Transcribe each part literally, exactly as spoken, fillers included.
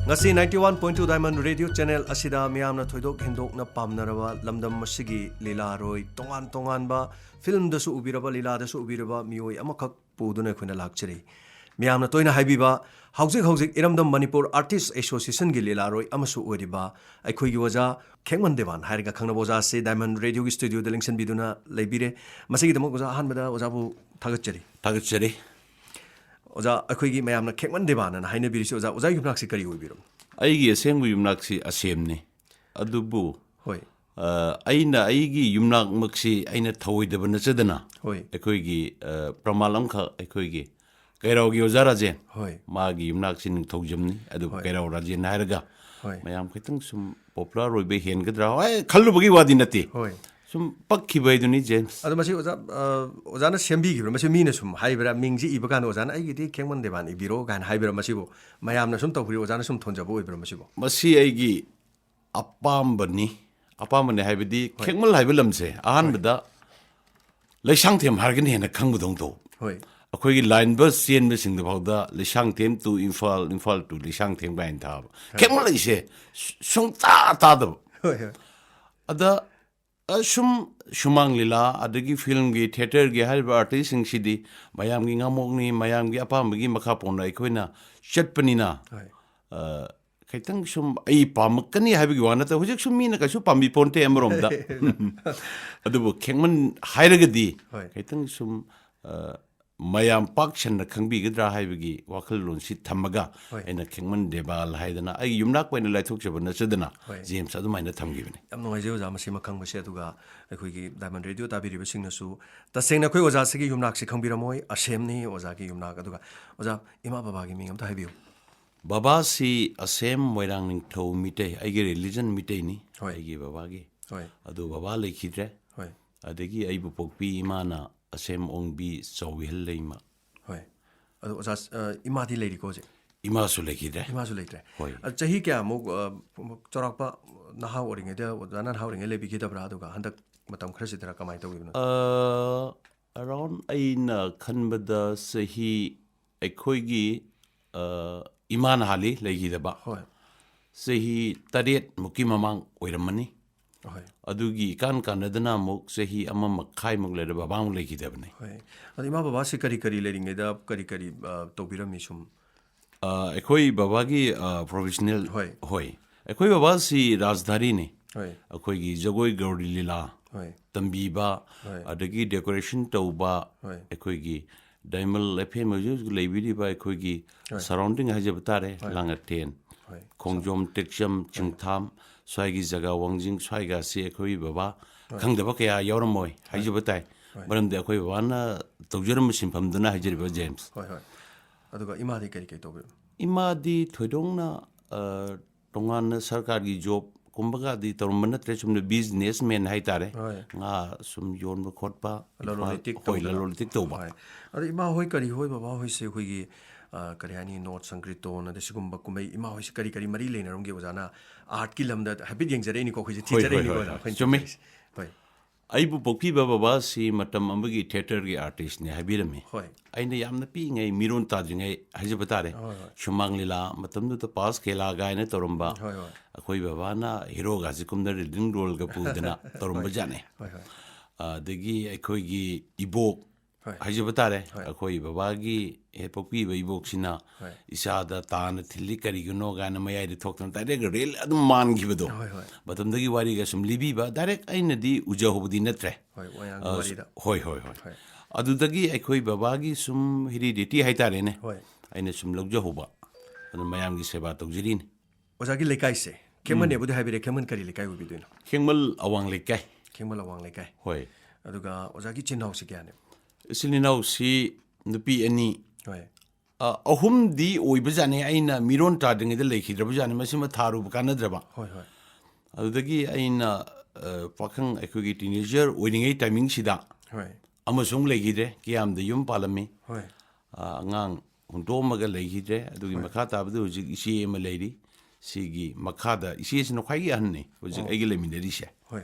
ꯉꯁꯤ ninety one point two Diamond Radio Channel ꯑꯁꯤꯗ ꯃꯤꯌꯥꯝꯅ ꯊꯣꯏꯗꯣꯛ ꯍꯦꯟꯗꯣꯛꯅ ꯄꯥꯝꯅꯔꯕ ꯂꯝꯗꯝ ꯑꯁꯤꯒꯤ ꯂꯤꯂꯥꯔꯣꯏ, ꯇꯣꯉꯥꯟ ꯇꯣꯉꯥꯟꯕ ꯐꯤꯂꯝꯗꯁꯨ ꯎꯕꯤꯔꯕ, ꯂꯤꯂꯥꯗꯁꯨ ꯎꯕꯤꯔꯕ ꯃꯤꯑꯣꯏ ꯑꯃꯈꯛ ꯄꯨꯗꯨꯅ ꯑꯩꯈꯣꯏꯅ ꯂꯥꯛꯆꯔꯤ꯫ ꯃꯤꯌꯥꯝꯅ ꯇꯣꯏꯅ ꯍꯥꯏꯕꯤꯕ, ꯍꯧꯖꯤꯛ ꯍꯧꯖꯤꯛ ꯏꯔꯝꯗꯝ ꯃꯅꯤꯄꯨꯔ ꯑꯥꯔꯇꯤꯁ ꯑꯦꯁꯣꯁꯤꯌꯦꯁꯟꯒꯤ ꯂꯤꯂꯥꯔꯣꯏ ꯑꯃꯁꯨ ꯑꯣꯏꯔꯤꯕ ꯑꯩꯈꯣꯏꯒꯤ ꯑꯣꯖꯥ ꯈꯦꯡꯃꯟ ꯗꯦꯕꯥꯟ ꯍꯥꯏꯔꯒ ꯈꯪꯅꯕ ꯑꯣꯖꯥ ꯑꯁꯤ Diamond Radio ꯒꯤ studio ꯗ ꯂꯦꯡꯁꯤꯟꯕꯤꯗꯨꯅ ꯂꯩꯕꯤꯔꯦ꯫ ꯃꯁꯤꯒꯤꯗꯃꯛ ꯑꯣꯖꯥ, ꯑꯍꯥꯟꯕꯗ ꯑꯣꯖꯥꯕꯨ ꯊꯥꯒꯠꯆꯔꯤ꯫ ꯊꯥꯒꯠꯆꯔꯤ꯫ ꯑꯣꯖꯥ, ꯑꯩꯈꯣꯏꯒꯤ ꯃꯌꯥꯝꯅ ꯈꯦꯡꯃꯟ ꯗꯦꯕꯥꯟ ꯑꯅ ꯍꯥꯏꯅꯕꯤꯔꯤꯁꯤ, ꯑꯣꯖꯥ, ꯑꯣꯖꯥꯒꯤ ꯌꯨꯝꯅꯥꯛꯁꯤ ꯀꯔꯤ ꯑꯣꯏꯕꯤꯔꯕꯅꯣ? ꯑꯩꯒꯤ ꯑꯁꯦꯡꯕ ꯌꯨꯝꯅꯥꯛꯁꯤ ꯑꯁꯦꯝꯅꯤ꯫ ꯑꯗꯨꯕꯨ, ꯍꯣꯏ꯫ ꯑ, ꯑꯩꯅ ꯑꯩꯒꯤ ꯌꯨꯝꯅꯥꯛꯃꯛꯁꯤ ꯑꯩꯅ ꯊꯧꯑꯣꯏꯗꯕ ꯅꯠꯆꯗꯅ, ꯍꯣꯏ꯫ ꯑꯩꯈꯣꯏꯒꯤ, ꯑ, ꯄ꯭ꯔꯃꯥꯟ ꯑꯃꯈꯛ, ꯑꯩꯈꯣꯏꯒꯤ ꯀꯩꯔꯥꯎꯒꯤ ꯑꯣꯖꯥ ꯔꯥꯖꯦꯟ, ꯍꯣꯏ꯫ ꯃꯥꯒꯤ ꯌꯨꯝꯅꯥꯛꯁꯤ ꯅꯤꯡꯊꯧꯖꯝꯅꯤ, ꯑꯗꯨꯕꯨ ꯍꯣꯏ꯫ ꯀꯩꯔꯥꯎ ꯔꯥꯖꯦꯟ ꯍꯥꯏꯔꯒ ꯍꯣꯏ꯫ ꯃꯌꯥꯝ ꯈꯤꯇꯪ ꯁꯨꯝ popular ꯑꯣꯏꯕ ꯍꯦꯟꯒꯗ꯭ꯔꯥ? ꯍꯣꯏ, ꯈꯜꯂꯨꯕꯒꯤ ꯋꯥꯗꯤ ꯅꯠꯇꯦ꯫ ꯍꯣꯏ꯫ ꯁꯨꯝ ꯄꯛꯈꯤꯕ ꯍꯥꯏꯗꯨꯅꯤ, ꯖꯦꯝꯁ꯫ ꯑꯗꯣ ꯃꯁꯤ ꯑꯣꯖꯥ, ꯑ, ꯑꯣꯖꯥꯅ ꯁꯦꯝꯕꯤꯈꯤꯕ꯭ꯔꯥ? ꯃꯁꯤ ꯃꯤꯅ ꯁꯨꯝ ꯍꯥꯏꯕ꯭ꯔꯥ? ꯃꯤꯡꯁꯤ ꯏꯕ ꯀꯥꯟꯗ ꯑꯣꯖꯥꯅ "ꯑꯩꯒꯤꯗꯤ ꯈꯦꯡꯃꯟ ꯗꯦꯕꯥꯟ ꯏꯕꯤꯔꯣ" ꯀꯥꯏꯅ ꯍꯥꯏꯕꯤꯔꯥ? ꯃꯁꯤꯕꯨ ꯃꯌꯥꯝꯅ ꯁꯨꯝ ꯇꯧꯕꯤꯔꯣ, ꯑꯣꯖꯥꯅ ꯁꯨꯝ ꯊꯣꯟꯖꯕ ꯑꯣꯏꯕ꯭ꯔꯥ ꯃꯁꯤꯕꯨ? ꯃꯁꯤ ꯑꯩꯒꯤ ꯑꯄꯥꯝꯕꯅꯤ꯫ ꯑꯄꯥꯝꯕꯅꯤ ꯍꯥꯏꯕꯗꯤ, ꯍꯣꯏ꯫ ꯈꯦꯡꯃꯜ ꯍꯥꯏꯕ ꯂꯝꯁꯦ ꯑꯍꯥꯟꯕꯗ ꯂꯩꯁꯥꯡꯊꯦꯝ ꯍꯥꯏꯔꯒꯅ ꯍꯦꯟꯅ ꯈꯪꯕꯗꯧꯅ ꯇꯧ꯫ ꯍꯣꯏ꯫ ꯑꯩꯈꯣꯏꯒꯤ line bus ꯆꯦꯟꯕꯁꯤꯡꯗ ꯐꯥꯎꯗ ꯂꯩꯁꯥꯡꯊꯦꯝ to ꯏꯝꯐꯥꯜ, ꯏꯝꯐꯥꯜ to ꯂꯩꯁꯥꯡꯊꯦꯝ ꯀꯥꯏꯅ ꯊꯥꯕ꯫ ꯍꯣꯏ꯫ ꯈꯦꯡꯃꯜ ꯍꯥꯏꯁꯦ ꯁꯨ-, ꯁꯨꯡꯇꯥ ꯇꯥꯗꯕ꯫ ꯍꯣꯏ, ꯍꯣꯏ꯫ ꯑꯗ, ꯑ, ꯁꯨꯝ ꯁꯨꯃꯥꯡ ꯂꯤꯂꯥ, ꯑꯗꯒꯤ ꯐꯤꯜꯝꯒꯤ, ꯊꯤꯌꯦꯇꯔꯒꯤ ꯍꯥꯏꯔꯤꯕ ꯑꯥꯔꯇꯤꯁꯁꯤꯡꯁꯤꯗꯤ ꯃꯌꯥꯝꯒꯤ ꯉꯥꯃꯣꯛꯅꯤ, ꯃꯌꯥꯝꯒꯤ ꯑꯄꯥꯝꯕꯒꯤ ꯃꯈꯥ ꯄꯣꯟꯅ ꯑꯩꯈꯣꯏꯅ ꯆꯠꯄꯅꯤꯅ, ꯍꯣꯏ꯫ ꯑ, ꯈꯤꯇꯪ ꯁꯨꯝ ꯑꯩ ꯄꯥꯝꯃꯛꯀꯅꯤ ꯍꯥꯏꯕꯒꯤ ꯋꯥ ꯅꯠꯇꯕ, ꯍꯧꯖꯤꯛ ꯁꯨꯝ ꯃꯤꯅ ꯀꯩꯁꯨ ꯄꯥꯝꯕꯤ ꯄꯣꯟꯇꯦ ꯑꯃꯔꯣꯝꯗ꯫ ꯑꯗꯨꯕꯨ ꯈꯦꯡꯃꯟ ꯍꯥꯏꯔꯒꯗꯤ ꯍꯣꯏ꯫ ꯈꯤꯇꯪ ꯁꯨꯝ, ꯑ, ꯃꯌꯥꯝ ꯄꯥꯛ ꯁꯟꯅ ꯈꯪꯕꯤꯒꯗ꯭ꯔꯥ ꯍꯥꯏꯕꯒꯤ ꯋꯥꯈꯜꯂꯣꯟꯁꯤ ꯊꯝꯃꯒ ꯍꯣꯏ꯫ ꯑꯩꯅ ꯈꯦꯡꯃꯟ ꯗꯦꯕꯥꯜ ꯍꯥꯏꯗꯅ ꯑꯩꯒꯤ ꯌꯨꯝꯅꯥꯛꯄ ꯑꯣꯏꯅ ꯂꯥꯏꯊꯣꯛꯆꯕ ꯅꯠꯆꯗꯅ ꯍꯣꯏ꯫ ꯖꯦꯝꯁ ꯑꯗꯨꯃꯥꯏꯅ ꯊꯝꯈꯤꯕꯅꯤ꯫ ꯌꯥꯝ ꯅꯨꯡꯉꯥꯏꯖꯩ ꯑꯣꯖꯥ ꯃꯁꯤꯃ ꯈꯪꯕꯁꯦ꯫ ꯑꯗꯨꯒ ꯑꯩꯈꯣꯏꯒꯤ Diamond Radio ꯇꯥꯕꯤꯔꯤꯕꯁꯤꯡꯅꯁꯨ ꯇꯁꯦꯡꯅ ꯑꯩꯈꯣꯏ ꯑꯣꯖꯥꯁꯤꯒꯤ ꯌꯨꯝꯅꯥꯛꯁꯤ ꯈꯪꯕꯤꯔꯝꯃꯣꯏ, ꯑꯁꯦꯝꯅꯤ ꯑꯣꯖꯥꯒꯤ ꯌꯨꯝꯅꯥꯛ꯫ ꯑꯗꯨꯒ ꯑꯣꯖꯥ, ꯏꯃꯥ ꯕꯕꯥꯒꯤ ꯃꯤꯡ ꯑꯝꯇ ꯍꯥꯏꯕꯤꯌꯨ꯫ ꯕꯕꯥꯁꯤ ꯑꯁꯦꯝ ꯃꯣꯏꯔꯥꯡ ꯅꯤꯡꯊꯧ ꯃꯤꯇꯩ, ꯑꯩꯒꯤ religion ꯃꯤꯇꯩꯅꯤ, ꯍꯣꯏ꯫ ꯑꯩꯒꯤ ꯕꯕꯥꯒꯤ꯫ ꯍꯣꯏ꯫ ꯑꯗꯨ ꯕꯕꯥ ꯂꯩꯈꯤꯗ꯭ꯔꯦ꯫ ꯍꯣꯏ꯫ ꯑꯗꯒꯤ ꯑꯩꯕꯨ ꯄꯣꯛꯄꯤ ꯏꯃꯥꯅ ꯑꯁꯦꯝ ꯑꯣꯡꯕꯤ ꯆꯥꯎꯕꯤꯍꯜ ꯂꯩꯃ꯫ ꯍꯣꯏ꯫ ꯑꯗꯣ ꯑꯣꯖꯥ, ꯑ, ꯏꯃꯥꯗꯤ ꯂꯩꯔꯤꯀꯣ ꯍꯧꯖꯤꯛ? ꯏꯃꯥꯁꯨ ꯂꯩꯈꯤꯗ꯭ꯔꯦ꯫ ꯏꯃꯥꯁꯨ ꯂꯩꯇ꯭ꯔꯦ꯫ ꯍꯣꯏ꯫ ꯑ, ꯆꯍꯤ ꯀꯌꯥꯃꯨꯛ, ꯑ, ꯆꯥꯎꯔꯥꯛꯄ ꯅꯍꯥ ꯑꯣꯏꯔꯤꯉꯩꯗ, ꯑꯣꯖꯥꯅ ꯅꯍꯥ ꯑꯣꯏꯔꯤꯉꯩ ꯂꯩꯕꯤꯈꯤꯗꯕ꯭ꯔꯥ? ꯑꯗꯨꯒ ꯍꯟꯗꯛ ꯃꯇꯝ ꯈꯔꯁꯤꯗꯔ ꯀꯃꯥꯏꯅ ꯇꯧꯈꯤꯕꯅꯣ? ꯑ, around ꯑꯩꯅ ꯈꯟꯕꯗ ꯆꯍꯤ ꯑꯩꯈꯣꯏꯒꯤ, ꯑ, ꯏꯃꯥꯅ ꯍꯥꯜꯂꯤ ꯂꯩꯈꯤꯗꯕ꯫ ꯍꯣꯏ꯫ ꯆꯍꯤ ꯇꯔꯦꯠ ꯃꯨꯛꯀꯤ ꯃꯃꯥꯡ ꯑꯣꯏꯔꯝꯃꯅꯤ꯫ ꯍꯣꯏ꯫ ꯑꯗꯨꯒꯤ ꯏꯀꯥꯟ ꯀꯥꯟꯅꯗꯅ ꯑꯃꯨꯛ ꯆꯍꯤ ꯑꯃ ꯃꯈꯥꯏꯃꯨꯛ ꯂꯩꯔ ꯕꯕꯥ ꯑꯃꯨꯛ ꯂꯩꯈꯤꯗꯕꯅꯤ꯫ ꯍꯣꯏ꯫ ꯑꯗꯣ ꯏꯃꯥ ꯕꯕꯥꯁꯤ ꯀꯔꯤ ꯀꯔꯤ ꯂꯩꯔꯤꯉꯩꯗ ꯀꯔꯤ ꯀꯔꯤ ꯑ, ꯇꯧꯕꯤꯔꯝꯃꯤ ꯁꯨꯝ? ꯑ, ꯑꯩꯈꯣꯏ ꯕꯕꯥꯒꯤ ꯑ, professional ꯍꯣꯏ꯫ ꯍꯣꯏ꯫ ꯑꯩꯈꯣꯏ ꯕꯕꯥꯁꯤ ꯔꯥꯖꯙꯥꯔꯤꯅꯤ꯫ ꯍꯣꯏ꯫ ꯑꯩꯈꯣꯏꯒꯤ ꯖꯒꯣꯏ ꯒꯧꯔꯤ ꯂꯤꯂꯥ ꯍꯣꯏ꯫ ꯇꯝꯕꯤꯕ, ꯍꯣꯏ꯫ ꯑꯗꯒꯤ decoration ꯇꯧꯕ, ꯍꯣꯏ꯫ ꯑꯩꯈꯣꯏꯒꯤ ꯗꯥꯏꯃꯜ ꯑꯦꯐ ꯑꯦꯝ ꯍꯧꯖꯤꯛ ꯍꯧꯖꯤꯛ ꯂꯩꯕꯤꯔꯤꯕ ꯑꯩꯈꯣꯏꯒꯤ ꯍꯣꯏ꯫ Surrounding ꯍꯥꯏꯖꯕ ꯇꯥꯔꯦ, ꯍꯣꯏ꯫ ꯂꯥꯡꯉꯊꯦꯟ, ꯍꯣꯏ꯫ ꯈꯣꯡꯖꯣꯝ, ꯇꯦꯛꯆꯝ, ꯆꯤꯡꯊꯥꯝ, ꯁ꯭ꯋꯥꯏꯒꯤ ꯖꯒꯥ ꯋꯥꯡꯖꯤꯡ ꯁ꯭ꯋꯥꯏꯒꯁꯤ ꯑꯩꯈꯣꯏ ꯕꯕꯥ ꯈꯪꯗꯕ ꯀꯌꯥ ꯌꯥꯎꯔꯝꯃꯣꯏ ꯍꯥꯏꯖꯕ ꯇꯥꯏ꯫ ꯍꯣꯏ꯫ ꯃꯔꯝꯗꯤ ꯑꯩꯈꯣꯏ ꯕꯕꯥꯅ ꯇꯧꯖꯔꯝꯕ ꯁꯤꯟꯐꯝꯗꯨꯅ ꯍꯥꯏꯖꯔꯤꯕ, ꯖꯦꯝꯁ꯫ ꯍꯣꯏ, ꯍꯣꯏ꯫ ꯑꯗꯨꯒ ꯏꯃꯥꯗꯤ ꯀꯔꯤ ꯀꯔꯤ ꯇꯧꯕꯤꯔꯝꯃꯤ? ꯏꯃꯥꯗꯤ ꯊꯣꯏꯗꯣꯛꯅ ꯑ, ꯇꯣꯉꯥꯟꯅ ꯁꯔꯀꯥꯔꯒꯤ ꯖꯣꯕ ꯀꯨꯝꯕꯒꯗꯤ ꯇꯧꯔꯝꯕ ꯅꯠꯇ꯭ꯔꯦ, ꯁꯨꯝꯅ businessman ꯍꯥꯏꯇꯥꯔꯦ꯫ ꯍꯣꯏ꯫ ꯉꯥ ꯁꯨꯝ ꯌꯣꯟꯕ ꯈꯣꯠꯄ, ꯂꯂꯣꯟ ꯏꯝꯐꯥꯜ-, ꯏꯇꯤꯛ ꯍꯣꯏ, ꯇꯧꯗꯅ꯫ ꯂꯂꯣꯟ ꯏꯇꯤꯛ ꯇꯧꯕ꯫ ꯍꯣꯏ꯫ ꯑꯗꯣ ꯏꯃꯥ ꯍꯣꯏ ꯀꯔꯤ ꯍꯣꯏ ꯕꯕꯥ ꯍꯣꯏꯁꯦ ꯑꯩꯈꯣꯏꯒꯤ ꯑ, ꯀꯔꯤ ꯍꯥꯏꯅꯤ, ꯅꯣꯠ ꯁꯪꯀ꯭ꯔꯤꯇꯣꯟ ꯑꯗ ꯁꯤꯒꯨꯝꯕ ꯀꯨꯝꯍꯩ ꯏꯃꯥ ꯍꯣꯏꯁꯦ ꯀꯔꯤ ꯀꯔꯤ ꯃꯔꯤ ꯂꯩꯅꯔꯝꯒꯦ? ꯑꯣꯖꯥꯅ ꯑꯥꯔꯠꯀꯤ ꯂꯝꯗ ꯍꯥꯏꯐꯦꯠ ꯌꯦꯡꯖꯔꯛꯏꯅꯤꯀꯣ, ꯑꯩꯈꯣꯏꯁꯦ ꯍꯣꯏ, ꯍꯣꯏ, ꯊꯤꯖꯔꯛꯏꯅꯤꯀꯣ ꯍꯣꯏ, ꯑꯣꯖꯥ, ꯍꯣꯏ꯫ ꯑꯩꯈꯣꯏꯅ ꯆꯨꯝꯃꯤ꯫ ꯆꯠꯆꯔꯤꯁꯦ꯫ ꯍꯣꯏ꯫ ꯑꯩꯕꯨ ꯄꯣꯛꯄꯤꯕ ꯕꯕꯥꯁꯤ ꯃꯇꯝ ꯑꯃꯒꯤ ꯊꯤꯌꯦꯇꯔꯒꯤ ꯑꯥꯔꯇꯤꯁꯅꯦ ꯍꯥꯏꯕꯤꯔꯝꯃꯤ꯫ ꯍꯣꯏ꯫ ꯑꯩꯅ ꯌꯥꯝꯅ ꯄꯤꯛꯏꯉꯩ, ꯃꯤꯔꯣꯟ ꯇꯥꯗ꯭ꯔꯤꯉꯩ ꯍꯥꯏꯖꯕ ꯇꯥꯔꯦ, ꯍꯣꯏ, ꯍꯣꯏ꯫ ꯁꯨꯃꯥꯡ ꯂꯤꯂꯥ, ꯃꯇꯝꯗꯨꯗ ꯄꯥꯁ ꯈꯦꯂꯥ ꯀꯥꯏꯅ ꯇꯧꯔꯝꯕ, ꯍꯣꯏ, ꯍꯣꯏ꯫ ꯑꯩꯈꯣꯏ ꯕꯕꯥꯅ ꯍꯤꯔꯣꯒꯥꯁꯤ ꯀꯨꯝꯗ ꯂꯤꯗꯤꯡ ꯔꯣꯜꯒ ꯄꯨꯗꯅ ꯇꯧꯔꯝꯕ ꯖꯥꯠꯅꯤ꯫ ꯍꯣꯏ, ꯍꯣꯏ꯫ ꯑꯗꯒꯤ ꯑꯩꯈꯣꯏꯒꯤ ꯏꯕꯣꯛ ꯍꯣꯏ꯫ ꯍꯥꯏꯖꯕ ꯇꯥꯔꯦ, ꯍꯣꯏ꯫ ꯑꯩꯈꯣꯏ ꯕꯕꯥꯒꯤ ꯍꯦꯛ ꯄꯣꯛꯄꯤꯕ ꯏꯕꯣꯛꯁꯤꯅ ꯍꯣꯏ꯫ ꯏꯆꯥꯗ ꯇꯥꯅ ꯊꯤꯜꯂꯤ ꯀꯔꯤꯒꯤꯅꯣ ꯀꯥꯏꯅ ꯃꯌꯥꯏꯗ ꯊꯣꯛꯇꯅ ꯗꯥꯏꯔꯦꯛ ꯔꯦꯜ ꯑꯗꯨꯝ ꯃꯥꯟꯈꯤꯕꯗꯣ꯫ ꯍꯣꯏ, ꯍꯣꯏ꯫ ꯃꯇꯝꯗꯒꯤ ꯋꯥꯔꯤꯒ ꯁꯨꯝ ꯂꯤꯕꯤꯕ, ꯗꯥꯏꯔꯦꯛ ꯑꯩꯅꯗꯤ ꯎꯖꯍꯧꯕꯗꯤ ꯅꯠꯇ꯭ꯔꯦ꯫ ꯍꯣꯏ, ꯃꯌꯥꯝꯒꯤ ꯑ, ꯋꯥꯔꯤꯗ꯫ ꯍꯣꯏ, ꯍꯣꯏ, ꯍꯣꯏ꯫ ꯍꯣꯏ꯫ ꯑꯗꯨꯗꯒꯤ ꯑꯩꯈꯣꯏ ꯕꯕꯥꯒꯤ ꯁꯨꯝ heredity ꯍꯥꯏꯇꯥꯔꯦꯅꯦ, ꯍꯣꯏ꯫ ꯑꯩꯅ ꯁꯨꯝ ꯂꯧꯖꯍꯧꯕ, ꯑꯗꯨ ꯃꯌꯥꯝꯒꯤ ꯁꯦꯕꯥ ꯇꯧꯖꯔꯤꯅꯤ꯫ ꯑꯣꯖꯥꯒꯤ ꯂꯩꯀꯥꯏꯁꯦ, ꯈꯦꯃꯟꯅꯦꯕꯨꯗꯤ ꯍꯥꯏꯕꯤꯔꯦ, ꯈꯦꯃꯟ ꯀꯔꯤ ꯂꯩꯀꯥꯏ ꯑꯣꯏꯕꯤꯗꯣꯏꯅꯣ? ꯈꯦꯡꯃꯜ ꯑꯋꯥꯡ ꯂꯩꯀꯥꯏ꯫ ꯈꯦꯃꯟ ꯑꯋꯥꯡ ꯂꯩꯀꯥꯏ꯫ ꯍꯣꯏ꯫ ꯑꯗꯨꯒ ꯑꯣꯖꯥꯒꯤ ꯏꯆꯤꯟ ꯏꯅꯥꯎꯁꯤ ꯀꯌꯥꯅꯦ? ꯏꯆꯤꯜ ꯏꯅꯥꯎꯁꯤ ꯅꯨꯄꯤ ꯑꯅꯤ, ꯍꯣꯏ꯫ ꯑ, ꯑꯍꯨꯝꯗꯤ ꯑꯣꯏꯕꯖꯥꯠꯅꯤ, ꯑꯩꯅ ꯃꯤꯔꯣꯟ ꯇꯥꯗ꯭ꯔꯤꯉꯩꯗ ꯂꯩꯈꯤꯗ꯭ꯔꯕꯖꯥꯠꯅꯤ, ꯃꯁꯤꯃ ꯊꯥꯔꯨꯕ ꯀꯥꯟꯅꯗ꯭ꯔꯕ꯫ ꯍꯣꯏ, ꯍꯣꯏ꯫ ꯑꯗꯨꯗꯒꯤ ꯑꯩꯅ, ꯑ, ꯄꯥꯈꯪ ꯑꯩꯈꯣꯏꯒꯤ teenager ꯑꯣꯏꯔꯤꯉꯩ timingꯁꯤꯗ ꯍꯣꯏ꯫ ꯑꯃꯁꯨ ꯑꯃꯨꯛ ꯂꯩꯈꯤꯗ꯭ꯔꯦ, ꯀꯤꯌꯥꯝꯗ ꯌꯨꯝ ꯄꯥꯜꯂꯝꯃꯤ꯫ ꯍꯣꯏ꯫ ꯑ, ꯑꯉꯥꯡ ꯍꯨꯟꯗꯣꯛꯑꯝꯃꯒ ꯂꯩꯈꯤꯗ꯭ꯔꯦ꯫ ꯑꯗꯨꯒꯤ ꯍꯣꯏ꯫ ꯃꯈꯥ ꯇꯥꯕꯗ ꯍꯧꯖꯤꯛ ꯏꯆꯦ ꯑꯃ ꯂꯩꯔꯤ꯫ ꯁꯤꯒꯤ ꯃꯈꯥꯗ ꯏꯆꯦꯁꯤꯅ ꯈ꯭ꯋꯥꯏꯒꯤ ꯑꯍꯟꯅꯤ ꯍꯧꯖꯤꯛ ꯑꯣ꯫ ꯑꯩꯒ ꯂꯩꯃꯤꯟꯅꯔꯤꯁꯦ꯫ ꯍꯣꯏ꯫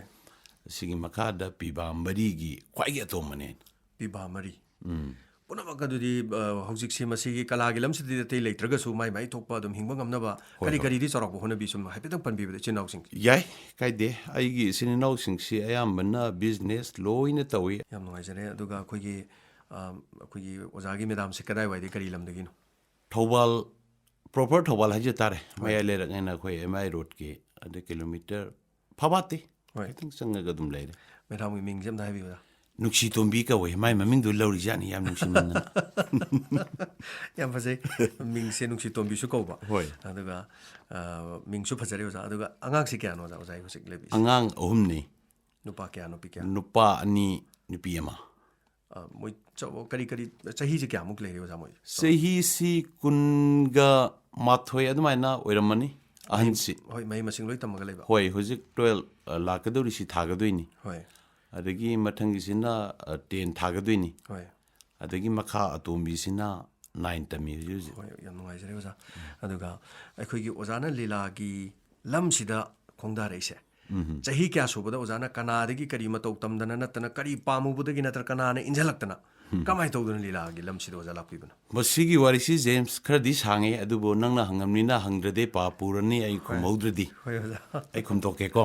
ꯁꯤꯒꯤ ꯃꯈꯥꯗ ꯄꯤꯕꯥ ꯃꯔꯤꯒꯤ ꯈ꯭ꯋꯥꯏꯒꯤ ꯑꯇꯣꯝꯕꯅꯦ꯫ ꯄꯤꯕꯥ ꯃꯔꯤ꯫ ꯎꯝ꯫ ꯄꯨꯝꯅꯃꯛ ꯑꯗꯨꯗꯤ, ꯑ, ꯍꯧꯖꯤꯛꯁꯤ ꯃꯁꯤꯒꯤ ꯀꯂꯥꯒꯤ ꯂꯝꯁꯤꯗꯗꯤ ꯑꯇꯩ ꯂꯩꯇ꯭ꯔꯒꯁꯨ ꯃꯥꯏ ꯃꯥꯏ ꯊꯣꯛꯄ ꯑꯗꯨꯝ ꯍꯤꯡꯕ ꯉꯝꯅꯕ ꯍꯣꯏ, ꯀꯔꯤ ꯍꯣꯏ꯫ ꯀꯔꯤꯗꯤ ꯆꯥꯎꯔꯥꯛꯄ ꯍꯣꯠꯅꯕꯤ, ꯁꯨꯝ ꯍꯥꯏꯐꯦꯠꯇꯪ ꯄꯟꯕꯤꯕꯗ ꯏꯆꯤꯟ ꯏꯅꯥꯎꯁꯤꯡ? ꯌꯥꯏ, ꯀꯥꯏꯗꯦ꯫ ꯑꯩꯒꯤ ꯏꯆꯤꯟ ꯏꯅꯥꯎꯁꯤꯡꯁꯤ ꯑꯌꯥꯝꯕꯅ ꯕꯤꯖꯤꯅꯦꯁ ꯂꯣꯏꯅ ꯇꯧꯏ꯫ ꯌꯥꯝ ꯅꯨꯡꯉꯥꯏꯖꯔꯦ꯫ ꯑꯗꯨꯒ ꯑꯩꯈꯣꯏꯒꯤ, ꯑ, ꯑꯩꯈꯣꯏꯒꯤ ꯑꯣꯖꯥꯒꯤ ꯃꯦꯗꯥꯝꯁꯦ ꯀꯗꯥꯏꯋꯥꯏꯗꯒꯤ, ꯀꯔꯤ ꯂꯝꯗꯒꯤꯅꯣ? ꯊꯧꯕꯥꯜ, ꯄ꯭ꯔꯣꯄꯔ ꯊꯧꯕꯥꯜ ꯍꯥꯏꯖ ꯇꯥꯔꯦ꯫ ꯍꯣꯏ꯫ ꯃꯌꯥꯏ ꯂꯩꯔꯛꯅꯦꯅ ꯑꯩꯈꯣꯏ ꯑꯦꯝ ꯑꯥꯏ ꯔꯣꯗꯀꯤ, ꯑꯗꯩ ꯀꯤꯂꯣꯃꯤꯇꯔ ꯐꯕꯥꯠꯇꯤ ꯍꯣꯏ꯫ ꯈꯤꯇꯪ ꯆꯪꯉꯒ ꯑꯗꯨꯝ ꯂꯩꯔꯦ꯫ ꯃꯦꯗꯥꯝꯒꯤ ꯃꯤꯡꯁꯦ ꯑꯝꯇ ꯍꯥꯏꯕꯤꯌꯨꯗ꯫ ꯅꯨꯡꯁꯤ ꯇꯣꯝꯕꯤ ꯀꯧꯋꯦ꯫ ꯃꯥꯏ ꯃꯃꯤꯡꯗꯨ ꯂꯧꯔꯤꯖꯥꯠꯅꯤ, ꯌꯥꯝ ꯅꯨꯡꯁꯤꯃꯟꯗꯅ꯫ ꯌꯥꯝ ꯐꯖꯩ꯫ ꯃꯤꯡꯁꯦ ꯅꯨꯡꯁꯤ ꯇꯣꯝꯕꯤꯁꯨ ꯀꯧꯕ꯫ ꯍꯣꯏ꯫ ꯑꯗꯨꯒ, ꯑ, ꯃꯤꯡꯁꯨ ꯐꯖꯔꯦ ꯑꯣꯖꯥ꯫ ꯑꯗꯨꯒ ꯑꯉꯥꯡꯁꯤ ꯀꯌꯥꯅꯣ ꯑꯣꯖꯥ, ꯑꯣꯖꯥꯒꯤ ꯍꯧꯖꯤꯛ ꯂꯩꯕꯤꯁꯦ? ꯑꯉꯥꯡ ꯑꯍꯨꯝꯅꯤ꯫ ꯅꯨꯄꯥ ꯀꯌꯥ, ꯅꯨꯄꯤ ꯀꯌꯥ? ꯅꯨꯄꯥ ꯑꯅꯤ, ꯅꯨꯄꯤ ꯑꯃ꯫ ꯑ, ꯃꯣꯏ ꯆ-, ꯀꯔꯤ, ꯀꯔꯤ, ꯆꯍꯤꯁꯦ ꯀꯌꯥꯃꯨꯛ ꯂꯩꯔꯦ ꯑꯣꯖꯥ ꯃꯣꯏ? ꯆꯍꯤꯁꯤ ꯀꯨꯟꯒ ꯃꯥꯊꯣꯏ ꯑꯗꯨꯃꯥꯏꯅ ꯑꯣꯏꯔꯝꯃꯅꯤ, ꯑꯍꯟꯁꯤ꯫ ꯍꯣꯏ, ꯃꯍꯩ ꯃꯁꯤꯡ ꯂꯣꯏ ꯇꯝꯃꯒ ꯂꯩꯕ? ꯍꯣꯏ, ꯍꯧꯖꯤꯛ ꯇꯨꯋꯦꯜꯞ, ꯑ, ꯂꯥꯛꯀꯗꯧꯔꯤꯁꯤ ꯊꯥꯒꯗꯣꯏꯅꯤ꯫ ꯍꯣꯏ, ꯑꯗꯒꯤ ꯃꯊꯪꯒꯤꯁꯤꯅ, ꯑ, ꯇꯦꯟ ꯊꯥꯒꯗꯣꯏꯅꯤ꯫ ꯍꯣꯏ꯫ ꯑꯗꯒꯤ ꯃꯈꯥ ꯑꯇꯣꯝꯕꯤꯁꯤꯅ ꯅꯥꯏꯟ ꯇꯝꯃꯤ ꯍꯧꯖꯤꯛ ꯍꯧꯖꯤꯛ꯫ ꯍꯣꯏ, ꯌꯥꯝ ꯅꯨꯡꯉꯥꯏꯖꯔꯦ ꯑꯣꯖꯥ꯫ ꯑꯗꯨꯒ ꯑꯩꯈꯣꯏꯒꯤ ꯑꯣꯖꯥꯅ ꯂꯤꯂꯥꯒꯤ ꯂꯝꯁꯤꯗ ꯈꯣꯡꯗꯥꯔꯛꯏꯁꯦ, ꯆꯍꯤ ꯀꯌꯥ ꯁꯨꯕꯗ ꯑꯣꯖꯥꯅ ꯀꯅꯥꯗꯒꯤ ꯀꯔꯤ ꯃꯇꯧ ꯇꯝꯗꯅ ꯅꯠꯇꯅ ꯀꯔꯤ ꯄꯥꯝꯃꯨꯕꯗꯒꯤ ꯅꯠꯇ꯭ꯔ ꯀꯅꯥꯅ ꯏꯟꯁꯤꯜꯂꯛꯇꯅ ꯀꯃꯥꯏꯅ ꯇꯧꯗꯅ ꯂꯤꯂꯥꯒꯤ ꯂꯝꯁꯤꯗ ꯑꯣꯖꯥ ꯂꯥꯛꯄꯤꯕꯅꯣ? ꯃꯁꯤꯒꯤ ꯋꯥꯔꯤꯁꯤ, ꯖꯦꯝꯁ, ꯈꯔꯗꯤ ꯁꯥꯡꯉꯦ, ꯑꯗꯨꯕꯨ ꯅꯪꯅ ꯍꯪꯉꯝꯅꯤꯅ ꯍꯪꯗ꯭ꯔꯗꯤ ꯄꯥꯞ ꯄꯨꯔꯅꯤ, ꯑꯩ ꯈꯨꯝꯍꯧꯗ꯭ꯔꯗꯤ꯫ ꯍꯣꯏ ꯑꯣꯖꯥ꯫ ꯑꯩ ꯈꯨꯝꯗꯣꯛꯀꯦꯀꯣ꯫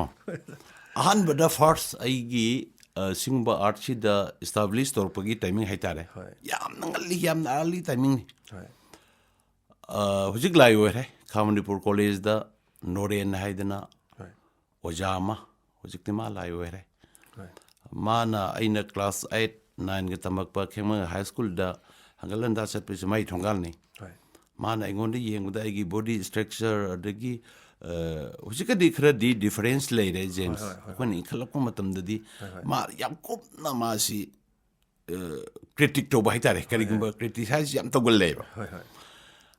ꯑꯍꯥꯟꯕꯗ ꯐꯥꯔꯁ ꯑꯩꯒꯤ, ꯑ, ꯁꯤꯒꯨꯝꯕ ꯑꯥꯔꯠꯁꯤꯗ ꯏꯁꯇꯥꯕ꯭ꯂꯤꯁ ꯇꯧꯔꯛꯄꯒꯤ ꯇꯥꯏꯃꯤꯡ ꯍꯥꯏꯇꯥꯔꯦ꯫ ꯍꯣꯏ꯫ ꯌꯥꯝꯅ ꯉꯜꯂꯤ, ꯌꯥꯝꯅ ꯑꯥꯔꯂꯤ ꯇꯥꯏꯃꯤꯡꯅꯤ꯫ ꯍꯣꯏ꯫ ꯑ, ꯍꯧꯖꯤꯛ ꯂꯥꯏ ꯑꯣꯏꯔꯦ, ꯈꯥ ꯃꯅꯤꯄꯨꯔ ꯀꯣꯂꯦꯖꯇ ꯅꯣꯔꯦꯟ ꯍꯥꯏꯗꯅ ꯍꯣꯏ꯫ ꯑꯣꯖꯥ ꯑꯃ, ꯍꯧꯖꯤꯛꯇꯤ ꯃꯥ ꯂꯥꯏ ꯑꯣꯏꯔꯦ꯫ ꯍꯣꯏ꯫ ꯃꯥꯅ, ꯑꯩꯅ ꯀ꯭ꯂꯥꯁ ꯑꯩꯠ, ꯅꯥꯏꯟꯒ ꯇꯝꯃꯛꯄ ꯈꯦꯡꯃꯩ ꯍꯥꯏ ꯁ꯭ꯀꯨꯜꯗ ꯍꯪꯒꯠ ꯍꯟꯗꯥ ꯆꯠꯄꯁꯦ ꯃꯥꯏ ꯊꯣꯡꯒꯥꯜꯅꯤ꯫ ꯍꯣꯏ꯫ ꯃꯥꯅ ꯑꯩꯉꯣꯟꯗ ꯌꯦꯡꯕꯗ ꯑꯩꯒꯤ ꯕꯣꯗꯤ ꯏꯁꯇ꯭ꯔꯛꯆꯔ ꯑꯗꯒꯤ, ꯑ, ꯍꯧꯖꯤꯛꯀꯗꯤ ꯈꯔꯗꯤ ꯗꯤꯐꯔꯦꯟꯁ ꯂꯩꯔꯦ, ꯖꯦꯝꯁ꯫ ꯍꯣꯏ, ꯍꯣꯏ, ꯍꯣꯏ꯫ ꯑꯩꯈꯣꯏꯅ ꯏꯟꯈꯠꯂꯛꯄ ꯃꯇꯝꯗꯗꯤ ꯍꯣꯏ, ꯍꯣꯏ꯫ ꯃꯥ ꯌꯥꯝ ꯀꯨꯞꯅ ꯃꯥꯁꯤ, ꯑ, ꯀ꯭ꯔꯤꯇꯤꯛ ꯇꯧꯕ ꯍꯥꯏꯇꯥꯔꯦ, ꯀꯔꯤꯒꯨꯝꯕ ꯀ꯭ꯔꯤꯇꯤꯁꯥꯏꯁ ꯌꯥꯝ ꯇꯧꯒꯜꯂꯦꯕ꯫ ꯍꯣꯏ, ꯍꯣꯏ꯫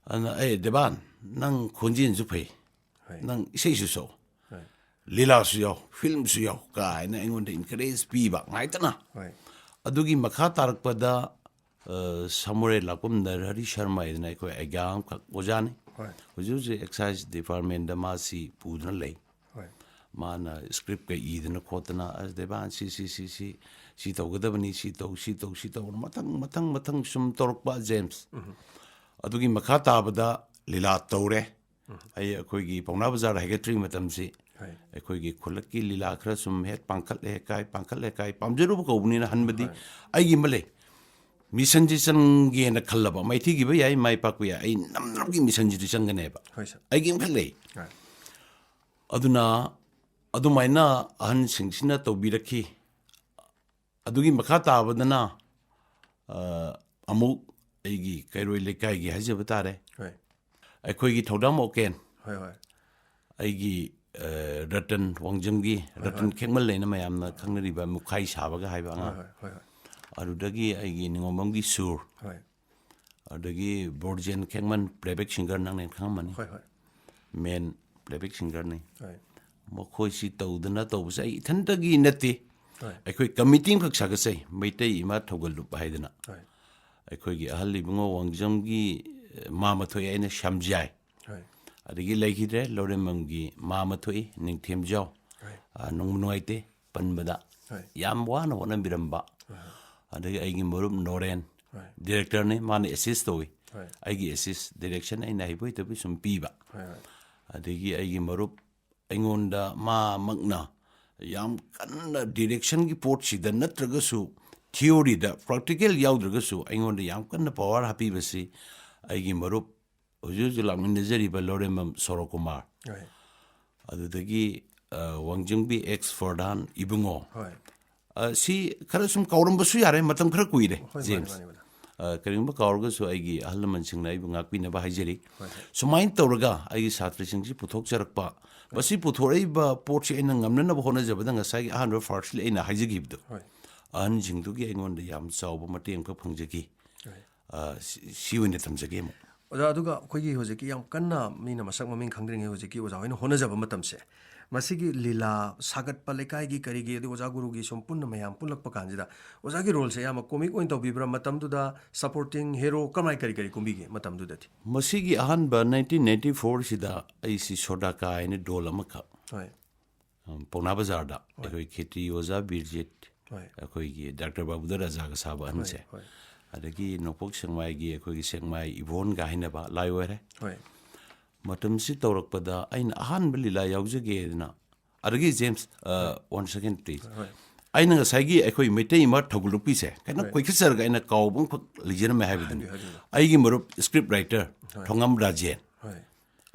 ꯑꯗꯨꯅ, "ꯑꯦ ꯗꯦꯕꯥꯟ, ꯅꯪ ꯈꯣꯟꯖꯦꯜꯁꯨ ꯐꯩ, ꯍꯣꯏ꯫ ꯅꯪ ꯏꯁꯩꯁꯨ ꯁꯛꯎ, ꯍꯣꯏ꯫ ꯂꯤꯂꯥꯁꯨ ꯌꯥꯎ, ꯐꯤꯂꯝꯁꯨ ꯌꯥꯎ" ꯀꯥꯏꯅ ꯑꯩꯉꯣꯟꯗ ꯏꯟꯀꯔꯦꯖ ꯄꯤꯕ ꯉꯥꯏꯇꯅ꯫ ꯍꯣꯏ꯫ ꯑꯗꯨꯒꯤ ꯃꯈꯥ ꯇꯥꯔꯛꯄꯗ, ꯑ, ꯁꯃꯨꯔꯦ ꯂꯥꯛꯄꯝ ꯅꯔꯍꯔꯤ ꯁꯔꯃ ꯍꯥꯏꯗꯅ ꯑꯩꯈꯣꯏ ꯑꯩꯒꯥ ꯑꯃꯈꯛ ꯑꯣꯖꯥꯅꯤ꯫ ꯍꯣꯏ꯫ ꯍꯧꯖꯤꯛ ꯍꯧꯖꯤꯛ ꯑꯦꯛꯁꯥꯏꯁ ꯗꯤꯄꯥꯔꯠꯃꯦꯟꯗ ꯃꯥꯁꯤ ꯄꯨꯗꯨꯅ ꯂꯩ꯫ ꯍꯣꯏ꯫ ꯃꯥꯅ ꯁ꯭ꯀ꯭ꯔꯤꯞꯀ ꯏꯗꯅ ꯈꯣꯠꯇꯅ, "ꯑꯁ ꯗꯦꯕꯥꯟ, ꯁꯤ ꯁꯤ ꯁꯤ ꯁꯤ ꯁꯤ ꯇꯧꯒꯗꯕꯅꯤ, ꯁꯤ ꯇꯧ, ꯁꯤ ꯇꯧ, ꯁꯤ ꯇꯧꯅ" ꯃꯊꯪ ꯃꯊꯪ ꯃꯊꯪ ꯁꯨꯝ ꯇꯧꯔꯛꯄ ꯖꯦꯝꯁ꯫ ꯑꯗꯨꯒꯤ ꯃꯈꯥ ꯇꯥꯕꯗ ꯂꯤꯂꯥ ꯇꯧꯔꯦ꯫ ꯑꯩ ꯑꯩꯈꯣꯏꯒꯤ ꯄꯥꯎꯅꯥ ꯕꯖꯥꯔ ꯍꯥꯏꯒꯠꯇ꯭ꯔꯤꯉꯩ ꯃꯇꯝꯁꯤ ꯑꯩꯈꯣꯏꯒꯤ ꯈꯨꯜꯂꯛꯀꯤ ꯂꯤꯂꯥ ꯈꯔ ꯁꯨꯝ ꯍꯦꯛ ꯄꯥꯡꯈꯠꯂꯦ ꯍꯦꯛ ꯀꯥꯏ, ꯄꯥꯡꯈꯠꯂꯦ ꯍꯦꯛ ꯀꯥꯏ, ꯄꯥꯝꯖꯔꯨꯕ ꯀꯧꯕꯅꯤꯅ ꯍꯟꯕꯗꯤ ꯑꯩꯒꯤ ꯑꯃ ꯂꯩ꯫ ꯃꯤꯁꯟꯁꯤ ꯆꯪꯒꯦꯅ ꯈꯜꯂꯕ, ꯃꯥꯏꯊꯤꯈꯤꯕ ꯌꯥꯏ, ꯃꯥꯏ ꯄꯥꯛꯄ ꯌꯥꯏ, ꯑꯩ ꯅꯝꯅꯕꯒꯤ ꯃꯤꯁꯟꯁꯤꯗꯤ ꯆꯪꯒꯅꯦꯕ꯫ ꯑꯩꯒꯤ ꯑꯃꯈꯛ ꯂꯩ꯫ ꯑꯗꯨꯅ ꯑꯗꯨꯃꯥꯏꯅ ꯑꯍꯟꯁꯤꯡꯁꯤꯅ ꯇꯧꯕꯤꯔꯛꯈꯤ꯫ ꯑꯗꯨꯒꯤ ꯃꯈꯥ ꯇꯥꯕꯗꯅ, ꯑ, ꯑꯃꯨꯛ ꯑꯩꯒꯤ ꯀꯩꯔꯣꯏ ꯂꯩꯀꯥꯏꯒꯤ ꯍꯥꯏꯖꯕ ꯇꯥꯔꯦ꯫ ꯑꯩꯈꯣꯏꯒꯤ ꯊꯧꯗꯥꯝ ꯑꯣꯀꯦꯟ, ꯑꯩꯒꯤ, ꯑ, ꯔꯇꯟ ꯋꯥꯡꯖꯝꯒꯤ, ꯔꯇꯟ ꯈꯦꯛꯃꯜ ꯍꯥꯏꯅ ꯃꯌꯥꯝꯅ ꯈꯪꯅꯔꯤꯕ ꯃꯨꯈꯥꯏ ꯁꯥꯕꯒ ꯍꯥꯏꯕ ꯑꯉꯥꯡ꯫ ꯑꯗꯨꯗꯒꯤ ꯑꯩꯒꯤ ꯅꯤꯉꯣꯝꯕꯝꯒꯤ ꯁꯨꯔ꯫ ꯑꯗꯒꯤ ꯕꯣꯔꯖꯦꯟ ꯈꯦꯛꯃꯟ, playback singer, ꯅꯪꯅ ꯍꯦꯟꯅ ꯈꯪꯉꯝꯃꯅꯤ꯫ ꯃꯦꯟ playback singerꯅꯤ꯫ ꯃꯈꯣꯏꯁꯤ ꯇꯧꯗꯅ ꯇꯧꯕꯁꯦ ꯑꯩ ꯏꯊꯟꯇꯒꯤ ꯅꯠꯇꯦ꯫ ꯑꯩꯈꯣꯏ ꯀꯃꯤꯇꯤ ꯑꯃꯈꯛ ꯁꯥꯒꯠꯆꯩ, ꯃꯩꯇꯩ ꯏꯃꯥ ꯊꯧꯒꯜꯂꯨꯞ ꯍꯥꯏꯗꯅ꯫ ꯑꯩꯈꯣꯏꯒꯤ ꯑꯍꯜ ꯏꯕꯨꯡꯉꯣ ꯋꯥꯡꯖꯝꯒꯤ, ꯑꯦ, ꯃꯥ ꯃꯊꯣꯏ ꯑꯩꯅ ꯁꯝꯖꯥꯏ꯫ ꯑꯗꯒꯤ ꯂꯩꯈꯤꯗ꯭ꯔꯦ, ꯂꯧꯔꯦꯝꯕꯝꯒꯤ ꯃꯥ ꯃꯊꯣꯏ, ꯅꯤꯡꯊꯦꯝꯖꯥꯎ꯫ ꯑ, ꯅꯨꯡꯕꯨ ꯅꯨꯡꯉꯥꯏꯇꯦ ꯄꯟꯕꯗ꯫ ꯌꯥꯝ ꯋꯥꯅ ꯍꯣꯠꯅꯕꯤꯔꯝꯕ꯫ ꯑꯗꯒꯤ ꯑꯩꯒꯤ ꯃꯔꯨꯞ ꯅꯣꯔꯦꯟ, directorꯅꯤ, ꯃꯥꯅ assist ꯇꯧꯏ꯫ ꯑꯩꯒꯤ assist, direction ꯑꯩꯅ ꯍꯩꯕꯣꯏ ꯍꯩꯇꯕꯣꯏ ꯁꯨꯝ ꯄꯤꯕ꯫ ꯑꯗꯒꯤ ꯑꯩꯒꯤ ꯃꯔꯨꯞ, ꯑꯩꯉꯣꯟꯗ ꯃꯥꯃꯛꯅ ꯌꯥꯝ ꯀꯟꯅ directionꯒꯤ ꯄꯣꯠꯁꯤꯗ ꯅꯠꯇ꯭ꯔꯒꯁꯨ theoryꯗ, practical ꯌꯥꯎꯗ꯭ꯔꯒꯁꯨ ꯑꯩꯉꯣꯟꯗ ꯌꯥꯝ ꯀꯟꯅ power ꯍꯥꯞꯄꯤꯕꯁꯤ ꯑꯩꯒꯤ ꯃꯔꯨꯞ, ꯍꯧꯖꯤꯛ ꯍꯧꯖꯤꯛ ꯂꯥꯛꯃꯤꯟꯅꯖꯔꯤꯕ ꯂꯧꯔꯦꯝꯕꯝ ꯁꯣꯔꯣꯀꯨꯃꯥꯔ꯫ ꯑꯗꯨꯗꯒꯤ, ꯑ, ꯋꯥꯡꯖꯤꯡꯕꯤ X ꯐꯣꯔꯗꯥꯟ ꯏꯕꯨꯡꯉꯣ꯫ ꯑ, ꯁꯤ ꯈꯔ ꯁꯨꯝ ꯀꯥꯎꯔꯝꯕꯁꯨ ꯌꯥꯔꯦ, ꯃꯇꯝ ꯈꯔ ꯀꯨꯏꯔꯦ, ꯍꯣꯏ, ꯃꯥꯅꯦ, ꯖꯦꯝꯁ꯫ ꯃꯥꯅꯦ, ꯃꯥꯅꯦ꯫ ꯑ, ꯀꯔꯤꯒꯨꯝꯕ ꯀꯥꯎꯔꯒꯁꯨ ꯑꯩꯒꯤ ꯑꯍꯜ ꯂꯃꯟꯁꯤꯡꯅ ꯑꯩꯕꯨ ꯉꯥꯛꯄꯤꯅꯕ ꯍꯥꯏꯖꯔꯤ꯫ ꯍꯣꯏ, ꯍꯣꯏ꯫ ꯁꯨꯃꯥꯏꯅ ꯇꯧꯔꯒ ꯑꯩꯒꯤ ꯁꯥꯇ꯭ꯔꯁꯤꯡꯁꯤ ꯄꯨꯊꯣꯛꯆꯔꯛꯄ, ꯃꯁꯤ ꯄꯨꯊꯣꯔꯛꯏꯕ ꯄꯣꯠꯁꯤ ꯑꯩꯅ ꯉꯝꯅꯅꯕ ꯍꯣꯠꯅꯖꯕꯗ ꯉꯁꯥꯏꯒꯤ ꯑꯍꯥꯟꯕ firstly ꯑꯩꯅ ꯍꯥꯏꯖꯈꯤꯕꯗꯣ, ꯍꯣꯏ꯫ ꯑꯍꯟꯁꯤꯡꯗꯨꯒꯤ ꯑꯩꯉꯣꯟꯗ ꯌꯥꯝ ꯆꯥꯎꯕ ꯃꯇꯦꯡ ꯑꯃꯈꯛ ꯐꯪꯖꯈꯤ꯫ ꯍꯣꯏ꯫ ꯑ, ꯁꯤ, ꯁꯤ ꯑꯣꯏꯅ ꯊꯝꯖꯒꯦ ꯑꯃꯨꯛ꯫ ꯑꯣꯖꯥ, ꯑꯗꯨꯒ ꯑꯩꯈꯣꯏꯒꯤ ꯍꯧꯖꯤꯛꯀꯤ ꯌꯥꯝ ꯀꯟꯅ ꯃꯤꯅ ꯃꯁꯛ ꯃꯃꯤꯡ ꯈꯪꯗ꯭ꯔꯤꯉꯩ ꯍꯧꯖꯤꯛꯀꯤ ꯑꯣꯖꯥ ꯍꯣꯏꯅ ꯍꯣꯠꯅꯖꯕ ꯃꯇꯝꯁꯦ, ꯃꯁꯤꯒꯤ ꯂꯤꯂꯥ ꯁꯥꯒꯠꯄ ꯂꯩꯀꯥꯏꯒꯤ ꯀꯔꯤꯒꯤ, ꯑꯗꯩ ꯑꯣꯖꯥ ꯒꯨꯔꯨꯒꯤ ꯁꯨꯝ ꯄꯨꯟꯅ ꯃꯌꯥꯝ ꯄꯨꯜꯂꯛꯄ ꯀꯥꯟꯁꯤꯗ ꯑꯣꯖꯥꯒꯤ roleꯁꯦ ꯑꯌꯥꯝꯕ comic ꯑꯣꯏꯅ ꯇꯧꯕꯤꯕ꯭ꯔꯥ? ꯃꯇꯝꯗꯨꯗ supporting hero ꯀꯃꯥꯏ ꯀꯔꯤ ꯀꯔꯤ ꯀꯨꯝꯕꯤꯒꯦ ꯃꯇꯝꯗꯨꯗꯗꯤ? ꯃꯁꯤꯒꯤ ꯑꯍꯥꯟꯕ nineteen ninety fourꯁꯤꯗ ꯑꯩꯁꯤ ꯁꯣꯗꯥꯀꯥ ꯍꯥꯏꯅ ꯗꯣꯜ ꯑꯃꯈꯛ ꯍꯣꯏ꯫ ꯄꯥꯎꯅꯥ ꯕꯖꯥꯔꯗ ꯑꯩꯈꯣꯏ ꯈꯦꯇ꯭ꯔꯤ ꯑꯣꯖꯥ ꯕꯤꯔꯖꯤꯠ, ꯍꯣꯏ꯫ ꯑꯩꯈꯣꯏꯒꯤ ꯗꯥꯛꯇꯔ ꯕꯥꯕꯨꯗꯔ ꯔꯥꯖꯥꯒ ꯁꯥꯕ ꯑꯍꯟꯁꯦ, ꯍꯣꯏ꯫ ꯑꯗꯒꯤ ꯅꯣꯡꯄꯣꯛ ꯁꯦꯛꯃꯥꯏꯒꯤ ꯑꯩꯈꯣꯏꯒꯤ ꯁꯦꯛꯃꯥꯏ ꯏꯕꯣꯟꯒ ꯍꯥꯏꯅꯕ ꯂꯥꯏ ꯑꯣꯏꯔꯦ꯫ ꯍꯣꯏ꯫ ꯃꯇꯝꯁꯤ ꯇꯧꯔꯛꯄꯗ ꯑꯩꯅ ꯑꯍꯥꯟꯕ ꯂꯤꯂꯥ ꯌꯥꯎꯖꯒꯦꯗꯅ, ꯑꯗꯒꯤ ꯖꯦꯝꯁ, ꯋꯥꯟ ꯁꯦꯀꯦꯟ ꯄ꯭ꯂꯤꯖ꯫ ꯍꯣꯏ꯫ ꯑꯩꯅ ꯉꯁꯥꯏꯒꯤ ꯑꯩꯈꯣꯏ ꯃꯩꯇꯩ ꯏꯃꯥ ꯊꯧꯒꯠꯂꯨꯛꯄꯤꯁꯦ ꯀꯩꯅꯣ ꯍꯣꯏ꯫ ꯀꯣꯏꯈꯠꯆꯔꯒ ꯑꯩꯅ ꯀꯥꯎꯕ ꯑꯃꯈꯛ ꯂꯩꯖꯔꯝꯃꯦ ꯍꯥꯏꯕꯗꯨꯅꯤ꯫ ꯍꯥꯏꯕꯤꯌꯨ, ꯍꯥꯏꯕꯤꯌꯨ꯫ ꯑꯩꯒꯤ ꯃꯔꯨꯞ ꯁ꯭ꯀ꯭ꯔꯤꯞ ꯔꯥꯏꯇꯔ ꯍꯣꯏ꯫ ꯊꯣꯉꯝ ꯔꯥꯖꯦꯟ, ꯍꯣꯏ꯫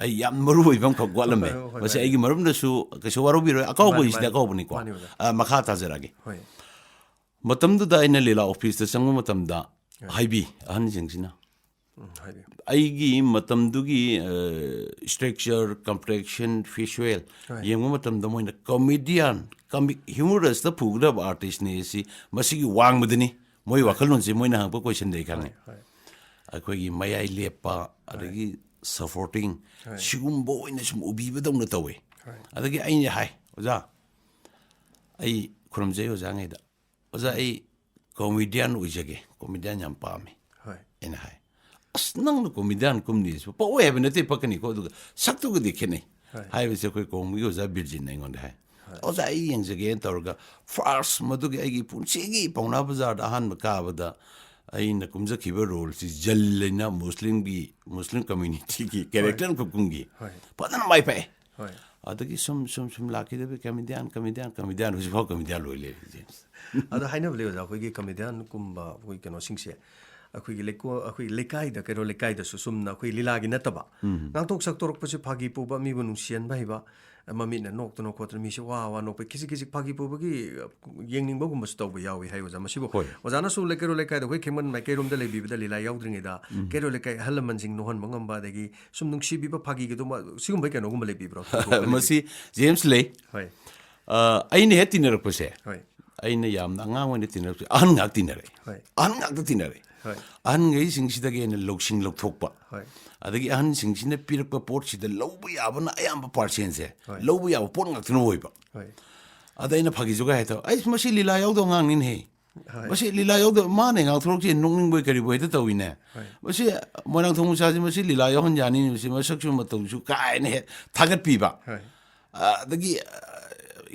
ꯑꯩ ꯌꯥꯝ ꯃꯔꯨ ꯑꯣꯏꯕ ꯑꯃꯈꯛ ꯋꯥꯠꯂꯝꯃꯦ꯫ ꯍꯣꯏ, ꯍꯣꯏ, ꯃꯁꯤ ꯍꯣꯏ꯫ ꯑꯩꯒꯤ ꯃꯔꯨꯞꯅꯁꯨ ꯀꯩꯁꯨ ꯋꯥꯔꯧꯕꯤꯔꯣꯏ, ꯑꯀꯥꯎꯕ ꯃꯥꯅꯤ, ꯍꯥꯏꯁꯤꯗꯤ ꯃꯥꯅꯤ꯫ ꯑꯀꯥꯎꯕꯅꯤꯀꯣ꯫ ꯃꯥꯅꯤ, ꯑꯣꯖꯥ꯫ ꯑ, ꯃꯈꯥ ꯇꯥꯖꯔꯛꯑꯒꯦ꯫ ꯍꯣꯏ꯫ ꯃꯇꯝꯗꯨꯗ ꯑꯩꯅ ꯂꯤꯂꯥ ꯑꯣꯐꯤꯁꯇ ꯆꯪꯕ ꯃꯇꯝꯗ ꯍꯥꯏꯕꯤ ꯑꯍꯟꯁꯤꯡꯁꯤꯅ, ꯎꯝ, ꯍꯥꯏꯕꯤꯌꯨ꯫ ꯑꯩꯒꯤ ꯃꯇꯝꯗꯨꯒꯤ ꯁ꯭ꯇ꯭ꯔꯛꯆꯔ, ꯀꯝꯄ꯭ꯂꯦꯛꯁꯟ, ꯐꯤꯖꯨꯋꯦꯜ ꯍꯣꯏ꯫ ꯌꯦꯡꯕ ꯃꯇꯝꯗ ꯃꯣꯏꯅ ꯀꯣꯃꯦꯗꯤꯌꯥꯟ, ꯀꯃꯤꯛ ꯍ꯭ꯌꯨꯃꯔꯁꯇ ꯄꯨꯒꯗꯕ ꯑꯥꯔꯇꯤꯁꯅꯦ ꯁꯤ, ꯃꯁꯤꯒꯤ ꯋꯥꯡꯃꯗꯅꯤ ꯃꯣꯏ ꯋꯥꯈꯜꯂꯣꯟꯁꯤ꯫ ꯃꯣꯏꯅ ꯍꯪꯉꯛꯄ ꯀꯣꯏꯁꯟꯗ ꯑꯩ ꯈꯪꯉꯦ꯫ ꯍꯣꯏ꯫ ꯑꯩꯈꯣꯏꯒꯤ ꯃꯌꯥꯏ ꯂꯦꯞꯄ, ꯑꯗꯒꯤ ꯁꯄꯣꯔꯇꯤꯡ, ꯍꯣꯏ꯫ ꯁꯤꯒꯨꯝꯕ ꯑꯣꯏꯅ ꯁꯨꯝ ꯎꯕꯤꯕꯗꯧꯅ ꯇꯧꯋꯦ꯫ ꯍꯣꯏ꯫ ꯑꯗꯒꯤ ꯑꯩꯅ ꯍꯥꯏ, "ꯑꯣꯖꯥ, ꯑꯩ ꯈꯨꯔꯨꯝꯖꯩ ꯑꯣꯖꯥꯉꯩꯗ꯫ ꯑꯣꯖꯥ, ꯑꯩ ꯀꯣꯃꯦꯗꯤꯌꯥꯟ ꯑꯣꯏꯖꯒꯦ, ꯀꯣꯃꯦꯗꯤꯌꯥꯟ ꯌꯥꯝ ꯄꯥꯝꯃꯤ", ꯍꯣꯏ꯫ ꯑꯩꯅ ꯍꯥꯏ꯫ "ꯑꯁ, ꯅꯪꯅ ꯀꯣꯃꯦꯗꯤꯌꯥꯟ ꯀꯨꯝꯅꯤ ꯍꯥꯏꯁꯤꯕꯨ ꯄꯛꯑꯣꯏ ꯍꯥꯏꯕ ꯅꯠꯇꯦ, ꯄꯛꯀꯅꯤꯀꯣ, ꯑꯗꯨꯒ ꯁꯛꯇꯨꯒꯗꯤ ꯈꯦꯠꯅꯩ", ꯍꯣꯏ꯫ ꯍꯥꯏꯕꯁꯦ ꯑꯩꯈꯣꯏ ꯀꯣꯡꯕꯒꯤ ꯑꯣꯖꯥ ꯕꯤꯔꯖꯤꯟꯅ ꯑꯩꯉꯣꯟꯗ ꯍꯥꯏ꯫ "ꯑꯣꯖꯥ, ꯑꯩ ꯌꯦꯡꯖꯒꯦꯅ" ꯇꯧꯔꯒ ꯐꯥꯔꯁ ꯃꯗꯨꯒꯤ ꯑꯩꯒꯤ ꯄꯨꯟꯁꯤꯒꯤ ꯄꯥꯎꯅꯥ ꯕꯖꯥꯔꯗ ꯑꯍꯥꯟꯕ ꯀꯥꯕꯗ ꯑꯩꯅ ꯀꯨꯝꯖꯈꯤꯕ ꯔꯣꯜꯁꯤ ꯖꯜ ꯍꯥꯏꯅ ꯃꯨꯁꯂꯤꯝꯒꯤ, ꯃꯨꯁꯂꯤꯝ ꯀꯝꯃ꯭ꯌꯨꯅꯤꯇꯤꯒꯤ ꯀꯦꯔꯦꯛꯇꯔ ꯑꯃꯈꯛ ꯀꯨꯝꯈꯤ꯫ ꯍꯣꯏ꯫ ꯐꯖꯅ ꯃꯥꯏ ꯄꯥꯛꯑꯦ꯫ ꯍꯣꯏ꯫ ꯑꯗꯒꯤ ꯁꯨꯝ ꯁꯨꯝ ꯁꯨꯝ ꯂꯥꯛꯈꯤꯗꯕ ꯀꯃꯦꯗꯤꯌꯥꯟ, ꯀꯃꯦꯗꯤꯌꯥꯟ, ꯀꯃꯦꯗꯤꯌꯥꯟ, ꯍꯧꯖꯤꯛꯐꯥꯎ ꯀꯃꯦꯗꯤꯌꯥꯟ ꯂꯣꯏ ꯂꯩꯔꯤ, ꯖꯦꯝꯁ꯫ ꯑꯗꯣ ꯍꯥꯏꯅꯕ ꯂꯩ ꯑꯣꯖꯥ, ꯑꯩꯈꯣꯏꯒꯤ ꯀꯃꯦꯗꯤꯌꯥꯟꯒꯨꯝꯕ ꯑꯩꯈꯣꯏ ꯀꯩꯅꯣꯁꯤꯡꯁꯦ ꯑꯩꯈꯣꯏꯒꯤ ꯂꯩꯀꯣ-, ꯑꯩꯈꯣꯏ ꯂꯩꯀꯥꯏꯗ, ꯀꯩꯔꯣꯜ ꯂꯩꯀꯥꯏꯗꯁꯨ ꯆꯨꯝꯅ ꯑꯩꯈꯣꯏ ꯂꯤꯂꯥꯒꯤ ꯅꯠꯇꯕ ꯉꯥꯡꯊꯣꯛ ꯁꯛꯇꯣꯔꯛꯄꯁꯦ ꯐꯥꯒꯤ ꯄꯨꯕ, ꯃꯤꯕꯨ ꯅꯨꯡꯁꯤꯍꯟꯕ ꯍꯩꯕ, ꯃꯃꯤꯠꯅ ꯅꯣꯛꯇꯅ ꯈꯣꯠꯇꯅ ꯃꯤꯁꯦ ꯋꯥ ꯋꯥ ꯅꯣꯛꯄ, ꯈꯤꯖꯤꯛ ꯈꯤꯖꯤꯛ ꯐꯥꯒꯤ ꯄꯨꯕꯒꯤ ꯌꯦꯡꯅꯤꯡꯕꯒꯨꯝꯕꯁꯨ ꯇꯧꯕ ꯌꯥꯎꯏ ꯍꯥꯏ ꯑꯣꯖꯥ꯫ ꯃꯁꯤꯕꯨ ꯍꯣꯏ꯫ ꯑꯣꯖꯥꯅꯁꯨ ꯂꯩ-, ꯀꯩꯔꯣꯜ ꯂꯩꯀꯥꯏꯗ ꯑꯩꯈꯣꯏ ꯈꯦꯡꯃꯟ ꯃꯥꯏꯀꯩꯔꯣꯝꯗ ꯂꯩꯕꯤꯕꯗ ꯂꯤꯂꯥ ꯌꯥꯎꯗ꯭ꯔꯤꯉꯩꯗ ꯀꯩꯔꯣꯜ ꯂꯩꯀꯥꯏ ꯑꯍꯜ ꯂꯃꯟꯁꯤꯡ ꯅꯣꯛꯍꯟꯕ ꯉꯝꯕ, ꯑꯗꯒꯤ ꯁꯨꯝ ꯅꯨꯡꯁꯤꯕꯤꯕ ꯐꯥꯒꯤꯒꯗꯨꯃ ꯁꯤꯒꯨꯝꯕꯩ ꯀꯩꯅꯣꯒꯨꯝꯕ ꯂꯩꯕꯤꯕ꯭ꯔꯣ? ꯃꯁꯤ ꯖꯦꯝꯁ ꯂꯩ꯫ ꯍꯣꯏ꯫ ꯑ, ꯑꯩꯅ ꯍꯦꯛ ꯇꯤꯟꯅꯔꯛꯄꯁꯦ, ꯍꯣꯏ꯫ ꯑꯩꯅ ꯌꯥꯝꯅ ꯑꯉꯥꯡ ꯑꯣꯏꯅ ꯇꯤꯟꯅꯔꯛꯄꯁꯦ ꯑꯍꯟ ꯉꯥꯛ ꯇꯤꯟꯅꯔꯛꯑꯦ꯫ ꯍꯣꯏ꯫ ꯑꯍꯟ ꯉꯥꯛꯇ ꯇꯤꯟꯅꯔꯛꯑꯦ꯫ ꯍꯣꯏ꯫ ꯑꯍꯟꯈꯩꯁꯤꯡꯁꯤꯗꯒꯤ ꯑꯩꯅ ꯂꯧꯁꯤꯡ ꯂꯧꯊꯣꯛꯄ, ꯍꯣꯏ꯫ ꯑꯗꯒꯤ ꯑꯍꯟꯁꯤꯡꯁꯤꯅ ꯄꯤꯔꯛꯄ ꯄꯣꯠꯁꯤꯗ ꯂꯧꯕ ꯌꯥꯕꯅ ꯑꯌꯥꯝꯕ ꯄꯥꯔꯁꯦꯟꯁꯦ ꯍꯣꯏ꯫ ꯂꯧꯕ ꯌꯥꯕ ꯄꯣꯠ ꯉꯥꯛꯇꯅ ꯑꯣꯏꯕ꯫ ꯍꯣꯏ꯫ ꯑꯗ ꯑꯩꯅ ꯐꯥꯒꯤ ꯖꯨꯒꯥꯏ ꯍꯥꯏꯇꯥꯔꯦ, "ꯑꯩ ꯃꯁꯤ ꯂꯤꯂꯥ ꯌꯥꯎꯗꯕ ꯑꯉꯥꯡꯅꯤꯅꯦꯍꯦ, ꯍꯣꯏ꯫ ꯃꯁꯤ ꯂꯤꯂꯥ ꯌꯥꯎꯗꯕ, ꯃꯥꯅ ꯉꯥꯡꯊꯣꯔꯛꯁꯦ ꯅꯣꯛꯅꯤꯡꯕꯣꯏ ꯀꯔꯤꯕꯣꯏ ꯍꯦꯛꯇ ꯇꯧꯏꯅꯦ, ꯍꯣꯏ꯫ ꯃꯁꯤ ꯃꯣꯏꯔꯥꯡꯊꯣꯡ ꯃꯆꯥꯁꯤ ꯃꯁꯤ ꯂꯤꯂꯥ ꯌꯥꯎꯍꯟ ꯌꯥꯅꯤ, ꯃꯁꯤ ꯃꯁꯛꯁꯨ ꯃꯇꯧꯁꯨ" ꯀꯥꯏꯅ ꯍꯦꯛ ꯊꯥꯒꯠꯄꯤꯕ꯫ ꯍꯣꯏ꯫ ꯑꯗꯒꯤ, ꯑ,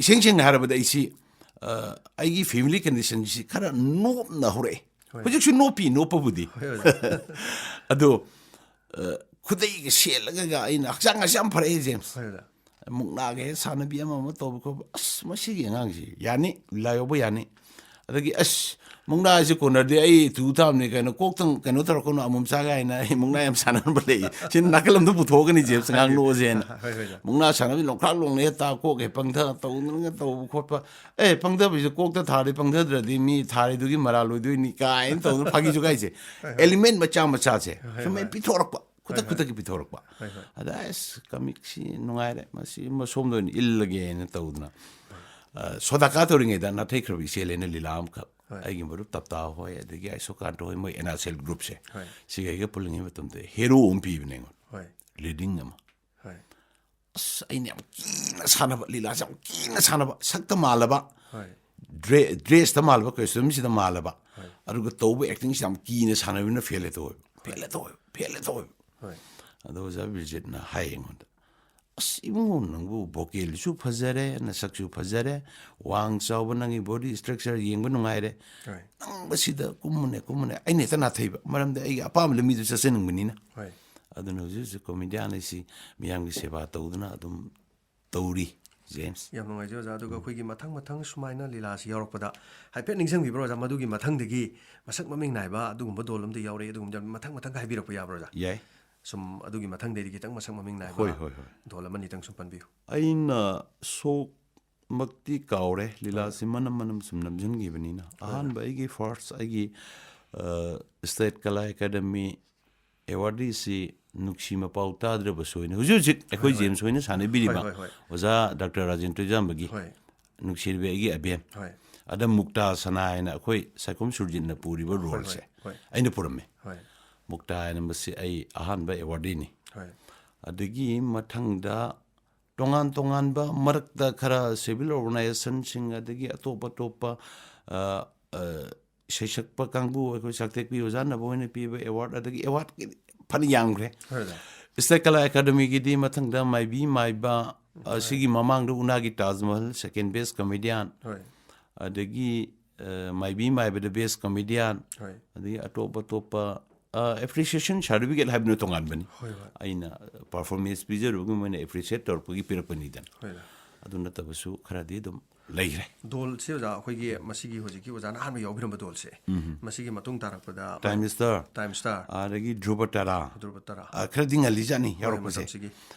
ꯏꯁꯦꯡ ꯁꯦꯡꯅ ꯍꯥꯏꯔꯕꯗ ꯑꯩꯁꯤ, ꯑ, ꯑꯩꯒꯤ family conditionꯁꯤ ꯈꯔ ꯅꯣꯞꯅ ꯍꯧꯔꯛꯑꯦ꯫ ꯍꯣꯏ꯫ ꯍꯧꯖꯤꯛꯁꯨ ꯅꯣꯞꯄꯤ, ꯅꯣꯞꯄꯕꯨꯗꯤ꯫ ꯍꯣꯏ, ꯑꯣꯖꯥ꯫ ꯑꯗꯣ, ꯑ, ꯈꯨꯗꯩꯒ ꯁꯦꯠꯂꯒ ꯑꯩꯅ ꯍꯛꯆꯥꯡ ꯑꯁꯤ ꯌꯥꯝ ꯐꯔꯛꯑꯦ, ꯖꯦꯝꯁ꯫ ꯍꯣꯏ, ꯑꯣꯖꯥ꯫ ꯃꯨꯛꯅꯥꯒ ꯍꯦꯛ ꯁꯥꯟꯅꯕꯤ ꯑꯃ ꯑꯃ ꯇꯧꯕ ꯈꯣꯠꯄ, "ꯑꯁ, ꯃꯁꯤꯒꯤ ꯑꯉꯥꯡꯁꯤ ꯌꯥꯅꯤ, ꯂꯤꯂꯥ ꯌꯥꯎꯕ ꯌꯥꯅꯤ"꯫ ꯑꯗꯒꯤ, "ꯑꯁ, ꯃꯨꯛꯅꯥꯁꯤ ꯀꯣꯟꯅꯔꯗꯤ ꯑꯩ ꯇꯨ ꯇꯥꯕꯅꯤ ꯀꯩꯅꯣ, ꯀꯣꯛꯇꯪ ꯀꯩꯅꯣ ꯇꯧꯔꯛꯀꯅꯨ, ꯑꯃꯣꯝ ꯆꯥꯒꯦ" ꯍꯥꯏꯅ ꯑꯩ ꯃꯨꯛꯅꯥ ꯌꯥꯝ ꯁꯥꯟꯅꯔꯝꯕ ꯂꯩ꯫ ꯁꯤ ꯅꯥꯀꯜ ꯑꯃꯗ ꯄꯨꯊꯣꯛꯑꯒꯅꯤ, ꯖꯦꯝꯁ, ꯉꯥꯡ ꯅꯣꯛꯑꯁꯦꯅ꯫ ꯍꯣꯏ, ꯍꯣꯏ, ꯑꯣꯖꯥ꯫ ꯃꯨꯛꯅꯥ ꯁꯥꯟꯅꯕꯤ ꯂꯣꯡꯈ꯭ꯔꯥꯛ ꯂꯣꯡꯅ ꯍꯦꯛ ꯇꯥ, ꯀꯣꯛ ꯍꯦꯛ ꯄꯪꯊ, ꯇꯧꯗꯅ ꯇꯧꯕ ꯈꯣꯠꯄ꯫ "ꯑꯦ, ꯄꯪꯊꯕꯁꯦ ꯀꯣꯛꯇ ꯊꯥꯔꯗꯤ ꯄꯪꯊꯗ꯭ꯔꯗꯤ ꯃꯤ ꯊꯥꯔꯤꯗꯨꯒꯤ ꯃꯔꯥꯜ ꯑꯣꯏꯗꯣꯏꯅꯤ" ꯀꯥꯏꯅ ꯇꯧꯗꯅ ꯐꯥꯒꯤ ꯖꯨꯒꯥꯏꯁꯦ꯫ ꯍꯣꯏ, ꯍꯣꯏ꯫ Element ꯃꯆꯥ ꯃꯆꯥꯁꯦ꯫ ꯍꯣꯏ, ꯁꯨꯝ ꯍꯣꯏ꯫ ꯄꯤꯊꯣꯔꯛꯄ꯫ ꯈꯨꯗꯛ ꯍꯣꯏ, ꯍꯣꯏ꯫ ꯈꯨꯗꯛꯀꯤ ꯄꯤꯊꯣꯔꯛꯄ꯫ ꯍꯣꯏ, ꯍꯣꯏ꯫ ꯑꯗ, "ꯑꯁ, ꯀꯃꯤꯛꯁꯤ ꯅꯨꯡꯉꯥꯏꯔꯦ, ꯃꯁꯤ ꯁꯣꯝꯗ ꯑꯣꯏꯅ ꯏꯜꯂꯒꯦꯅ" ꯇꯧꯗꯅ, ꯑ, ꯁꯣꯗꯥꯀꯥ ꯇꯧꯔꯤꯉꯩꯗ ꯅꯥꯊꯩꯈ꯭ꯔꯕ ꯏꯆꯦꯜ ꯑꯩꯅ ꯂꯤꯂꯥ ꯑꯃꯈꯛ ꯍꯣꯏ꯫ ꯑꯩꯒꯤ ꯃꯔꯨꯞ ꯇꯞꯇꯥ ꯍꯣꯏ, ꯑꯗꯒꯤ ꯑꯥꯏꯁꯣꯀꯥꯟꯇ ꯍꯣꯏ, ꯃꯣꯏ NRCL groupꯁꯦ, ꯍꯣꯏ꯫ ꯁꯤꯒ ꯑꯩꯒ ꯄꯨꯜꯂꯤꯉꯩ ꯃꯇꯝꯗ ꯍꯦꯔꯣ ꯑꯃ ꯄꯤꯕꯅꯦ ꯑꯩꯉꯣꯟꯗ, ꯍꯣꯏ꯫ Leading ꯑꯃ꯫ ꯍꯣꯏ꯫ ꯑꯁ, ꯑꯩꯅ ꯌꯥꯝ ꯀꯤꯅ ꯁꯥꯟꯅꯕ, ꯂꯤꯂꯥꯁꯦ ꯌꯥꯝ ꯀꯤꯅ ꯁꯥꯟꯅꯕ, ꯁꯛꯇ ꯃꯥꯜꯂꯕ, ꯍꯣꯏ꯫ ꯗ꯭ꯔꯦ-, dressꯇ ꯃꯥꯜꯂꯕ, costumeꯁꯤꯗ ꯃꯥꯜꯂꯕ, ꯍꯣꯏ꯫ ꯑꯗꯨꯒ ꯇꯧꯕ actingꯁꯤ ꯌꯥꯝ ꯀꯤꯅ ꯁꯥꯟꯅꯕꯅꯤꯅ fail ꯍꯦꯛꯇ ꯑꯣꯏꯕ, fail ꯍꯣꯏ꯫ ꯍꯦꯛꯇ ꯑꯣꯏꯕ, fail ꯍꯦꯛꯇ ꯑꯣꯏꯕ꯫ ꯍꯣꯏ꯫ ꯑꯗꯣ ꯑꯣꯖꯥ ꯕꯤꯔꯖꯤꯠꯅ ꯍꯥꯏ ꯑꯩꯉꯣꯟꯗ, "ꯑꯁ, ꯏꯕꯨꯡꯉꯣ, ꯅꯪꯕꯨ vocalꯁꯨ ꯐꯖꯔꯦ, ꯅꯁꯛꯁꯨ ꯐꯖꯔꯦ, ꯋꯥꯡ ꯆꯥꯎꯕ, ꯅꯪꯒꯤ body structure ꯌꯦꯡꯕ ꯅꯨꯡꯉꯥꯏꯔꯦ꯫ ꯍꯣꯏ꯫ ꯅꯪ ꯃꯁꯤꯗ ꯀꯨꯝꯃꯨꯅꯦ, ꯀꯨꯝꯃꯨꯅꯦ"꯫ ꯑꯩꯅ ꯍꯦꯛꯇ ꯅꯥꯊꯩꯕ, ꯃꯔꯝꯗꯤ ꯑꯩꯒꯤ ꯑꯄꯥꯝꯕ ꯂꯝꯕꯤꯗꯨ ꯆꯠꯆꯅꯤꯡꯕꯅꯤꯅ꯫ ꯍꯣꯏ꯫ ꯑꯗꯨꯅ ꯍꯧꯖꯤꯛ ꯍꯧꯖꯤꯛ comedian ꯑꯩꯁꯤ ꯃꯤꯌꯥꯝꯒꯤ ꯁꯦꯕꯥ ꯇꯧꯗꯨꯅ ꯑꯗꯨꯝ ꯇꯧꯔꯤ, ꯖꯦꯝꯁ꯫ ꯌꯥꯝ ꯅꯨꯡꯉꯥꯏꯖꯩ, ꯑꯣꯖꯥ꯫ ꯑꯗꯨꯒ ꯎꯝ꯫ ꯑꯩꯈꯣꯏꯒꯤ ꯃꯊꯪ ꯃꯊꯪ ꯁꯨꯃꯥꯏꯅ ꯂꯤꯂꯥꯁꯤ ꯌꯥꯎꯔꯛꯄꯗ ꯍꯥꯏꯐꯦꯠ ꯅꯤꯡꯁꯤꯡꯕꯤꯕ꯭ꯔꯣ, ꯑꯣꯖꯥ? ꯃꯗꯨꯒꯤ ꯃꯊꯪꯗꯒꯤ ꯃꯁꯛ ꯃꯃꯤꯡ ꯅꯥꯏꯕ ꯑꯗꯨꯒꯨꯝꯕ ꯗꯣꯜ ꯑꯃꯗꯤ ꯌꯥꯎꯔꯛꯏ, ꯑꯗꯨꯒꯨꯝꯕꯗ ꯃꯊꯪ ꯃꯊꯪ ꯍꯥꯏꯕꯤꯔꯛꯄ ꯌꯥꯕ꯭ꯔꯣ, ꯑꯣꯖꯥ? ꯌꯥꯏ꯫ ꯁꯨꯝ ꯑꯗꯨꯒꯤ ꯃꯊꯪꯗꯩꯗꯤ ꯈꯤꯇꯪ ꯃꯁꯛ ꯃꯃꯤꯡ ꯅꯥꯏꯕ ꯍꯣꯏ, ꯍꯣꯏ, ꯍꯣꯏ꯫ ꯗꯣꯜ ꯑꯃꯅꯤꯇꯪ ꯁꯨꯝ ꯄꯟꯕꯤꯌꯨ꯫ ꯑꯩꯅ ꯁꯣꯛꯃꯛꯇꯤ ꯀꯥꯎꯔꯦ, ꯂꯤꯂꯥꯁꯤ ꯍꯣꯏ꯫ ꯃꯅꯝ ꯃꯅꯝ ꯁꯨꯝ ꯅꯝꯁꯤꯟꯈꯤꯕꯅꯤꯅ꯫ ꯍꯣꯏ꯫ ꯑꯍꯥꯟꯕ ꯑꯩꯒꯤ first, ꯑꯩꯒꯤ, ꯑ, State Kala Academy awardꯁꯤ ꯅꯨꯡꯁꯤ ꯃꯄꯥꯎ ꯇꯥꯗ꯭ꯔꯕꯁꯨ ꯑꯣꯏꯅ ꯍꯧꯖꯤꯛ ꯍꯧꯖꯤꯛ ꯑꯩꯈꯣꯏ ꯍꯣꯏ, ꯍꯣꯏ꯫ ꯖꯦꯝꯁ ꯍꯣꯏꯅ ꯁꯥꯟꯅꯕꯤꯔꯤꯕ ꯍꯣꯏ, ꯍꯣꯏ, ꯍꯣꯏ꯫ ꯑꯣꯖꯥ ꯗꯥꯛꯇꯔ ꯔꯥꯖꯦꯟ ꯇꯣꯏꯖꯥꯝꯕꯒꯤ ꯍꯣꯏ꯫ ꯅꯨꯡꯁꯤꯔꯕꯤ ꯑꯩꯒꯤ ꯑꯕꯦꯝ꯫ ꯍꯣꯏ꯫ ꯑꯗ ꯃꯨꯛꯇꯥ ꯁꯅꯥ ꯍꯥꯏꯅ ꯑꯩꯈꯣꯏ ꯁꯥꯏꯈꯣꯝ ꯁꯨꯔꯖꯤꯠꯅ ꯄꯨꯔꯤꯕ ꯍꯣꯏ, ꯍꯣꯏ, roleꯁꯦ ꯍꯣꯏ꯫ ꯑꯩꯅ ꯄꯨꯔꯝꯃꯦ꯫ ꯍꯣꯏ꯫ ꯃꯨꯛꯇꯥ ꯍꯥꯏꯅ ꯃꯁꯤ ꯑꯩ ꯑꯍꯥꯟꯕ awardꯅꯤ꯫ ꯍꯣꯏ꯫ ꯑꯗꯒꯤ ꯃꯊꯪꯗ ꯇꯣꯉꯥꯟ ꯇꯣꯉꯥꯟꯕ ꯃꯔꯛꯇ ꯈꯔ civil organizationꯁꯤꯡ ꯑꯗꯒꯤ ꯑꯇꯣꯞ ꯑꯇꯣꯞꯄ, ꯑ, ꯑ, ꯏꯁꯩ ꯁꯛꯄ ꯀꯥꯡꯕꯨ, ꯑꯩꯈꯣꯏ ꯁꯛꯇꯦꯛꯄꯤ ꯑꯣꯖꯥ ꯅꯕꯣꯏꯅ ꯄꯤꯕ award, ꯑꯗꯒꯤ award ꯐꯅ ꯌꯥꯝꯈ꯭ꯔꯦ꯫ ꯍꯣꯏ, ꯑꯣꯖꯥ꯫ State Kala Academyꯒꯤꯗꯤ ꯃꯊꯪꯗ ꯃꯥꯏꯕꯤ ꯃꯥꯏꯕ, ꯑ, ꯁꯤꯒꯤ ꯃꯃꯥꯡꯗ ꯎꯅꯥꯒꯤ Taj Mahal, second best comedian, ꯍꯣꯏ ꯑꯗꯒꯤ ꯑ, ꯃꯥꯏꯕꯤ ꯃꯥꯏꯕꯗ best comedian, ꯍꯣꯏ ꯑꯗꯒꯤ ꯑꯇꯣꯞ ꯑꯇꯣꯞꯄ appreciation certificate ꯍꯥꯏꯕꯅ ꯇꯣꯉꯥꯟꯕꯅꯤ꯫ ꯍꯣꯏ ꯍꯣꯏ ꯑꯩꯅ performance ꯄꯤꯖꯔꯨꯕꯒꯤ ꯃꯣꯏꯅ appreciate ꯇꯧꯔꯛꯄꯒꯤ ꯄꯤꯔꯛꯄꯅꯤꯗꯅ꯫ ꯍꯣꯏ ꯑꯗꯨ ꯅꯠꯇꯕꯁꯨ ꯈꯔꯗꯤ ꯑꯗꯨꯝ ꯂꯩꯈ꯭ꯔꯦ꯫ ꯗꯣꯜꯁꯦ ꯑꯣꯖꯥ, ꯑꯩꯈꯣꯏꯒꯤ ꯃꯁꯤꯒꯤ ꯍꯧꯖꯤꯛꯀꯤ ꯑꯣꯖꯥꯅ ꯑꯍꯥꯟꯕ ꯌꯥꯎꯕꯤꯔꯝꯕ ꯗꯣꯜꯁꯦ, ꯃꯁꯤꯒꯤ ꯃꯇꯨꯡ ꯇꯥꯔꯛꯄꯗ Time Star, Time Star, ꯑꯗꯒꯤ ꯙ꯭ꯔꯨꯕ ꯇꯥꯔꯥ, ꯙ꯭ꯔꯨꯕ ꯇꯥꯔꯥ, ꯑ, ꯈꯔꯗꯤ ꯉꯜꯂꯤꯖꯥꯠꯅꯤ ꯍꯣꯏ, ꯌꯥꯎꯔꯛꯄꯁꯦ꯫ ꯃꯇꯝꯁꯤꯒꯤ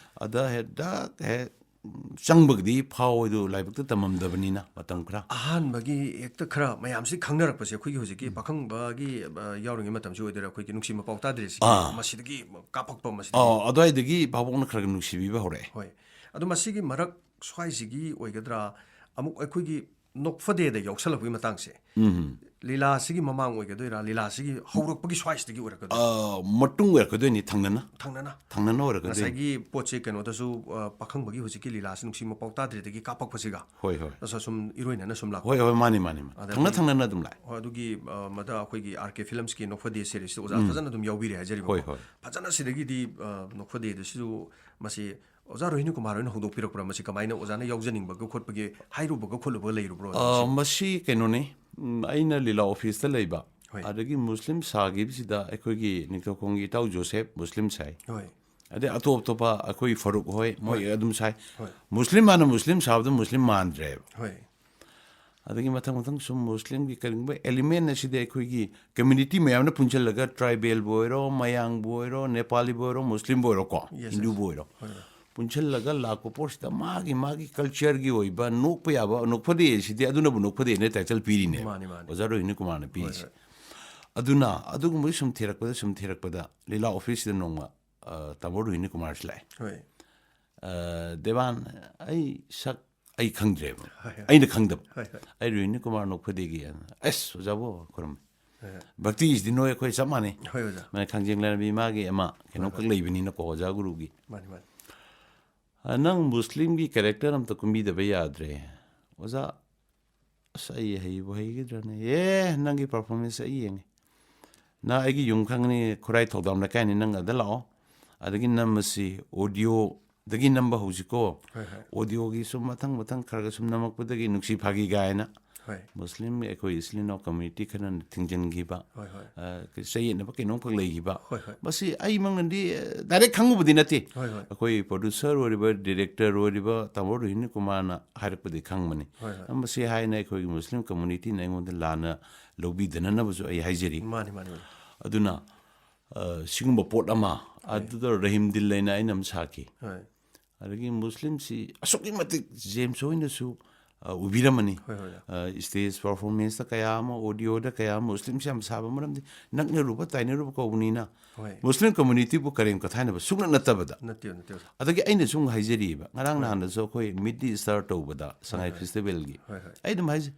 ꯑꯗ ꯍꯦꯛꯇ ꯍꯦꯛ ꯆꯪꯕꯒꯗꯤ ꯐꯥꯎꯋꯦ, ꯑꯗꯨ ꯂꯥꯏꯕꯛꯇ ꯇꯝꯃꯝꯗꯕꯅꯤꯅ ꯃꯇꯝ ꯈꯔ꯫ ꯑꯍꯥꯟꯕꯒꯤ ꯍꯦꯛꯇ ꯈꯔ ꯃꯌꯥꯝꯁꯤ ꯈꯪꯅꯔꯛꯄꯁꯦ ꯑꯩꯈꯣꯏꯒꯤ ꯍꯧꯖꯤꯛꯀꯤ ꯄꯥꯈꯪꯕꯒꯤ ꯑ, ꯌꯥꯎꯔꯤꯉꯩ ꯃꯇꯝꯁꯤ ꯑꯣꯏꯗꯣꯏꯔꯥ? ꯑꯩꯈꯣꯏꯒꯤ ꯅꯨꯡꯁꯤ ꯃꯄꯥꯎ ꯇꯥꯗ꯭ꯔꯤꯁꯤꯒꯤ ꯑꯥ꯫ ꯃꯁꯤꯗꯒꯤ ꯀꯥꯞꯄꯛꯄ ꯃꯁꯤꯗꯒꯤ ꯑꯣ, ꯑꯗꯨꯋꯥꯏꯗꯒꯤ ꯚꯥꯕꯣꯛꯅ ꯈꯔ ꯈꯔ ꯅꯨꯡꯁꯤꯕꯤꯕ ꯍꯧꯔꯛꯑꯦ꯫ ꯍꯣꯏ꯫ ꯑꯗꯣ ꯃꯁꯤꯒꯤ ꯃꯔꯛ ꯁ꯭ꯋꯥꯏꯁꯤꯒꯤ ꯑꯣꯏꯒꯗ꯭ꯔꯥ, ꯑꯃꯨꯛ ꯑꯩꯈꯣꯏꯒꯤ ꯅꯣꯛꯐꯗꯦꯗ ꯌꯥꯎꯁꯜꯂꯛꯄꯒꯤ ꯃꯇꯥꯡꯁꯦ, ꯎꯝ ꯂꯤꯂꯥꯁꯤꯒꯤ ꯃꯃꯥꯡ ꯑꯣꯏꯒꯗꯣꯏꯔꯥ, ꯂꯤꯂꯥꯁꯤꯒꯤ ꯍꯧꯔꯛꯄꯒꯤ ꯁ꯭ꯋꯥꯏꯁꯤꯗꯒꯤ ꯑꯣꯏꯔꯛꯀꯗꯣꯏꯔꯥ? ꯑ, ꯃꯇꯨꯡ ꯑꯣꯏꯔꯛꯀꯗꯣꯏꯅꯤ, ꯊꯪꯅꯅ ꯊꯪꯅꯅ ꯊꯪꯅꯅ ꯑꯣꯏꯔꯛꯀꯗꯣꯏꯅꯤ꯫ ꯉꯁꯥꯏꯒꯤ ꯄꯣꯠꯁꯦ ꯀꯩꯅꯣꯗꯁꯨ ꯑ, ꯄꯥꯈꯪꯕꯒꯤ ꯍꯧꯖꯤꯛꯀꯤ ꯂꯤꯂꯥꯁꯤ ꯅꯨꯡꯁꯤ ꯃꯄꯥꯎ ꯇꯥꯗ꯭ꯔꯤꯗꯒꯤ ꯀꯥꯞꯄꯛꯄꯁꯤꯒ ꯍꯣꯏ ꯍꯣꯏ ꯑꯁ ꯁꯨꯝ ꯏꯔꯣꯏꯅꯅ ꯁꯨꯝ ꯂꯥꯛꯄ꯫ ꯍꯣꯏ ꯍꯣꯏ ꯃꯥꯅꯤ ꯃꯥꯅꯤ ꯃꯥꯅꯤ꯫ ꯑꯗꯒꯤ ꯊꯪꯅ ꯊꯪꯅꯅ ꯑꯗꯨꯝ ꯂꯥꯛꯑꯦ꯫ ꯍꯣꯏ, ꯑꯗꯨꯒꯤ ꯑ, ꯃꯗ ꯑꯩꯈꯣꯏꯒꯤ ꯑꯥꯔ ꯀꯦ ꯐꯤꯂꯝꯁꯀꯤ ꯅꯣꯛꯐꯗꯦ ꯁꯦꯔꯤꯁꯇ ꯑꯣꯖꯥ ꯐꯖꯅ ꯑꯗꯨꯝ ꯌꯥꯎꯕꯤꯔꯦ ꯍꯥꯏꯖꯔꯤꯕꯀꯣ꯫ ꯍꯣꯏ ꯍꯣꯏ꯫ ꯐꯖꯅ ꯁꯤꯗꯒꯤꯗꯤ ꯑ, ꯅꯣꯛꯐꯗꯦꯗꯁꯨ ꯃꯁꯤ ꯑꯣꯖꯥ ꯔꯣꯍꯤꯅꯤ ꯀꯨꯃꯥꯔ ꯍꯣꯏꯅ ꯍꯧꯗꯣꯛꯄꯤꯔꯛꯄ꯭ꯔꯥ? ꯃꯁꯤ ꯀꯃꯥꯏꯅ ꯑꯣꯖꯥꯅ ꯌꯥꯎꯖꯅꯤꯡꯕꯒ ꯈꯣꯠꯄꯒꯤ ꯍꯥꯏꯔꯨꯕꯒ ꯈꯣꯠꯂꯨꯕꯒ ꯂꯩꯔꯨꯕ꯭ꯔꯣ? ꯑ, ꯃꯁꯤ ꯀꯩꯅꯣꯅꯤ, ꯎꯝ, ꯑꯩꯅ ꯂꯤꯂꯥ ꯑꯣꯐꯤꯁꯇ ꯂꯩꯕ, ꯍꯣꯏ꯫ ꯑꯗꯒꯤ ꯃꯨꯁꯂꯤꯝ ꯁꯥꯈꯤꯕꯁꯤꯗ ꯑꯩꯈꯣꯏꯒꯤ ꯅꯤꯡꯊꯧꯈꯣꯡꯒꯤ ꯏꯇꯥꯎ ꯖꯣꯁꯦꯐ ꯃꯨꯁꯂꯤꯝ ꯁꯥꯏ, ꯍꯣꯏ ꯑꯗꯩ ꯑꯇꯣꯞ ꯑꯇꯣꯞꯄ ꯑꯩꯈꯣꯏ ꯐꯥꯔꯨꯛ ꯍꯣꯏ, ꯃꯣꯏ ꯍꯣꯏ꯫ ꯑꯗꯨꯝ ꯁꯥꯏ꯫ ꯍꯣꯏ ꯃꯨꯁꯂꯤꯝ ꯍꯥꯟꯅ ꯃꯨꯁꯂꯤꯝ ꯁꯥꯕꯗ ꯃꯨꯁꯂꯤꯝ ꯃꯥꯟꯗ꯭ꯔꯦꯕ꯫ ꯍꯣꯏ ꯑꯗꯒꯤ ꯃꯊꯪ ꯃꯊꯪ ꯁꯨꯝ ꯃꯨꯁꯂꯤꯝꯒꯤ ꯀꯔꯤꯒꯨꯝꯕ element ꯑꯁꯤꯗꯤ ꯑꯩꯈꯣꯏꯒꯤ community ꯃꯌꯥꯝꯅ ꯄꯨꯟꯁꯤꯜꯂꯒ, ꯇ꯭ꯔꯥꯏꯕꯦꯜꯕꯨ ꯑꯣꯏꯔꯣ, ꯃꯌꯥꯡꯕꯨ ꯑꯣꯏꯔꯣ, ꯅꯦꯄꯥꯂꯤꯕꯨ ꯑꯣꯏꯔꯣ, ꯃꯨꯁꯂꯤꯝꯕꯨ ꯑꯣꯏꯔꯣꯀꯣ, Yes, yes. ꯍꯤꯟꯗꯨꯕꯨ ꯑꯣꯏꯔꯣ, ꯍꯣꯏ ꯍꯣꯏ꯫ ꯄꯨꯟꯁꯤꯜꯂꯒ ꯂꯥꯛꯄ ꯄꯣꯠꯁꯤꯗ ꯃꯥꯒꯤ ꯃꯥꯒꯤ ꯀꯜꯆꯔꯒꯤ ꯑꯣꯏꯕ ꯅꯣꯛꯄ ꯌꯥꯕ, ꯅꯣꯛꯐꯗꯦ ꯁꯤꯗꯤ ꯑꯗꯨꯅꯕꯨ ꯅꯣꯛꯐꯗꯦꯅ ꯇꯥꯏꯇꯜ ꯄꯤꯔꯤꯅꯦꯕ, ꯃꯥꯅꯤ, ꯃꯥꯅꯤ꯫ ꯑꯣꯖꯥ ꯔꯣꯍꯤꯅꯤ ꯀꯨꯃꯥꯔꯅ ꯄꯤꯔꯤꯁꯦ꯫ ꯍꯣꯏ, ꯑꯗꯨꯅ ꯑꯗꯨꯒꯨꯝꯕꯒꯤ ꯁꯨꯝ ꯊꯤꯔꯛꯄꯗ ꯁꯨꯝ ꯊꯤꯔꯛꯄꯗ ꯂꯤꯂꯥ ꯑꯣꯐꯤꯁꯁꯤꯗ ꯅꯣꯡꯃ ꯑ, ꯇꯥꯃꯣ ꯔꯣꯍꯤꯅꯤ ꯀꯨꯃꯥꯔꯁꯤ ꯂꯥꯛꯑꯦ꯫ ꯍꯣꯏ ꯑ, "ꯗꯦꯕꯥꯟ, ꯑꯩ ꯁꯛ ꯑꯩ ꯈꯪꯗ꯭ꯔꯦꯕ, ꯍꯣꯏ, ꯍꯣꯏ꯫ ꯑꯩꯅ ꯈꯪꯗꯕ꯫ ꯍꯣꯏ ꯍꯣꯏ꯫ ꯑꯩ ꯔꯣꯍꯤꯅꯤ ꯀꯨꯃꯥꯔ ꯅꯣꯛꯐꯗꯦꯒꯤ", ꯑꯁ ꯑꯣꯖꯥꯕꯨ ꯈꯨꯔꯨꯝꯃꯦ꯫ ꯍꯣꯏ ꯍꯣꯏ꯫ ꯚꯛꯇꯤꯁꯤꯗꯤ ꯅꯣꯏ ꯑꯩꯈꯣꯏ ꯆꯞ ꯃꯥꯟꯅꯩ꯫ ꯍꯣꯏ ꯑꯣꯖꯥ꯫ ꯃꯥꯅ ꯈꯥꯡꯖꯦꯡ ꯂꯥꯏꯔꯦꯝꯕꯤ ꯃꯥꯒꯤ ꯑꯃ ꯀꯩꯅꯣ ꯍꯣꯏ, ꯈꯛ ꯍꯣꯏ꯫ ꯂꯩꯕꯅꯤꯅꯀꯣ ꯑꯣꯖꯥ ꯒꯨꯔꯨꯒꯤ꯫ ꯃꯥꯅꯤ ꯃꯥꯅꯤ꯫ "ꯑ, ꯅꯪ ꯃꯨꯁꯂꯤꯝꯒꯤ ꯀꯦꯔꯦꯛꯇꯔ ꯑꯝꯇ ꯀꯨꯝꯕꯤꯗꯕ ꯌꯥꯗ꯭ꯔꯦ꯫ ꯑꯣꯖꯥ, ꯑꯁ ꯑꯩ ꯍꯩꯕꯨ ꯍꯩꯒꯗ꯭ꯔꯅꯦ?" "ꯑꯦ, ꯅꯪꯒꯤ ꯄꯔꯐꯣꯔꯃꯦꯟꯁ ꯑꯩ ꯌꯦꯡꯉꯦ꯫ ꯅꯪ ꯑꯩꯒꯤ ꯌꯨꯝ ꯈꯪꯒꯅꯤ, ꯈꯨꯔꯥꯏ ꯊꯧꯗꯥꯝ ꯂꯩꯀꯥꯏꯅꯤ, ꯅꯪ ꯑꯗ ꯂꯥꯛꯑꯣ꯫ ꯑꯗꯒꯤ ꯅꯝꯃꯁꯤ ꯑꯣꯗꯤꯑꯣ ꯗꯒꯤ ꯅꯝꯕ ꯍꯧꯁꯤꯀꯣ꯫ ꯍꯣꯏ, ꯍꯣꯏ꯫ ꯑꯣꯗꯤꯑꯣꯒꯤ ꯁꯨꯝ ꯃꯊꯪ ꯃꯊꯪ ꯈꯔ ꯈꯔ ꯁꯨꯝ ꯅꯝꯃꯛꯄꯗꯒꯤ ꯅꯨꯡꯁꯤ ꯐꯥꯒꯤ ꯀꯥꯏꯅ ꯍꯣꯏ꯫ ꯃꯨꯁꯂꯤꯝ ꯑꯩꯈꯣꯏ ꯏꯆꯤꯜ ꯏꯅꯥꯎ ꯀꯝꯃ꯭ꯌꯨꯅꯤꯇꯤ ꯈꯔꯅ ꯊꯤꯡꯖꯤꯟꯈꯤꯕ, ꯍꯣꯏ, ꯍꯣꯏ꯫ ꯑ, ꯆꯌꯦꯠꯅꯕ ꯀꯩꯅꯣꯝꯈꯛ ꯂꯩꯈꯤꯕ꯫ ꯍꯣꯏ, ꯍꯣꯏ꯫ ꯃꯁꯤ ꯑꯩꯃꯛꯅꯗꯤ, ꯑ, ꯗꯥꯏꯔꯦꯛ ꯈꯪꯉꯨꯕꯗꯤ ꯅꯠꯇꯦ꯫ ꯍꯣꯏ, ꯍꯣꯏ꯫ ꯑꯩꯈꯣꯏ ꯄ꯭ꯔꯣꯗ꯭ꯌꯨꯁꯔ ꯑꯣꯏꯔꯤꯕ, ꯗꯤꯔꯦꯛꯇꯔ ꯑꯣꯏꯔꯤꯕ ꯇꯥꯃꯣ ꯔꯣꯍꯤꯅꯤ ꯀꯨꯃꯥꯔꯅ ꯍꯥꯏꯔꯛꯄꯗꯤ ꯈꯪꯕꯅꯤ꯫ ꯍꯣꯏ, ꯍꯣꯏ꯫ ꯑ, ꯃꯁꯤ ꯍꯥꯏꯅ ꯑꯩꯈꯣꯏꯒꯤ ꯃꯨꯁꯂꯤꯝ ꯀꯝꯃ꯭ꯌꯨꯅꯤꯇꯤꯅ ꯑꯩꯉꯣꯟꯗ ꯂꯥꯟꯅ ꯂꯧꯕꯤꯗꯅꯅꯕꯁꯨ ꯑꯩ ꯍꯥꯏꯖꯔꯤ꯫ ꯃꯥꯅꯤ, ꯃꯥꯅꯤ, ꯃꯥꯅꯤ꯫ ꯑꯗꯨꯅ, ꯑ, ꯁꯤꯒꯨꯝꯕ ꯄꯣꯠ ꯑꯃ, ꯑꯗꯨꯗ ꯔꯍꯤꯝ ꯗꯤꯜ ꯍꯥꯏꯅ ꯑꯩꯅ ꯑꯃ ꯁꯥꯈꯤ꯫ ꯍꯣꯏ꯫ ꯑꯗꯒꯤ ꯃꯨꯁꯂꯤꯝꯁꯤ ꯑꯁꯨꯛꯀꯤ ꯃꯇꯤꯛ ꯖꯦꯝꯁ ꯍꯣꯏꯅꯁꯨ, ꯑ, ꯎꯕꯤꯔꯝꯃꯅꯤ꯫ ꯍꯣꯏ, ꯍꯣꯏ, ꯍꯣꯏ꯫ ꯑ, ꯁ꯭ꯇꯦꯖ ꯄꯔꯐꯣꯔꯃꯦꯟꯁꯇ ꯀꯌꯥ ꯑꯃ, ꯑꯣꯗꯤꯑꯣꯗ ꯀꯌꯥ ꯑꯃ ꯃꯨꯁꯂꯤꯝꯁꯤ ꯌꯥꯝ ꯁꯥꯕ ꯃꯔꯝꯗꯤ ꯅꯛꯅꯔꯨꯕ ꯇꯥꯏꯅꯔꯨꯕ ꯀꯧꯕꯅꯤꯅ ꯍꯣꯏ꯫ ꯃꯨꯁꯂꯤꯝ ꯀꯝꯃ꯭ꯌꯨꯅꯤꯇꯤꯕꯨ ꯀꯔꯦꯝ ꯀꯊꯥꯏꯅꯕ ꯁꯨꯡꯅꯠ ꯅꯠꯇꯕꯗ꯫ ꯅꯠꯇꯦ, ꯅꯠꯇꯦ, ꯑꯣꯖꯥ꯫ ꯑꯗꯒꯤ ꯑꯩꯅ ꯁꯨꯝ ꯍꯥꯏꯖꯔꯤꯕ, ꯉꯔꯥꯡ ꯅꯍꯥꯟꯗꯁꯨ ꯑꯩꯈꯣꯏ ꯃꯤꯠ ꯗꯤ ꯁ꯭ꯇꯥꯔ ꯇꯧꯕꯗ ꯁꯉꯥꯏ ꯍꯣꯏ꯫ ꯐꯦꯁꯇꯤꯚꯦꯜꯒꯤ ꯍꯣꯏ, ꯍꯣꯏ꯫ ꯑꯩ ꯑꯗꯨꯝ ꯍꯥꯏꯖꯩ,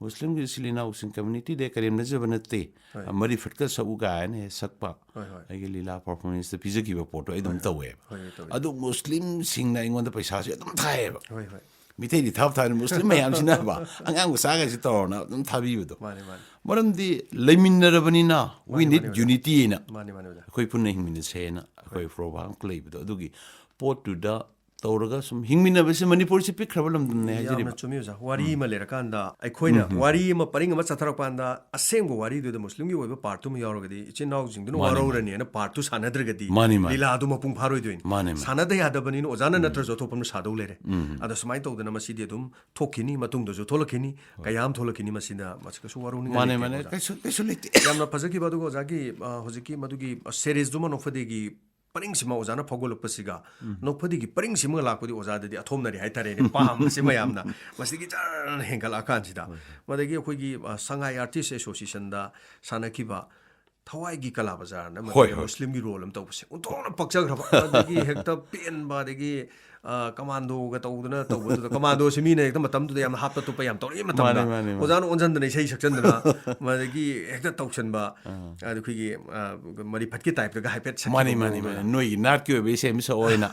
ꯃꯨꯁꯂꯤꯝꯒꯤ ꯏꯆꯤꯜ ꯏꯅꯥꯎꯁꯤꯡ ꯀꯝꯃ꯭ꯌꯨꯅꯤꯇꯤꯗ ꯀꯔꯦꯝꯅꯖꯕ ꯅꯠꯇꯦ꯫ ꯍꯣꯏ꯫ ꯑ, ꯃꯔꯤ ꯐꯠꯀ ꯁꯛꯎ ꯀꯥꯏꯅ ꯍꯦꯛ ꯁꯛꯄ, ꯍꯣꯏ, ꯍꯣꯏ꯫ ꯑꯩꯒꯤ ꯂꯤꯂꯥ ꯄꯔꯐꯣꯔꯃꯦꯟꯁꯇ ꯄꯤꯖꯈꯤꯕ ꯄꯣꯠꯇꯣ ꯑꯩ ꯑꯗꯨꯝ ꯇꯧꯋꯦꯕ꯫ ꯍꯣꯏ, ꯍꯣꯏ, ꯇꯧꯋꯦ꯫ ꯑꯗꯨ ꯃꯨꯁꯂꯤꯝꯁꯤꯡꯅ ꯑꯩꯉꯣꯟꯗ ꯄꯩꯁꯥꯁꯦ ꯑꯗꯨꯝ ꯊꯥꯏꯌꯦꯕ꯫ ꯍꯣꯏ, ꯍꯣꯏ꯫ ꯃꯤꯇꯩꯗꯤ ꯊꯥꯕ ꯊꯥꯕꯅꯤ, ꯃꯨꯁꯂꯤꯝ ꯃꯌꯥꯝꯁꯤꯅꯕ ꯑꯉꯥꯡ ꯃꯆꯥꯒꯩꯁꯤ ꯇꯧꯔꯣꯅ ꯑꯗꯨꯝ ꯊꯥꯕꯤꯕꯗꯣ꯫ ꯃꯥꯅꯦ, ꯃꯥꯅꯦ꯫ ꯃꯔꯝꯗꯤ ꯂꯩꯃꯤꯟꯅꯔꯕꯅꯤꯅ, we ꯃꯥꯅꯦ, need ꯃꯥꯅꯦ, unity ꯍꯥꯏꯅ ꯃꯥꯅꯦ, ꯃꯥꯅꯦ, ꯑꯣꯖꯥ꯫ ꯑꯩꯈꯣꯏ ꯄꯨꯟꯅ ꯍꯤꯡꯃꯤꯟꯅꯁꯦꯅ ꯑꯩꯈꯣꯏ ꯄ꯭ꯔꯣꯒ꯭ꯔꯥꯝ ꯂꯩꯕꯗꯣ, ꯑꯗꯨꯒꯤ ꯄꯣꯠꯇꯨꯗ ꯇꯧꯔꯒ ꯁꯨꯝ ꯍꯤꯡꯃꯤꯟꯅꯕꯁꯤ ꯃꯅꯤꯄꯨꯔꯁꯤ ꯄꯤꯛꯈ꯭ꯔꯕ ꯂꯝꯗꯝꯅꯦ ꯍꯥꯏꯖꯔꯤꯕ꯫ ꯌꯥꯝꯅ ꯆꯨꯝꯃꯤ ꯑꯣꯖꯥ꯫ ꯋꯥꯔꯤ ꯑꯃ ꯂꯩꯔꯀꯥꯟꯗ ꯑꯩꯈꯣꯏꯅ ꯋꯥꯔꯤ ꯑꯃ ꯄꯔꯤꯡ ꯑꯃ ꯆꯠꯊꯔꯛꯄ ꯀꯥꯟꯗ ꯑꯁꯦꯡꯕ ꯋꯥꯔꯤꯗꯨꯗ ꯃꯨꯁꯂꯤꯝꯒꯤ ꯑꯣꯏꯕ ꯄꯥꯔꯠꯇꯨ ꯑꯃ ꯌꯥꯎꯔꯒꯗꯤ ꯏꯆꯤꯟ ꯏꯅꯥꯎꯁꯤꯡꯗꯨꯅ ꯃꯥꯅꯦ, ꯃꯥꯅꯦ꯫ ꯋꯥꯔꯧꯔꯅꯤꯅ ꯄꯥꯔꯠꯇꯨ ꯁꯥꯟꯅꯗ꯭ꯔꯒꯗꯤ ꯃꯥꯅꯦ, ꯃꯥꯅꯦ꯫ ꯂꯤꯂꯥꯗꯨ ꯃꯄꯨꯡ ꯐꯥꯔꯣꯏꯗꯣꯏꯅꯤ꯫ ꯃꯥꯅꯦ, ꯃꯥꯅꯦ꯫ ꯁꯥꯟꯅꯗ ꯌꯥꯗꯕꯅꯤꯅ ꯑꯣꯖꯥꯅ ꯅꯠꯇ꯭ꯔꯁꯨ ꯑꯇꯣꯞꯄ ꯑꯃꯅ ꯁꯥꯗꯧ ꯂꯩꯔꯦ꯫ ꯑꯗꯣ ꯁꯨꯃꯥꯏꯅ ꯇꯧꯗꯅ ꯃꯁꯤꯗꯤ ꯑꯗꯨꯝ ꯊꯣꯛꯈꯤꯅꯤ, ꯃꯇꯨꯡꯗꯁꯨ ꯊꯣꯛꯂꯛꯈꯤꯅꯤ, ꯀꯌꯥꯝ ꯊꯣꯛꯂꯛꯈꯤꯅꯤ, ꯃꯁꯤꯗ ꯃꯁꯤ ꯀꯩꯁꯨ ꯋꯥꯔꯧꯅꯤꯡꯉꯥꯏ ꯃꯥꯅꯦ, ꯂꯩꯇꯦ, ꯃꯥꯅꯦ꯫ ꯑꯣꯖꯥ꯫ ꯀꯩꯁꯨ, ꯀꯩꯁꯨ ꯂꯩꯇꯦ꯫ ꯌꯥꯝꯅ ꯐꯖꯈꯤꯕ꯫ ꯑꯗꯨꯒ ꯑꯣꯖꯥꯒꯤ, ꯑ, ꯍꯧꯖꯤꯛꯀꯤ ꯃꯗꯨꯒꯤ ꯁꯦꯔꯤꯁꯇꯨꯃ ꯅꯣꯛꯐꯗꯦꯒꯤ ꯄꯔꯤꯡꯁꯤꯃ ꯑꯣꯖꯥꯅ ꯐꯥꯎꯒꯠꯂꯛꯄꯁꯤꯒ ꯅꯣꯛꯐꯗꯦꯒꯤ ꯄꯔꯤꯡꯁꯤꯃꯒ ꯂꯥꯛꯄꯗꯤ ꯑꯣꯖꯥꯗꯗꯤ ꯑꯊꯣꯝꯅꯔꯦ ꯍꯥꯏꯇꯥꯔꯦꯅꯦ, ꯄꯥꯝꯕꯁꯤ ꯃꯌꯥꯝꯅ꯫ ꯃꯁꯤꯗꯒꯤ ꯖꯔ ꯍꯦꯟꯒꯠꯂꯛꯑꯀꯥꯟꯁꯤꯗ꯫ ꯃꯗꯒꯤ ꯑꯩꯈꯣꯏꯒꯤ, ꯑ, ꯁꯉꯥꯏ ꯑꯥꯔꯇꯤꯁ ꯑꯦꯁꯣꯁꯤꯌꯦꯁꯟꯗ ꯁꯥꯟꯅꯈꯤꯕ ꯊꯋꯥꯏꯒꯤ ꯀꯂꯥ ꯕꯖꯥꯔꯅ ꯍꯣꯏ, ꯃꯗꯨꯒꯤ ꯍꯣꯏ꯫ ꯃꯨꯁꯂꯤꯝꯒꯤ ꯔꯣꯜ ꯑꯃ ꯇꯧꯕꯁꯦ ꯑꯣꯟꯊꯣꯛꯅ ꯄꯛꯆꯈ꯭ꯔꯕ꯫ ꯑꯗꯒꯤ ꯍꯦꯛꯇ ꯄꯦꯟꯕ, ꯑꯗꯒꯤ, ꯑ, ꯀꯃꯥꯟꯗꯣꯒ ꯇꯧꯗꯅ ꯇꯧꯕꯗꯨꯗ, ꯀꯃꯥꯟꯗꯣꯁꯤ ꯃꯤꯅ ꯍꯦꯛꯇ ꯃꯇꯝꯗꯨꯗ ꯌꯥꯝꯅ ꯍꯥꯞꯇ ꯇꯨꯞꯄ ꯌꯥꯝ ꯇꯧꯔꯛꯏ ꯃꯇꯝꯗ, ꯃꯥꯅꯦ, ꯃꯥꯅꯦ, ꯃꯥꯅꯦ꯫ ꯑꯣꯖꯥꯅ ꯑꯣꯟꯁꯤꯟꯗꯅ ꯏꯁꯩ ꯁꯛꯆꯟꯗꯅ, ꯃꯗꯒꯤ ꯍꯦꯛꯇ ꯇꯧꯁꯟꯕ, ꯑꯗ ꯑꯩꯈꯣꯏꯒꯤ, ꯑ, ꯃꯔꯤꯐꯠꯀꯤ ꯇꯥꯏꯞꯇꯒ ꯍꯥꯏꯐꯦꯠ ꯁꯛꯈꯤꯕ ꯃꯥꯅꯤ, ꯃꯥꯅꯤ, ꯃꯑꯣꯡꯗꯣ꯫ ꯃꯥꯅꯤ꯫ ꯅꯣꯏꯒꯤ ꯅꯥꯠꯀꯤ ꯑꯣꯏꯕ ꯏꯁꯩ ꯑꯃ ꯁꯛꯑꯣ ꯍꯥꯏꯅ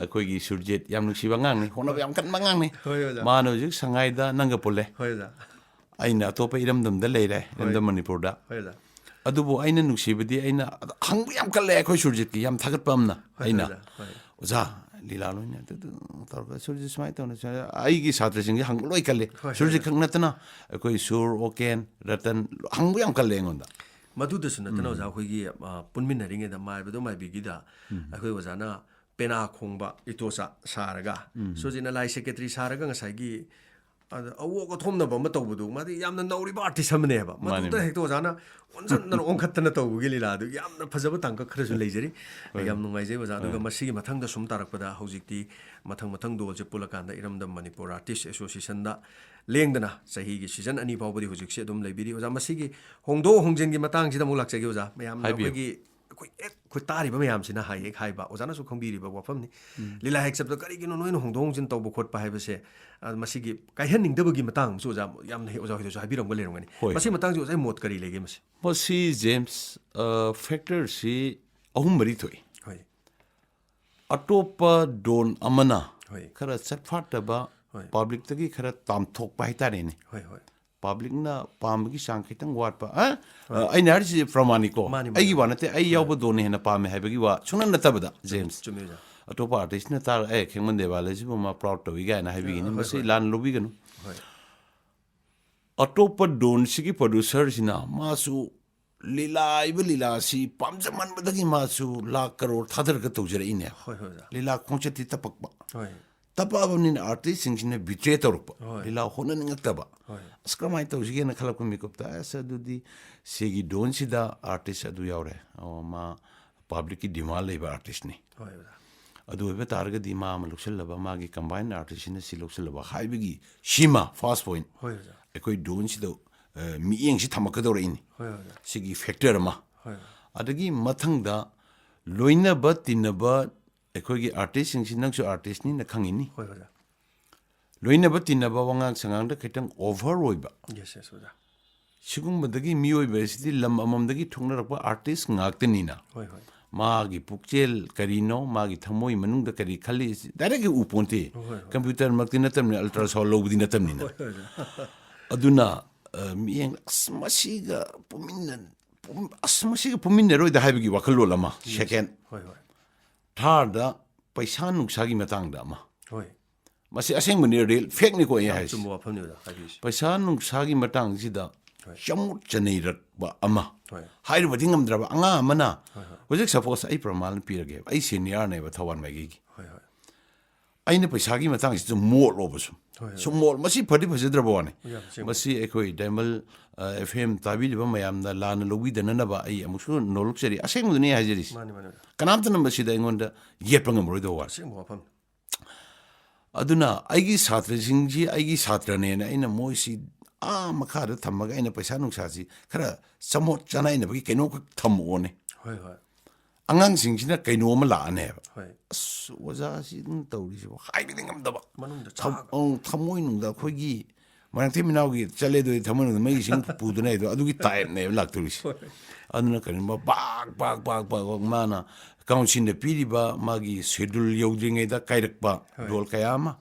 ꯑꯩꯈꯣꯏꯒꯤ ꯁꯨꯔꯖꯤꯠ, ꯌꯥꯝ ꯅꯨꯡꯁꯤꯕ ꯑꯉꯥꯡꯅꯤ, ꯍꯣꯠꯅꯕ ꯌꯥꯝ ꯀꯟꯕ ꯑꯉꯥꯡꯅꯤ꯫ ꯍꯣꯏ, ꯑꯣꯖꯥ꯫ ꯃꯥꯅ ꯍꯧꯖꯤꯛ ꯁꯉꯥꯏꯗ ꯅꯪꯒ ꯄꯨꯜꯂꯦ꯫ ꯍꯣꯏ, ꯑꯣꯖꯥ꯫ ꯑꯩꯅ ꯑꯇꯣꯞꯄ ꯏꯔꯝꯗꯝꯗ ꯂꯩꯔꯦ, ꯏꯔꯝꯗꯝ ꯃꯅꯤꯄꯨꯔꯗ꯫ ꯍꯣꯏ, ꯑꯣꯖꯥ꯫ ꯑꯗꯨꯕꯨ ꯑꯩꯅ ꯅꯨꯡꯁꯤꯕꯗꯤ, ꯑꯩꯅ ꯍꯪꯕ ꯌꯥꯝ ꯀꯜꯂꯦ ꯑꯩꯈꯣꯏ ꯁꯨꯔꯖꯤꯠꯀꯤ, ꯌꯥꯝ ꯊꯥꯒꯠꯄ ꯑꯃꯅ꯫ ꯍꯣꯏ, ꯑꯩꯅ, ꯑꯣꯖꯥ꯫ ꯍꯣꯏ꯫ "ꯑꯣꯖꯥ, ꯂꯤꯂꯥ ꯂꯣꯏꯅ ꯑꯗꯨ ꯑꯗꯨ ꯇꯧꯔꯒ ꯁꯨꯔꯁꯤ ꯁꯨꯃꯥꯏꯅ ꯇꯧꯅ ꯁꯨꯃꯥꯏꯅ-" ꯑꯩꯒꯤ ꯁꯥꯇ꯭ꯔꯁꯤꯡꯁꯦ ꯍꯪꯕ ꯂꯣꯏ ꯀꯜꯂꯦ꯫ ꯍꯣꯏ, ꯁꯨꯔꯁꯤ ꯍꯣꯏ꯫ ꯈꯛ ꯅꯠꯇꯅ ꯑꯩꯈꯣꯏ ꯁꯨꯔ, ꯑꯣꯀꯦꯟ, ꯔꯇꯟ ꯍꯪꯕ ꯌꯥꯝ ꯀꯜꯂꯦ ꯑꯩꯉꯣꯟꯗ꯫ ꯃꯗꯨꯗꯁꯨ ꯅꯠꯇꯅ ꯑꯣꯖꯥ, ꯑꯩꯈꯣꯏꯒꯤ ꯑ, ꯄꯨꯟꯃꯤꯟꯅꯔꯤꯉꯩꯗ ꯃꯥꯏꯕꯗꯣ ꯃꯥꯏꯕꯤꯒꯤꯗ ꯑꯩꯈꯣꯏ ꯑꯣꯖꯥꯅ ꯄꯦꯅꯥ ꯈꯣꯡꯕ ꯏꯇꯣꯆꯥ ꯁꯥꯔꯒ, ꯁꯨꯔꯖꯤꯠꯅ ꯂꯥꯏ ꯁꯦꯀ꯭ꯔꯦꯇꯔꯤ ꯁꯥꯔꯒ ꯉꯁꯥꯏꯒꯤ ꯑꯗ ꯑꯋꯣꯛ ꯑꯊꯣꯝꯅꯕ ꯑꯃ ꯇꯧꯕꯗꯨ, ꯃꯥꯗꯤ ꯌꯥꯝꯅ ꯅꯧꯔꯤꯕ ꯑꯥꯔꯇꯤꯁ ꯑꯃꯅꯦꯕ꯫ ꯃꯥꯅꯦ, ꯃꯗꯨꯗ ꯃꯥꯅꯦ꯫ ꯍꯦꯛꯇ ꯑꯣꯖꯥꯅ ꯑꯣꯟꯁꯤꯟꯗꯅ ꯑꯣꯟꯈꯠꯇꯅ ꯇꯧꯕꯒꯤ ꯂꯤꯂꯥꯗꯨ ꯌꯥꯝꯅ ꯐꯖꯕ ꯇꯥꯡꯀꯛ ꯈꯔꯁꯨ ꯂꯩꯖꯔꯤ꯫ ꯌꯥꯝ ꯅꯨꯡꯉꯥꯏꯖꯩ ꯑꯣꯖꯥ꯫ ꯑꯗꯨꯒ ꯃꯁꯤꯒꯤ ꯃꯊꯪꯗ ꯁꯨꯝ ꯇꯥꯔꯛꯄꯗ ꯍꯧꯖꯤꯛꯇꯤ ꯃꯊꯪ ꯃꯊꯪ ꯗꯣꯜꯁꯦ ꯄꯨꯜꯂꯀꯥꯟꯗ ꯏꯔꯝꯗꯝ ꯃꯅꯤꯄꯨꯔ ꯑꯥꯔꯇꯤꯁ ꯑꯦꯁꯣꯁꯤꯌꯦꯁꯟꯗ ꯂꯦꯡꯗꯅ ꯆꯍꯤꯒꯤ ꯁꯤꯖꯟ ꯑꯅꯤ ꯐꯥꯎꯕꯗꯤ ꯍꯧꯖꯤꯛꯁꯦ ꯑꯗꯨꯝ ꯂꯩꯕꯤꯔꯤ꯫ ꯑꯣꯖꯥ, ꯃꯁꯤꯒꯤ ꯍꯣꯡꯗꯣꯛ ꯍꯣꯡꯖꯤꯟꯒꯤ ꯃꯇꯥꯡꯁꯤꯗ ꯑꯃꯨꯛ ꯂꯥꯛꯆꯒꯦ ꯑꯣꯖꯥ꯫ ꯃꯌꯥꯝꯅ ꯍꯥꯏꯕꯤꯌꯨ꯫ ꯑꯩꯈꯣꯏꯒꯤ ꯑꯩꯈꯣꯏ ꯑꯦ, ꯑꯩꯈꯣꯏ ꯇꯥꯔꯤꯕ ꯃꯌꯥꯝꯁꯤꯅ ꯍꯥꯏ ꯍꯦꯛ ꯍꯥꯏꯕ, ꯑꯣꯖꯥꯅꯁꯨ ꯈꯪꯕꯤꯔꯤꯕ ꯋꯥꯐꯝꯅꯤ꯫ ꯂꯤꯂꯥ ꯍꯦꯛ ꯆꯠꯄꯗ ꯀꯔꯤꯒꯤꯅꯣ ꯅꯣꯏꯅ ꯍꯣꯡꯗꯣꯛ ꯍꯣꯡꯖꯤꯟ ꯇꯧꯕ ꯈꯣꯠꯄ ꯍꯥꯏꯕꯁꯦ, ꯑ, ꯃꯁꯤꯒꯤ ꯀꯥꯏꯍꯟꯅꯤꯡꯗꯕꯒꯤ ꯃꯇꯥꯡ ꯑꯃꯁꯨ ꯑꯣꯖꯥ ꯌꯥꯝꯅ ꯍꯦꯛ ꯑꯣꯖꯥ ꯍꯣꯏꯗꯁꯨ ꯍꯥꯏꯕꯤꯔꯝꯒ ꯂꯩꯔꯝꯒꯅꯤ꯫ ꯍꯣꯏ, ꯃꯁꯤ ꯍꯣꯏ꯫ ꯃꯇꯥꯡꯁꯤ ꯑꯣꯖꯥ ꯃꯣꯠ ꯀꯔꯤ ꯂꯩꯒꯦ ꯃꯁꯤ? ꯃꯁꯤ ꯖꯦꯝꯁ, ꯑ, ꯐꯦꯛꯇꯔꯁꯤ ꯑꯍꯨꯝ ꯃꯔꯤ ꯊꯣꯛꯏ꯫ ꯍꯣꯏ꯫ ꯑꯇꯣꯞꯄ ꯗꯣꯟ ꯑꯃꯅ ꯍꯣꯏ꯫ ꯈꯔ ꯆꯠꯐꯥꯠꯇꯕ, ꯍꯣꯏ꯫ ꯄꯕ꯭ꯂꯤꯛꯇꯒꯤ ꯈꯔ ꯇꯥꯝꯊꯣꯛꯄ ꯍꯥꯏꯇꯥꯔꯦꯅꯦ꯫ ꯍꯣꯏ, ꯍꯣꯏ꯫ ꯄꯕ꯭ꯂꯤꯛꯅ ꯄꯥꯝꯕꯒꯤ ꯆꯥꯡ ꯈꯤꯇꯪ ꯋꯥꯠꯄ꯫ ꯑ? ꯑ, ꯑꯩꯅ ꯍꯥꯏꯔꯤꯁꯤ ꯄ꯭ꯔꯃꯥꯅꯤꯀꯣ꯫ ꯃꯥꯅꯤ, ꯃꯥꯅꯤ, ꯑꯩꯒꯤ ꯋꯥ ꯃꯥꯅꯤ꯫ ꯅꯠꯇꯦ, ꯑꯩ ꯌꯥꯎꯕ ꯗꯣꯟꯅꯤ ꯍꯦꯟꯅ ꯄꯥꯝꯃꯦ ꯍꯥꯏꯕꯒꯤ ꯋꯥ ꯁꯨꯡꯅꯠ ꯅꯠꯇꯕꯗ, ꯖꯦꯝꯁ꯫ ꯆꯨꯝꯃꯤ ꯑꯣꯖꯥ꯫ ꯑꯇꯣꯞꯄ ꯑꯥꯔꯇꯤꯁꯅ ꯇꯥꯔ, "ꯑꯦ, ꯈꯦꯡꯃꯟ ꯗꯦꯕꯥꯂꯦꯁꯤꯕꯨ ꯃꯥ ꯄ꯭ꯔꯥꯎꯗ ꯇꯧꯏ" ꯀꯥꯏꯅ ꯍꯥꯏꯕꯤꯒꯅꯤ꯫ ꯍꯣꯏ, ꯃꯁꯤ ꯍꯣꯏ꯫ ꯂꯥꯟ ꯂꯧꯕꯤꯒꯅꯨ꯫ ꯍꯣꯏ꯫ ꯑꯇꯣꯞꯄ ꯗꯣꯟꯁꯤꯒꯤ ꯄ꯭ꯔꯣꯗ꯭ꯌꯨꯁꯔꯁꯤꯅ ꯃꯥꯁꯨ ꯂꯤꯂꯥ ꯍꯥꯏꯕ ꯂꯤꯂꯥꯁꯤ ꯄꯥꯝꯖꯃꯟꯕꯗꯒꯤ ꯃꯥꯁꯨ ꯂꯥꯈ ꯀꯔꯣꯔ ꯊꯥꯗꯔꯒ ꯇꯧꯖꯔꯛꯏꯅꯦ꯫ ꯍꯣꯏ, ꯍꯣꯏ, ꯑꯣꯖꯥ꯫ ꯂꯤꯂꯥ ꯈꯣꯡꯆꯠꯇꯤ ꯇꯞꯄꯛꯄ꯫ ꯍꯣꯏ꯫ ꯇꯞꯄꯛꯑꯕꯅꯤꯅ ꯑꯥꯔꯇꯤꯁꯁꯤꯡꯁꯤꯅ ꯕꯤꯇ꯭ꯔꯦ ꯇꯧꯔꯛꯄ꯫ ꯍꯣꯏ꯫ ꯂꯤꯂꯥ ꯍꯣꯠꯅꯅꯤꯡꯉꯛꯇꯕ꯫ ꯍꯣꯏ꯫ "ꯑꯁ, ꯀꯔꯝꯍꯥꯏꯅ ꯇꯧꯁꯤꯒꯦꯅ" ꯈꯜꯂꯛꯄ ꯃꯤꯀꯨꯞꯇ, "ꯑꯁ, ꯑꯗꯨꯗꯤ ꯁꯤꯒꯤ ꯗꯣꯟꯁꯤꯗ ꯑꯥꯔꯇꯤꯁ ꯑꯗꯨ ꯌꯥꯎꯔꯦ꯫ ꯑꯣ, ꯃꯥ ꯄꯕ꯭ꯂꯤꯛꯀꯤ ꯗꯤꯃꯥꯟ ꯂꯩꯕ ꯑꯥꯔꯇꯤꯁꯅꯤ꯫ ꯍꯣꯏ, ꯑꯣꯖꯥ꯫ ꯑꯗꯨ ꯑꯣꯏꯕ ꯇꯥꯔꯒꯗꯤ ꯃꯥ ꯑꯃ ꯂꯧꯁꯤꯜꯂꯕ, ꯃꯥꯒꯤ ꯀꯝꯕꯥꯏꯟ ꯑꯥꯔꯇꯤꯁꯁꯤꯅ ꯁꯤ ꯂꯧꯁꯤꯜꯂꯕ" ꯍꯥꯏꯕꯒꯤ ꯁꯤꯃ ꯐꯥꯔꯁ ꯄꯣꯏꯟ꯫ ꯍꯣꯏ, ꯑꯣꯖꯥ꯫ ꯑꯩꯈꯣꯏ ꯗꯣꯟꯁꯤꯗ, ꯑ, ꯃꯤꯠꯌꯦꯡꯁꯤ ꯊꯝꯃꯛꯀꯗꯧꯔꯛꯏꯅꯤ꯫ ꯍꯣꯏ, ꯑꯣꯖꯥ꯫ ꯁꯤꯒꯤ ꯐꯦꯛꯇꯔ ꯑꯃ꯫ ꯍꯣꯏ꯫ ꯑꯗꯒꯤ ꯃꯊꯪꯗ ꯂꯣꯏꯅꯕ ꯇꯤꯟꯅꯕ ꯑꯩꯈꯣꯏꯒꯤ ꯑꯥꯔꯇꯤꯁꯁꯤꯡꯁꯤ, ꯅꯪꯁꯨ ꯑꯥꯔꯇꯤꯁꯅꯤꯅ ꯈꯪꯉꯤꯅꯤ꯫ ꯍꯣꯏ, ꯑꯣꯖꯥ꯫ ꯂꯣꯏꯅꯕ ꯇꯤꯟꯅꯕ, ꯋꯥꯉꯥꯡ ꯁꯉꯥꯡꯗ ꯈꯤꯇꯪ ꯑꯣꯚꯔ ꯑꯣꯏꯕ꯫ ꯌꯦꯁ, ꯌꯦꯁ, ꯑꯣꯖꯥ꯫ ꯁꯤꯒꯨꯝꯕꯗꯒꯤ ꯃꯤꯑꯣꯏꯕ ꯑꯁꯤꯗꯤ ꯂꯝ ꯑꯃꯃꯝꯗꯒꯤ ꯊꯣꯛꯅꯔꯛꯄ ꯑꯥꯔꯇꯤꯁ ꯉꯥꯛꯇꯅꯤꯅ꯫ ꯍꯣꯏ, ꯍꯣꯏ꯫ ꯃꯥꯒꯤ ꯄꯨꯛꯆꯦꯜ ꯀꯔꯤꯅꯣ, ꯃꯥꯒꯤ ꯊꯃꯣꯏ ꯃꯅꯨꯡꯗ ꯀꯔꯤ ꯈꯜꯂꯤ, ꯁꯤ ꯗꯥꯏꯔꯦꯛ ꯎ ꯄꯣꯟꯇꯦ꯫ ꯍꯣꯏ, ꯍꯣꯏ꯫ ꯀꯝꯄ꯭ꯌꯨꯇꯔꯃꯛꯇꯤ ꯅꯠꯇꯕꯅꯤꯅ, ꯑꯜꯇ꯭ꯔꯥꯁꯥꯎꯟ ꯂꯧꯕꯗꯤ ꯅꯠꯇꯕꯅꯤꯅ꯫ ꯍꯣꯏ, ꯍꯣꯏ, ꯑꯣꯖꯥ꯫ ꯑꯗꯨꯅ, ꯑ, ꯃꯤꯠꯌꯦꯡ, "ꯑꯁ, ꯃꯁꯤꯒ ꯄꯨꯟꯃꯤꯟꯅ-, ꯄꯨꯟ-, ꯑꯁ, ꯃꯁꯤꯒ ꯄꯨꯟꯃꯤꯟꯅꯔꯣꯏꯗ" ꯍꯥꯏꯕꯒꯤ ꯋꯥꯈꯜꯂꯣꯟ ꯑꯃ꯫ ꯁꯦꯀꯦꯟ꯫ ꯍꯣꯏ, ꯍꯣꯏ꯫ ꯊꯥꯔꯗ, ꯄꯩꯁꯥ ꯅꯨꯡꯁꯥꯒꯤ ꯃꯇꯥꯡꯗ ꯑꯃ, ꯍꯣꯏ꯫ ꯃꯁꯤ ꯑꯁꯦꯡꯕꯅꯤ, ꯔꯤꯌꯦꯜ ꯐꯦꯛꯅꯤꯀꯣ ꯑꯩ ꯍꯥꯏꯁꯦ꯫ ꯆꯨꯝꯕ ꯋꯥꯐꯝꯅꯤꯗ ꯍꯥꯏꯕꯤꯔꯤꯁꯦ꯫ ꯄꯩꯁꯥ ꯅꯨꯡꯁꯥꯒꯤ ꯃꯇꯥꯡꯁꯤꯗ ꯍꯣꯏ꯫ ꯆꯃꯣꯠ ꯆꯅꯩꯔꯛꯄ ꯑꯃ, ꯍꯣꯏ꯫ ꯍꯥꯏꯔꯨꯕꯗꯤ ꯉꯝꯗ꯭ꯔꯕ ꯑꯉꯥꯡ ꯑꯃꯅ, ꯍꯣꯏ, ꯍꯣꯏ꯫ ꯍꯧꯖꯤꯛ ꯁꯄꯣꯁ ꯑꯩ ꯄ꯭ꯔꯃꯥꯟ ꯄꯤꯔꯒꯦ, ꯑꯩ ꯁꯦꯅꯤꯌꯔꯅꯦꯕ ꯊꯧꯕꯥꯜ ꯃꯥꯏꯀꯩꯒꯤ꯫ ꯍꯣꯏ, ꯍꯣꯏ꯫ ꯑꯩꯅ ꯄꯩꯁꯥꯒꯤ ꯃꯇꯥꯡꯁꯤꯗ ꯃꯣꯠꯂꯣꯕ ꯁꯨꯝ ꯍꯣꯏ, ꯍꯣꯏ꯫ ꯁꯨꯝ ꯃꯣꯠ, ꯃꯁꯤ ꯐꯗꯤ ꯐꯖꯗ꯭ꯔꯕ ꯋꯥꯅꯤ꯫ ꯌꯥꯝ ꯑꯁꯦꯡꯕ꯫ ꯃꯁꯤ ꯑꯩꯈꯣꯏ ꯗꯥꯏꯃꯜ ꯑꯦꯐ ꯑꯦꯝ ꯇꯥꯕꯤꯔꯤꯕ ꯃꯌꯥꯝꯅ ꯂꯥꯟꯅ ꯂꯧꯕꯤꯗꯅꯅꯕ ꯑꯩ ꯑꯃꯨꯛꯁꯨ ꯅꯣꯂꯨꯛꯆꯔꯤ, ꯑꯁꯦꯡꯕꯗꯨꯅꯤ ꯍꯥꯏꯖꯔꯤꯁꯤ꯫ ꯃꯥꯅꯤ, ꯃꯥꯅꯤ, ꯑꯣꯖꯥ꯫ ꯀꯅꯥꯝꯇꯅ ꯃꯁꯤꯗ ꯑꯩꯉꯣꯟꯗ ꯌꯦꯠꯄ ꯉꯝꯃꯔꯣꯏꯗꯕ ꯋꯥꯅꯤ꯫ ꯑꯁꯦꯡꯕ ꯋꯥꯐꯝ꯫ ꯑꯗꯨꯅ ꯑꯩꯒꯤ ꯁꯥꯇ꯭ꯔꯁꯤꯡꯁꯤ ꯑꯩꯒꯤ ꯁꯥꯇ꯭ꯔꯅꯦꯅ ꯑꯩꯅ ꯃꯣꯏꯁꯤ ꯑꯥ ꯃꯈꯥꯗ ꯊꯝꯃꯒ ꯑꯩꯅ ꯄꯩꯁꯥ ꯅꯨꯡꯁꯥꯁꯤ ꯈꯔ ꯆꯃꯣꯠ ꯆꯅꯥꯏꯅꯕꯒꯤ ꯀꯩꯅꯣꯈꯛ ꯊꯝꯃꯛꯑꯣꯅꯦ꯫ ꯍꯣꯏ, ꯍꯣꯏ꯫ ꯑꯉꯥꯡꯁꯤꯡꯁꯤꯅ ꯀꯩꯅꯣ ꯑꯃ ꯂꯥꯛꯑꯅꯦꯕ꯫ ꯍꯣꯏ꯫ "ꯑꯁ, ꯑꯣꯖꯥꯁꯤ ꯑꯗꯨꯝ ꯇꯧꯔꯤꯁꯤꯕꯣ", ꯍꯥꯏꯕꯗꯤ ꯉꯝꯗꯕ꯫ ꯃꯅꯨꯡꯗ ꯊꯝ-, ꯆꯥꯛꯑꯒ꯫ ꯑꯪ, ꯊꯃꯣꯏꯅꯨꯡꯗ ꯑꯩꯈꯣꯏꯒꯤ ꯃꯔꯛꯊꯤ ꯃꯤꯅꯥꯎꯒꯤ ꯆꯠꯂꯦ ꯑꯗꯨꯗꯤ ꯊꯃꯣꯏꯅꯨꯡꯗ ꯃꯩ ꯏꯁꯤꯡ ꯄꯨꯗꯅ ꯍꯥꯏꯗꯣ, ꯑꯗꯨꯒꯤ ꯇꯥꯏꯞꯅꯦꯕ ꯂꯥꯛꯇꯣꯔꯤꯁꯦ꯫ ꯑꯗꯨꯅ ꯀꯔꯤꯒꯨꯝꯕ ꯕꯥꯛ, ꯕꯥꯛ, ꯕꯥꯛ, ꯕꯥꯛ, ꯕꯥꯛ ꯃꯥꯅ ꯀꯥꯎꯟꯁꯤꯜꯅ ꯄꯤꯔꯤꯕ ꯃꯥꯒꯤ ꯁꯦꯗꯨꯜ ꯌꯧꯗ꯭ꯔꯤꯉꯩꯗ ꯀꯥꯏꯔꯛꯄ ꯍꯣꯏ꯫ ꯔꯣꯜ ꯀꯌꯥ ꯑꯃ꯫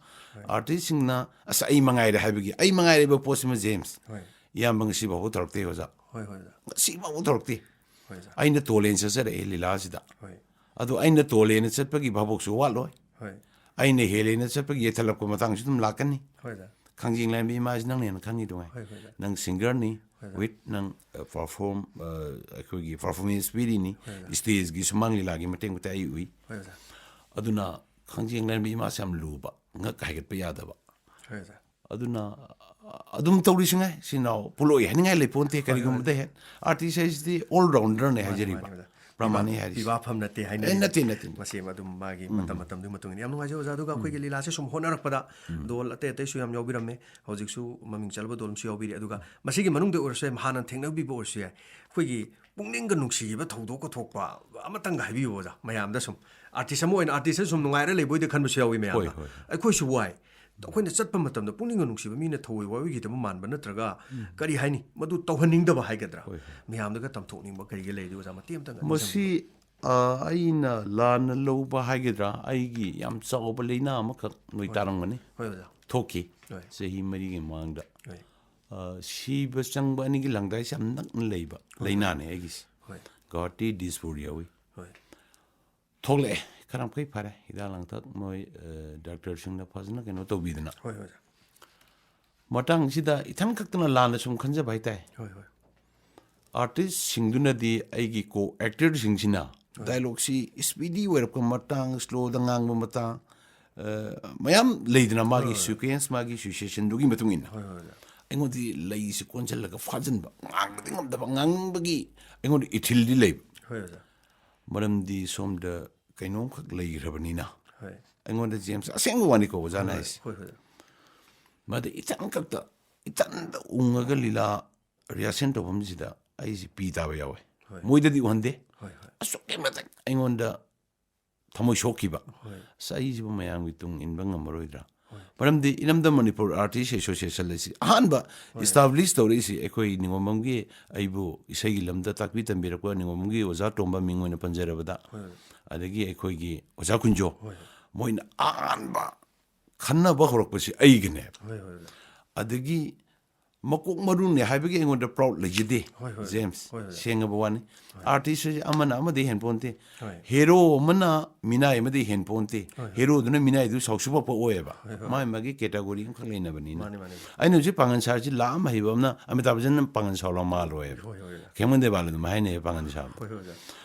ꯑꯥꯔꯇꯤꯁꯁꯤꯡꯅ, "ꯑꯁ, ꯑꯩ ꯃꯉꯥꯏꯔꯦ" ꯍꯥꯏꯕꯒꯤ, "ꯑꯩ ꯃꯉꯥꯏꯔꯦ" ꯍꯥꯏꯕ ꯄꯣꯠꯁꯤꯃ, ꯖꯦꯝꯁ, ꯍꯣꯏ꯫ ꯏꯌꯥꯝꯕ ꯉꯁꯤ ꯐꯥꯎꯕ ꯇꯧꯔꯛꯇꯦ, ꯑꯣꯖꯥ꯫ ꯍꯣꯏ, ꯍꯣꯏ, ꯑꯣꯖꯥ꯫ ꯉꯁꯤ ꯐꯥꯎꯕ ꯇꯧꯔꯛꯇꯦ꯫ ꯍꯣꯏ, ꯑꯣꯖꯥ꯫ ꯑꯩꯅ ꯇꯣꯜꯂꯦꯅ ꯆꯠꯆꯔꯛꯑꯦ ꯂꯤꯂꯥꯁꯤꯗ꯫ ꯍꯣꯏ꯫ ꯑꯗꯨ ꯑꯩꯅ ꯇꯣꯜꯂꯦꯅ ꯆꯠꯄꯒꯤ ꯚꯥꯕꯣꯛꯁꯨ ꯋꯥꯠꯂꯣꯏ꯫ ꯍꯣꯏ꯫ ꯑꯩꯅ ꯍꯦꯜꯂꯦꯅ ꯆꯠꯄꯒꯤ ꯌꯦꯠꯊꯠꯂꯛꯄ ꯃꯇꯥꯡꯁꯨ ꯑꯗꯨꯝ ꯂꯥꯛꯀꯅꯤ꯫ ꯍꯣꯏ, ꯑꯣꯖꯥ꯫ ꯈꯥꯡꯖꯦꯡ ꯂꯥꯏꯔꯦꯝꯕꯤ ꯏꯃꯥꯁꯤ ꯅꯪꯅ ꯍꯦꯟꯅ ꯈꯪꯉꯤꯗꯨꯉꯥꯏ꯫ ꯍꯣꯏ, ꯍꯣꯏ, ꯑꯣꯖꯥ꯫ ꯅꯪ ꯁꯤꯡꯒꯔꯅꯤ, ꯍꯣꯏ, ꯑꯣꯖꯥ꯫ ꯋꯤꯠ ꯅꯪ, ꯑ, ꯄꯔꯐꯣꯔꯝ, ꯑ, ꯑꯩꯈꯣꯏꯒꯤ ꯄꯔꯐꯣꯔꯃꯦꯟꯁ ꯄꯤꯔꯤꯅꯤ, ꯍꯣꯏ, ꯑꯣꯖꯥ꯫ ꯁ꯭ꯇꯦꯖꯀꯤ ꯁꯨꯃꯥꯡ ꯂꯤꯂꯥꯒꯤ ꯃꯇꯦꯛ ꯃꯇꯦꯛ ꯑꯩ ꯎꯏ꯫ ꯍꯣꯏ, ꯑꯣꯖꯥ꯫ ꯑꯗꯨꯅ ꯈꯥꯡꯖꯦꯡ ꯂꯥꯏꯔꯦꯝꯕꯤ ꯏꯃꯥꯁꯦ ꯌꯥꯝ ꯂꯨꯕ, ꯉꯛ ꯍꯥꯏꯒꯠꯄ ꯌꯥꯗꯕ꯫ ꯍꯣꯏ, ꯑꯣꯖꯥ꯫ ꯑꯗꯨꯅ, ꯑ, ꯑꯗꯨꯝ ꯇꯧꯔꯤꯁꯤꯉꯥꯏ, ꯁꯤ ꯅꯥꯎ ꯄꯨꯂꯣꯏ ꯍꯥꯏꯅꯤꯡꯉꯥꯏ ꯂꯩꯄꯣꯟꯇꯦ꯫ ꯀꯔꯤꯒꯨꯝꯕꯗ ꯍꯦꯟ ꯑꯥꯔꯇꯤꯁ ꯍꯥꯏꯁꯤꯗꯤ ꯑꯣꯜ ꯔꯥꯎꯟꯗꯔꯅꯦ ꯃꯥꯅꯤ, ꯍꯥꯏꯖꯔꯤꯕ꯫ ꯃꯥꯅꯤ, ꯑꯣꯖꯥ꯫ ꯄ꯭ꯔꯃꯥꯟꯅꯤ ꯄꯤꯕꯥ-, ꯍꯥꯏꯔꯤꯁꯦ꯫ ꯄꯤꯕꯥꯐꯝ ꯅꯠꯇꯦ ꯑꯦ, ꯍꯥꯏꯅꯤꯡꯉꯤ꯫ ꯅꯠꯇꯦ, ꯅꯠꯇꯦ, ꯅꯠꯇꯦ꯫ ꯃꯁꯤ ꯑꯗꯨꯝ ꯃꯥꯒꯤ ꯃꯇꯝ ꯃꯇꯝꯗꯨꯒꯤ ꯃꯇꯨꯡ ꯏꯟꯅ꯫ ꯌꯥꯝ ꯅꯨꯡꯉꯥꯏꯖꯩ ꯑꯣꯖꯥ꯫ ꯑꯗꯨꯒ ꯑꯩꯈꯣꯏꯒꯤ ꯂꯤꯂꯥꯁꯦ ꯁꯨꯝ ꯍꯣꯠꯅꯔꯛꯄꯗ ꯗꯣꯜ ꯑꯇꯩ ꯑꯇꯩꯁꯨ ꯌꯥꯝ ꯌꯥꯎꯕꯤꯔꯝꯃꯦ꯫ ꯍꯧꯖꯤꯛꯁꯨ ꯃꯃꯤꯡ ꯆꯠꯂꯕ ꯗꯣꯜ ꯑꯃꯁꯨ ꯌꯥꯎꯕꯤꯔꯤ꯫ ꯑꯗꯨꯒ ꯃꯁꯤꯒꯤ ꯃꯅꯨꯡꯗ ꯑꯣꯏꯔꯁꯨ ꯌꯥꯏ, ꯍꯥꯟꯅ ꯊꯦꯡꯅꯕꯤꯕ ꯑꯣꯏꯔꯁꯨ ꯌꯥꯏ, ꯑꯩꯈꯣꯏꯒꯤ ꯄꯨꯛꯅꯤꯡꯒ ꯅꯨꯡꯁꯤꯈꯤꯕ ꯊꯧꯗꯣꯛꯀ ꯊꯣꯛꯄ ꯑꯃꯇꯪꯒ ꯍꯥꯏꯕꯤꯌꯨ ꯑꯣꯖꯥ꯫ ꯃꯌꯥꯝꯗ ꯁꯨꯝ ꯑꯥꯔꯇꯤꯁ ꯑꯃ ꯑꯣꯏꯅ ꯑꯥꯔꯇꯤꯁꯇ ꯁꯨꯝ ꯅꯨꯡꯉꯥꯏꯔ ꯂꯩꯕꯣꯏꯗ ꯈꯟꯕꯁꯨ ꯌꯥꯎꯏ ꯃꯌꯥꯝꯗ꯫ ꯍꯣꯏ, ꯍꯣꯏ꯫ ꯑꯩꯈꯣꯏꯁꯨ ꯋꯥꯏ꯫ ꯑꯩꯈꯣꯏꯅ ꯆꯠꯄ ꯃꯇꯝꯗ ꯄꯨꯛꯅꯤꯡꯒ ꯅꯨꯡꯁꯤꯕ ꯃꯤꯅ ꯊꯧꯑꯣꯏ ꯋꯥꯑꯣꯏꯈꯤꯗꯕ ꯃꯥꯟꯕ ꯅꯠꯇ꯭ꯔꯒ ꯀꯔꯤ ꯍꯥꯏꯅꯤ, ꯃꯗꯨ ꯇꯧꯍꯟꯅꯤꯡꯗꯕ ꯍꯥꯏꯒꯗ꯭ꯔꯥ? ꯍꯣꯏ, ꯍꯣꯏ꯫ ꯃꯌꯥꯝꯗꯒ ꯇꯝꯊꯣꯛꯅꯤꯡꯕ ꯀꯔꯤꯒ ꯂꯩꯔꯗꯤ ꯑꯣꯖꯥ ꯃꯇꯦꯛ ꯑꯃꯇꯪꯒ ꯅꯤꯡꯁꯤꯡꯕꯤꯌꯨ꯫ ꯃꯁꯤ, ꯑ, ꯑꯩꯅ ꯂꯥꯟꯅ ꯂꯧꯕ ꯍꯥꯏꯒꯗ꯭ꯔꯥ, ꯑꯩꯒꯤ ꯌꯥꯝ ꯆꯥꯎꯕ ꯂꯩꯅꯥ ꯑꯃꯈꯛ ꯅꯣꯏ ꯇꯥꯔꯝꯒꯅꯤ꯫ ꯍꯣꯏ ꯑꯣꯖꯥ꯫ ꯊꯣꯛꯈꯤ ꯍꯣꯏ꯫ ꯆꯍꯤ ꯃꯔꯤꯒꯤ ꯃꯃꯥꯡꯗ꯫ ꯍꯣꯏ꯫ ꯑ, ꯁꯤꯕ ꯆꯪꯕ ꯑꯅꯤꯒꯤ ꯂꯪꯗꯥꯏꯁꯦ ꯌꯥꯝ ꯅꯛꯅ ꯂꯩꯕ ꯂꯩꯅꯥꯅꯦ ꯑꯩꯒꯤꯁꯦ꯫ ꯍꯣꯏ꯫ ꯒꯨꯋꯥꯍꯥꯇꯤ, ꯗꯤꯁꯄꯨꯔ ꯌꯧꯏ꯫ ꯍꯣꯏ꯫ ꯊꯣꯛꯂꯛꯑꯦ꯫ ꯌꯥꯝꯈꯩ ꯐꯔꯦ, ꯍꯤꯗꯥꯛ ꯂꯥꯡꯊꯛ ꯃꯣꯏ ꯗꯥꯛꯇꯔꯁꯤꯡꯅ ꯐꯖꯅ ꯀꯩꯅꯣ ꯇꯧꯕꯤꯗꯅ꯫ ꯍꯣꯏ ꯍꯣꯏ ꯃꯇꯥꯡꯁꯤꯗ ꯏꯊꯟ ꯈꯛꯇꯅ ꯂꯥꯟꯅ ꯁꯨꯝ ꯈꯟꯖꯕ ꯍꯥꯏꯇꯥꯔꯦ꯫ ꯍꯣꯏ ꯍꯣꯏ ꯑꯥꯔꯇꯤꯁꯁꯤꯡꯗꯨꯅꯗꯤ ꯑꯩꯒꯤ ꯀꯣ ꯑꯦꯛꯇꯔꯁꯤꯡꯁꯤꯅ ꯗꯥꯏꯂꯣꯛꯁꯤ ꯏꯁꯄꯤꯗꯤ ꯑꯣꯏꯔꯛꯄ ꯃꯇꯥꯡ, ꯁ꯭ꯂꯣꯗ ꯉꯥꯡꯕ ꯃꯇꯥꯡ, ꯃꯌꯥꯝ ꯂꯩꯗꯅ, ꯃꯥꯒꯤ ꯁꯤꯀ꯭ꯋꯦꯟꯁ, ꯃꯥꯒꯤ ꯁꯤꯆꯨꯋꯦꯁꯟꯗꯨꯒꯤ ꯃꯇꯨꯡ ꯏꯟꯅ ꯍꯣꯏ ꯍꯣꯏ ꯑꯣꯖꯥ ꯑꯩꯉꯣꯟꯗꯗꯤ ꯂꯩꯁꯤ ꯀꯣꯟꯁꯤꯜꯂꯒ ꯐꯥꯖꯤꯟꯕ, ꯉꯥꯡꯕꯗꯤ ꯉꯝꯗꯕ, ꯉꯥꯡꯅꯤꯡꯕꯒꯤ ꯑꯩꯉꯣꯟꯗ ꯏꯊꯤꯜꯗꯤ ꯂꯩꯕ꯫ ꯍꯣꯏ ꯑꯣꯖꯥ ꯃꯔꯝꯗꯤ ꯁꯣꯝꯗ ꯀꯩꯅꯣꯝꯈꯛ ꯂꯩꯈ꯭ꯔꯕꯅꯤꯅ꯫ ꯍꯣꯏ ꯑꯩꯉꯣꯟꯗ ꯖꯦꯝꯁ ꯑꯁꯦꯡꯕ ꯋꯥꯅꯤꯀꯣ ꯑꯣꯖꯥꯅ ꯍꯥꯏꯁꯦ꯫ ꯍꯣꯏ ꯍꯣꯏ ꯃꯥꯗꯤ ꯏꯊꯟ ꯈꯛꯇ, ꯏꯊꯟꯗ ꯎꯪꯉꯒ ꯂꯤꯂꯥ ꯔꯤꯍꯥꯔꯁꯦꯜ ꯇꯧꯐꯝꯁꯤꯗ ꯑꯩꯁꯤ ꯄꯤ ꯇꯥꯕ ꯌꯥꯎꯋꯦ꯫ ꯍꯣꯏ ꯃꯣꯏꯗꯗꯤ ꯎꯍꯟꯗꯦ꯫ ꯍꯣꯏ ꯍꯣꯏ ꯑꯁꯨꯛꯀꯤ ꯃꯇꯤꯛ ꯑꯩꯉꯣꯟꯗ ꯊꯃꯣꯏ ꯁꯣꯛꯈꯤꯕ꯫ ꯍꯣꯏ ꯑꯁ, ꯑꯩꯁꯤꯕꯨ ꯃꯌꯥꯝꯒꯤ ꯇꯨꯡ ꯏꯟꯕ ꯉꯝꯃꯔꯣꯏꯗ꯭ꯔꯥ? ꯍꯣꯏ ꯃꯔꯝꯗꯤ ꯏꯔꯝꯗꯝ ꯃꯅꯤꯄꯨꯔ ꯑꯥꯔꯇꯤꯁ ꯑꯦꯁꯣꯁꯤꯌꯦꯁꯟ ꯑꯁꯤ ꯑꯍꯥꯟꯕ ꯏꯁꯇꯥꯕ꯭ꯂꯤꯁ ꯇꯧꯔꯛꯏꯁꯤ ꯑꯩꯈꯣꯏ ꯅꯤꯉꯣꯝꯕꯝꯒꯤ, ꯑꯩꯕꯨ ꯏꯁꯩꯒꯤ ꯂꯝꯗ ꯇꯥꯛꯄꯤ ꯇꯝꯕꯤꯔꯛꯄ ꯅꯤꯉꯣꯝꯕꯝꯒꯤ ꯑꯣꯖꯥ ꯇꯣꯝꯕ ꯃꯤꯡ ꯑꯣꯏꯅ ꯄꯟꯖꯔꯕꯗ, ꯍꯣꯏ ꯑꯗꯒꯤ ꯑꯩꯈꯣꯏꯒꯤ ꯑꯣꯖꯥ ꯀꯨꯟꯖꯣ, ꯍꯣꯏ ꯃꯣꯏꯅ ꯑꯍꯥꯟꯕ ꯈꯟꯅꯕ ꯍꯧꯔꯛꯄꯁꯤ ꯑꯩꯒꯅꯦꯕ꯫ ꯍꯣꯏ ꯍꯣꯏ ꯑꯗꯒꯤ ꯃꯀꯣꯛ ꯃꯔꯨꯅꯦ ꯍꯥꯏꯕꯒꯤ ꯑꯩꯉꯣꯟꯗ ꯄ꯭ꯔꯥꯎꯗ ꯂꯩꯖꯗꯦ꯫ ꯍꯣꯏ, ꯍꯣꯏ꯫ ꯖꯦꯝꯁ, ꯍꯣꯏ, ꯍꯣꯏ꯫ ꯁꯦꯡꯉꯕ ꯋꯥꯅꯤ꯫ ꯑꯥꯔꯇꯤꯁ ꯍꯥꯏꯁꯦ ꯑꯃꯅ ꯑꯃꯗꯤ ꯍꯦꯟ ꯄꯣꯟꯇꯦ꯫ ꯍꯣꯏ꯫ ꯍꯦꯔꯣ ꯑꯃꯅ ꯃꯤꯅꯥꯏ ꯑꯃꯗꯤ ꯍꯦꯟ ꯄꯣꯟꯇꯦ꯫ ꯍꯣꯏ, ꯍꯣꯏ꯫ ꯍꯦꯔꯣꯗꯨꯅ ꯃꯤꯅꯥꯏꯗꯨ ꯁꯥꯎꯁꯨ ꯄꯛꯄ ꯑꯣꯏꯌꯦꯕ꯫ ꯍꯣꯏ, ꯍꯣꯏ꯫ ꯃꯥꯏ ꯃꯥꯒꯤ ꯀꯦꯇꯥꯒꯣꯔꯤ ꯑꯃꯈꯛ ꯂꯩꯅꯕꯅꯤꯅ꯫ ꯃꯥꯅꯤ, ꯃꯥꯅꯤ꯫ ꯑꯩꯅ ꯍꯧꯖꯤꯛ ꯄꯥꯡꯒꯟ ꯁꯥꯔꯤꯁꯤ ꯂꯥꯛꯑꯝ ꯍꯩꯕ ꯑꯃꯅ ꯑꯃꯤꯇꯥꯕ ꯕꯆꯟꯅ ꯄꯥꯡꯒꯟ ꯁꯥꯎꯂ ꯃꯥꯜꯂꯣꯏꯕ꯫ ꯍꯣꯏ, ꯍꯣꯏ, ꯍꯣꯏ꯫ ꯈꯦꯡꯃꯟ ꯗꯦꯕꯥꯜ ꯑꯗꯨꯝ ꯍꯥꯏꯅꯩ ꯄꯥꯡꯒꯟ ꯁꯥꯕ꯫ ꯍꯣꯏ, ꯍꯣꯏ, ꯑꯣꯖꯥ꯫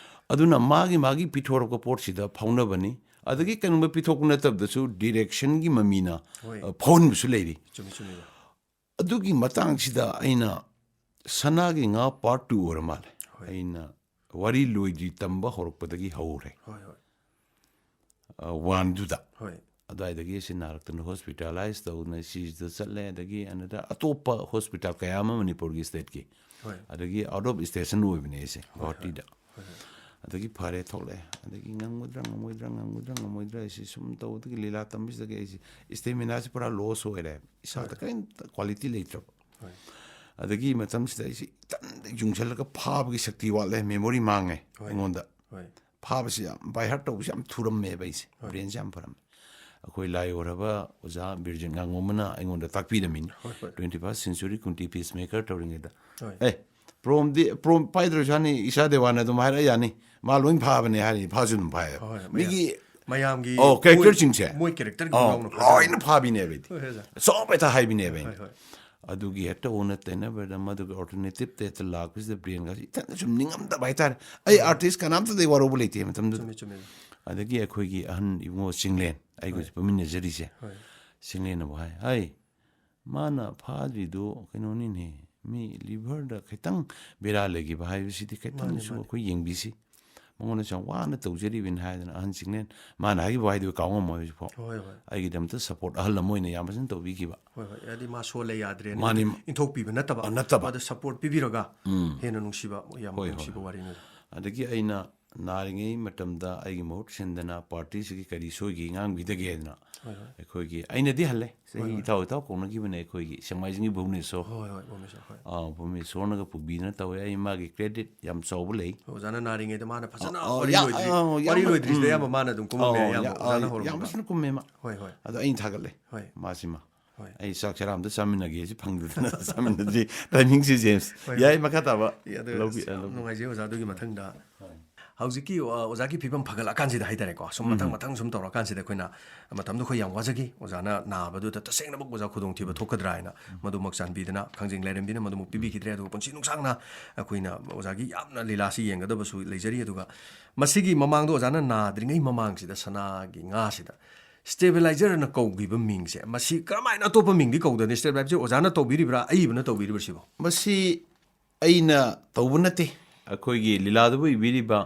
ꯑꯗꯨꯅ ꯃꯥꯒꯤ ꯃꯥꯒꯤ ꯄꯤꯊꯣꯔꯛꯄ ꯄꯣꯠꯁꯤꯗ ꯐꯥꯎꯅꯕꯅꯤ꯫ ꯑꯗꯒꯤ ꯀꯩꯅꯣꯝꯃ ꯄꯤꯊꯣꯛꯄ ꯅꯠꯇꯕꯗꯁꯨ ꯗꯤꯔꯦꯛꯁꯟꯒꯤ ꯃꯃꯤꯅ ꯍꯣꯏ꯫ ꯑ, ꯐꯥꯎꯍꯟꯕꯁꯨ ꯂꯩꯔꯤ꯫ ꯆꯨꯝꯃꯤ, ꯆꯨꯝꯃꯤ, ꯑꯣꯖꯥ꯫ ꯑꯗꯨꯒꯤ ꯃꯇꯥꯡꯁꯤꯗ ꯑꯩꯅ ꯁꯅꯥꯒꯤ ꯉꯥ ꯄꯥꯔꯠ ꯇꯨ ꯑꯣꯏꯔ ꯃꯥꯜꯂꯦ꯫ ꯍꯣꯏ꯫ ꯑꯩꯅ ꯋꯥꯔꯤ ꯂꯣꯏꯗ꯭ꯔꯤ ꯇꯝꯕ ꯍꯧꯔꯛꯄꯗꯒꯤ ꯍꯧꯔꯦ꯫ ꯍꯣꯏ, ꯍꯣꯏ꯫ ꯑ, ꯋꯥꯟꯗꯨꯗ꯫ ꯍꯣꯏ꯫ ꯑꯗꯨꯋꯥꯏꯗꯒꯤ ꯑꯩꯁꯦ ꯅꯥꯔꯛꯇꯅ ꯍꯣꯁꯄꯤꯇꯥꯂꯥꯏꯁ ꯇꯧꯗꯅ ꯁꯤꯁꯤꯗ ꯆꯠꯂꯦ꯫ ꯑꯗꯒꯤ ꯑꯅꯗ ꯑꯇꯣꯞꯄ ꯍꯣꯁꯄꯤꯇꯥꯜ ꯀꯌꯥ ꯑꯃ ꯃꯅꯤꯄꯨꯔꯒꯤ ꯁ꯭ꯇꯦꯠꯀꯤ꯫ ꯍꯣꯏ꯫ ꯑꯗꯒꯤ ꯑꯥꯎꯠ ꯑꯣꯐ ꯁ꯭ꯇꯦꯁꯟ ꯑꯣꯏꯕꯅꯦ ꯑꯩꯁꯦ ꯒꯨꯋꯥꯍꯥꯇꯤꯗ꯫ ꯍꯣꯏ, ꯍꯣꯏ꯫ ꯑꯗꯒꯤ ꯐꯔꯦ ꯊꯣꯛꯂꯛꯑꯦ꯫ ꯑꯗꯒꯤ ꯉꯝꯒꯗ꯭ꯔꯥ ꯉꯝꯃꯣꯏꯗ꯭ꯔꯥ, ꯉꯝꯒꯗ꯭ꯔꯥ ꯉꯝꯃꯣꯏꯗ꯭ꯔꯥ ꯑꯩꯁꯦ ꯁꯨꯝ ꯇꯧꯕꯗꯒꯤ ꯂꯤꯂꯥ ꯇꯝꯕꯁꯤꯗꯒꯤ ꯑꯩꯁꯦ ꯏꯁꯇꯦꯃꯤꯅꯥꯁꯦ ꯄꯨꯔꯥ ꯂꯣꯁ ꯑꯣꯏꯔꯦ꯫ ꯏꯁꯥꯗ ꯀꯔꯤꯝꯇ ꯀ꯭ꯋꯥꯂꯤꯇꯤ ꯂꯩꯇ꯭ꯔꯕ꯫ ꯍꯣꯏ꯫ ꯑꯗꯒꯤ ꯃꯇꯝꯁꯤꯗ ꯑꯩꯁꯦ ꯏꯊꯟꯗ ꯌꯨꯡꯁꯜꯂꯒ ꯐꯥꯕꯒꯤ ꯁꯛꯇꯤ ꯋꯥꯠꯂꯦ, ꯃꯦꯃꯣꯔꯤ ꯃꯥꯡꯉꯦ ꯍꯣꯏ꯫ ꯑꯩꯉꯣꯟꯗ꯫ ꯍꯣꯏ꯫ ꯐꯥꯕꯁꯤ ꯌꯥꯝ ꯕꯥꯏ ꯍꯥꯔꯠ ꯇꯧꯕꯁꯤ ꯌꯥꯝ ꯊꯨꯔꯝꯃꯦꯕ ꯑꯩꯁꯦ꯫ ꯍꯣꯏ꯫ ꯕ꯭ꯔꯦꯟꯁꯦ ꯌꯥꯝ ꯐꯔꯝꯃꯦ꯫ ꯑꯩꯈꯣꯏ ꯂꯥꯏ ꯑꯣꯏꯔꯕ ꯑꯣꯖꯥ ꯕꯤꯔꯖꯤꯠ ꯉꯥꯉꯣꯝꯕꯅ ꯑꯩꯉꯣꯟꯗ ꯇꯥꯛꯄꯤꯔꯝꯃꯤꯅꯤ꯫ ꯍꯣꯏ, ꯍꯣꯏ꯫ Twenty first century country peace maker ꯇꯧꯔꯤꯉꯩꯗ꯫ ꯍꯣꯏ꯫ ꯑꯦ, ꯄ꯭ꯔꯣꯝꯗꯤ, ꯄ꯭ꯔꯣꯝ ꯄꯥꯏꯗ꯭ꯔꯁꯨ ꯌꯥꯅꯤ, ꯏꯁꯥ ꯗꯦꯋꯥꯟꯅ ꯑꯗꯨꯝ ꯍꯥꯏꯔꯛꯑ ꯌꯥꯅꯤ, ꯃꯥ ꯂꯣꯏ ꯐꯥꯕꯅꯦ ꯍꯥꯏꯔꯤ, ꯐꯥꯁꯨ ꯑꯗꯨꯝ ꯐꯥꯏꯌꯦꯕ꯫ ꯍꯣꯏ, ꯃꯌꯥꯝ- ꯃꯤꯒꯤ ꯃꯌꯥꯝꯒꯤ ꯑꯣ, ꯀꯦꯔꯦꯛꯇꯔꯁꯤꯡꯁꯦ꯫ ꯃꯣꯏ ꯀꯦꯔꯦꯛꯇꯔꯒꯤ ꯑꯣ, ꯃꯑꯣꯡꯗ ꯐꯥꯕ꯫ ꯂꯣꯏꯅ ꯐꯥꯕꯤꯅꯦꯕ ꯑꯩꯗꯤ꯫ ꯍꯣꯏ, ꯍꯣꯏ, ꯑꯣꯖꯥ꯫ ꯆꯥꯎꯕ ꯍꯦꯛꯇ ꯍꯥꯏꯕꯤꯅꯦꯕ ꯍꯣꯏ, ꯑꯩꯅ꯫ ꯍꯣꯏ꯫ ꯑꯗꯨꯒꯤ ꯍꯦꯛꯇ ꯑꯣꯟꯅ ꯇꯩꯅꯕꯗ ꯃꯗꯨꯒꯤ ꯑꯜꯇꯔꯅꯦꯇꯤꯞꯇ ꯍꯦꯛꯇ ꯂꯥꯛꯄꯁꯤꯗ ꯕ꯭ꯔꯦꯟꯒꯁꯤ ꯏꯊꯟꯇ ꯁꯨꯝ ꯅꯤꯡꯉꯝꯗꯕ ꯍꯥꯏꯇꯥꯔꯦ꯫ ꯑꯩ ꯑꯥꯔꯇꯤꯁ ꯀꯅꯥꯝꯇꯗꯤ ꯋꯥꯔꯧꯕ ꯂꯩꯇꯦ ꯃꯇꯝꯗꯨꯗ꯫ ꯆꯨꯝꯃꯦ, ꯆꯨꯝꯃꯦ꯫ ꯑꯗꯒꯤ ꯑꯩꯈꯣꯏꯒꯤ ꯑꯍꯟ ꯏꯕꯨꯡꯉꯣ ꯆꯤꯡꯂꯦꯟ, ꯑꯩꯒ ꯍꯧꯖꯤꯛ ꯄꯣꯛꯃꯤꯟꯅꯖꯔꯤꯁꯦ, ꯍꯣꯏ꯫ ꯆꯤꯡꯂꯦꯟꯅꯕꯨ ꯍꯥꯏ, "ꯍꯩ, ꯃꯥꯅ ꯐꯥꯗ꯭ꯔꯤꯗꯣ ꯀꯩꯅꯣꯅꯤꯅꯦ, ꯃꯤ ꯂꯤꯚꯔꯗ ꯈꯤꯇꯪ ꯕꯦꯔꯥ ꯂꯩꯈꯤꯕ ꯍꯥꯏꯕꯁꯤꯗꯤ ꯈꯤꯇꯪꯁꯨ ꯑꯩꯈꯣꯏ ꯌꯦꯡꯕꯤꯁꯤ꯫ ꯃꯉꯣꯟꯗꯁꯨ ꯌꯥꯝ ꯋꯥꯅ ꯇꯧꯖꯔꯤꯕꯅꯤ" ꯍꯥꯏꯗꯅ ꯑꯍꯟ ꯆꯤꯡꯂꯦꯟ, ꯃꯥꯅ ꯍꯥꯏꯈꯤꯕ ꯋꯥꯍꯩꯗꯨ ꯀꯥꯎ ꯉꯝꯃꯣꯏ ꯍꯧꯖꯤꯛꯐꯥꯎ꯫ ꯍꯣꯏ, ꯍꯣꯏ꯫ ꯑꯩꯒꯤꯗꯃꯛꯇ ꯁꯄꯣꯔꯠ ꯑꯍꯜ ꯑꯃ ꯑꯣꯏꯅ ꯌꯥꯝ ꯐꯖꯅ ꯇꯧꯕꯤꯈꯤꯕ꯫ ꯍꯣꯏ, ꯍꯣꯏ꯫ ꯍꯥꯏꯗꯤ ꯃꯥ ꯁꯣꯜꯂꯦ ꯌꯥꯗ꯭ꯔꯦꯅ ꯃꯥꯅꯤ꯫ ꯏꯟꯊꯣꯛꯄꯤꯕ ꯅꯠꯇꯕ, ꯑ, ꯅꯠꯇꯕ꯫ ꯃꯥꯗ ꯁꯄꯣꯔꯠ ꯄꯤꯕꯤꯔꯒ ꯍꯦꯟꯅ ꯅꯨꯡꯁꯤꯕ, ꯌꯥꯝ ꯍꯣꯏ, ꯍꯣꯏ꯫ ꯅꯨꯡꯁꯤꯕ ꯋꯥꯔꯤꯅꯤ꯫ ꯑꯗꯒꯤ ꯑꯩꯅ ꯅꯥꯔꯤꯉꯩ ꯃꯇꯝꯗ ꯑꯩꯒꯤ ꯃꯍꯨꯠ ꯁꯤꯟꯗꯅ ꯄꯥꯔꯇꯤꯁꯤꯒꯤ ꯀꯔꯤ ꯁꯣꯏꯒꯦ ꯉꯥꯡꯕꯤꯗꯒꯦꯅ ꯍꯣꯏ, ꯍꯣꯏ꯫ ꯑꯩꯈꯣꯏꯒꯤ, ꯑꯩꯅꯗꯤ ꯍꯜꯂꯦ, ꯆꯍꯤ ꯏꯊꯥꯎ ꯏꯊꯥꯎ ꯀꯧꯅꯈꯤꯕꯅꯦ ꯑꯩꯈꯣꯏꯒꯤ ꯁꯦꯡꯃꯥꯏꯖꯤꯡꯒꯤ ꯚꯨꯕꯅꯦꯁꯣꯔ꯫ ꯍꯣꯏ, ꯍꯣꯏ, ꯚꯨꯕꯅꯦꯁꯣꯔ, ꯍꯣꯏ꯫ ꯑꯥ, ꯚꯨꯕꯅꯦꯁꯣꯔꯅꯒ ꯄꯨꯕꯤꯗꯅ ꯇꯧꯋꯦ꯫ ꯑꯩ ꯃꯥꯒꯤ ꯀ꯭ꯔꯦꯗꯤꯠ ꯌꯥꯝ ꯆꯥꯎꯕ ꯂꯩ꯫ ꯑꯣꯖꯥꯅ ꯅꯥꯔꯤꯉꯩꯗ ꯃꯥꯅ ꯐꯖꯅ ꯑꯥ, ꯋꯥꯔꯤ ꯌꯥ-, ꯂꯣꯏꯗ꯭ꯔꯤ-, ꯑꯥ, ꯋꯥꯔꯤ ꯌꯥꯝ-, ꯂꯣꯏꯗ꯭ꯔꯤꯁꯤꯗ ꯎꯝ꯫ ꯑꯌꯥꯝꯕ ꯃꯥꯅ ꯑꯗꯨꯝ ꯀꯨꯝꯃꯝꯃꯦ, ꯑꯥ, ꯑꯌꯥꯝꯕ ꯌꯥ-, ꯑꯣꯖꯥꯅ ꯑꯥ, ꯍꯧꯔꯝꯕ꯫ ꯌꯥꯝ ꯐꯖꯅ ꯀꯨꯝꯃꯦ ꯃꯥ꯫ ꯍꯣꯏ, ꯍꯣꯏ꯫ ꯑꯗꯣ ꯑꯩꯅ ꯊꯥꯒꯠꯂꯦ ꯍꯣꯏ꯫ ꯃꯥꯁꯤꯃ꯫ ꯍꯣꯏ꯫ ꯑꯩ ꯆꯥꯛ ꯆꯔꯥ ꯑꯝꯇ ꯆꯥꯃꯤꯟꯅꯒꯦ, ꯁꯤ ꯐꯪꯗꯗꯅ ꯆꯥꯃꯤꯟꯅꯁꯤ꯫ ꯇꯥꯏꯃꯤꯡꯁꯤ, ꯖꯦꯝꯁ꯫ ꯍꯣꯏ, ꯌꯥꯏ, ꯍꯣꯏ꯫ ꯃꯈꯥ ꯇꯥꯕ ꯑꯦ, ꯑꯗꯨ ꯂꯧꯕꯤ-, ꯑꯁ, ꯌꯥꯝ ꯂꯧꯕꯤ-, ꯅꯨꯡꯉꯥꯏꯖꯩ ꯑꯣꯖꯥ ꯑꯗꯨꯒꯤ ꯃꯊꯪꯗ꯫ ꯍꯧꯖꯤꯛꯀꯤ, ꯑ, ꯑꯣꯖꯥꯒꯤ ꯐꯤꯕꯝ ꯐꯒꯠꯂꯛꯀꯥꯟꯁꯤꯗ ꯍꯥꯏꯇꯥꯔꯦꯀꯣ, ꯁꯨꯝ ꯃꯊꯪ ꯃꯊꯪ ꯁꯨꯝ ꯇꯧꯔꯀꯥꯟꯁꯤꯗ ꯑꯩꯈꯣꯏꯅ ꯃꯇꯝꯗꯣ ꯑꯩꯈꯣꯏ ꯌꯥꯝ ꯋꯥꯖꯈꯤ꯫ ꯑꯣꯖꯥꯅ ꯅꯥꯕꯗꯨꯗ ꯇꯁꯦꯡꯅꯃꯛ ꯑꯣꯖꯥ ꯈꯨꯗꯣꯡꯊꯤꯕ ꯊꯣꯛꯀꯗ꯭ꯔꯥ ꯍꯥꯏꯅ ꯃꯗꯨꯃꯛ ꯆꯥꯟꯕꯤꯗꯅ ꯈꯥꯡꯖꯤꯡ ꯂꯥꯏꯔꯦꯝꯕꯤꯅ ꯃꯗꯨꯃꯛ ꯄꯤꯕꯤꯈꯤꯗ꯭ꯔꯦ꯫ ꯑꯗꯨꯒ ꯄꯨꯟꯁꯤ ꯅꯨꯡꯁꯥꯡꯅ ꯑꯩꯈꯣꯏꯅ ꯑꯣꯖꯥꯒꯤ ꯌꯥꯝꯅ ꯂꯤꯂꯥꯁꯤ ꯌꯦꯡꯒꯗꯕꯁꯨ ꯂꯩꯖꯔꯤ꯫ ꯑꯗꯨꯒ ꯃꯁꯤꯒꯤ ꯃꯃꯥꯡꯗ ꯑꯣꯖꯥꯅ ꯅꯥꯗ꯭ꯔꯤꯉꯩ ꯃꯃꯥꯡꯁꯤꯗ ꯁꯅꯥꯒꯤ ꯉꯥꯁꯤꯗ ꯁ꯭ꯇꯦꯕꯤꯂꯥꯏꯖꯔꯅ ꯀꯧꯈꯤꯕ ꯃꯤꯡꯁꯦ ꯃꯁꯤ ꯀꯔꯝꯍꯥꯏꯅ ꯑꯇꯣꯞꯄ ꯃꯤꯡꯗꯤ ꯀꯧꯗꯅꯤ? ꯁ꯭ꯇꯦꯕꯤꯂꯥꯏꯖꯔ ꯑꯣꯖꯥꯅ ꯇꯧꯕꯤꯔꯤꯕ꯭ꯔꯥ, ꯑꯏꯕꯅ ꯇꯧꯕꯤꯔꯤꯕ꯭ꯔꯥ ꯁꯤꯕꯣ? ꯃꯁꯤ ꯑꯩꯅ ꯇꯧꯕ ꯅꯠꯇꯦ, ꯑꯩꯈꯣꯏꯒꯤ ꯂꯤꯂꯥꯗꯨꯕꯨ ꯏꯕꯤꯔꯤꯕ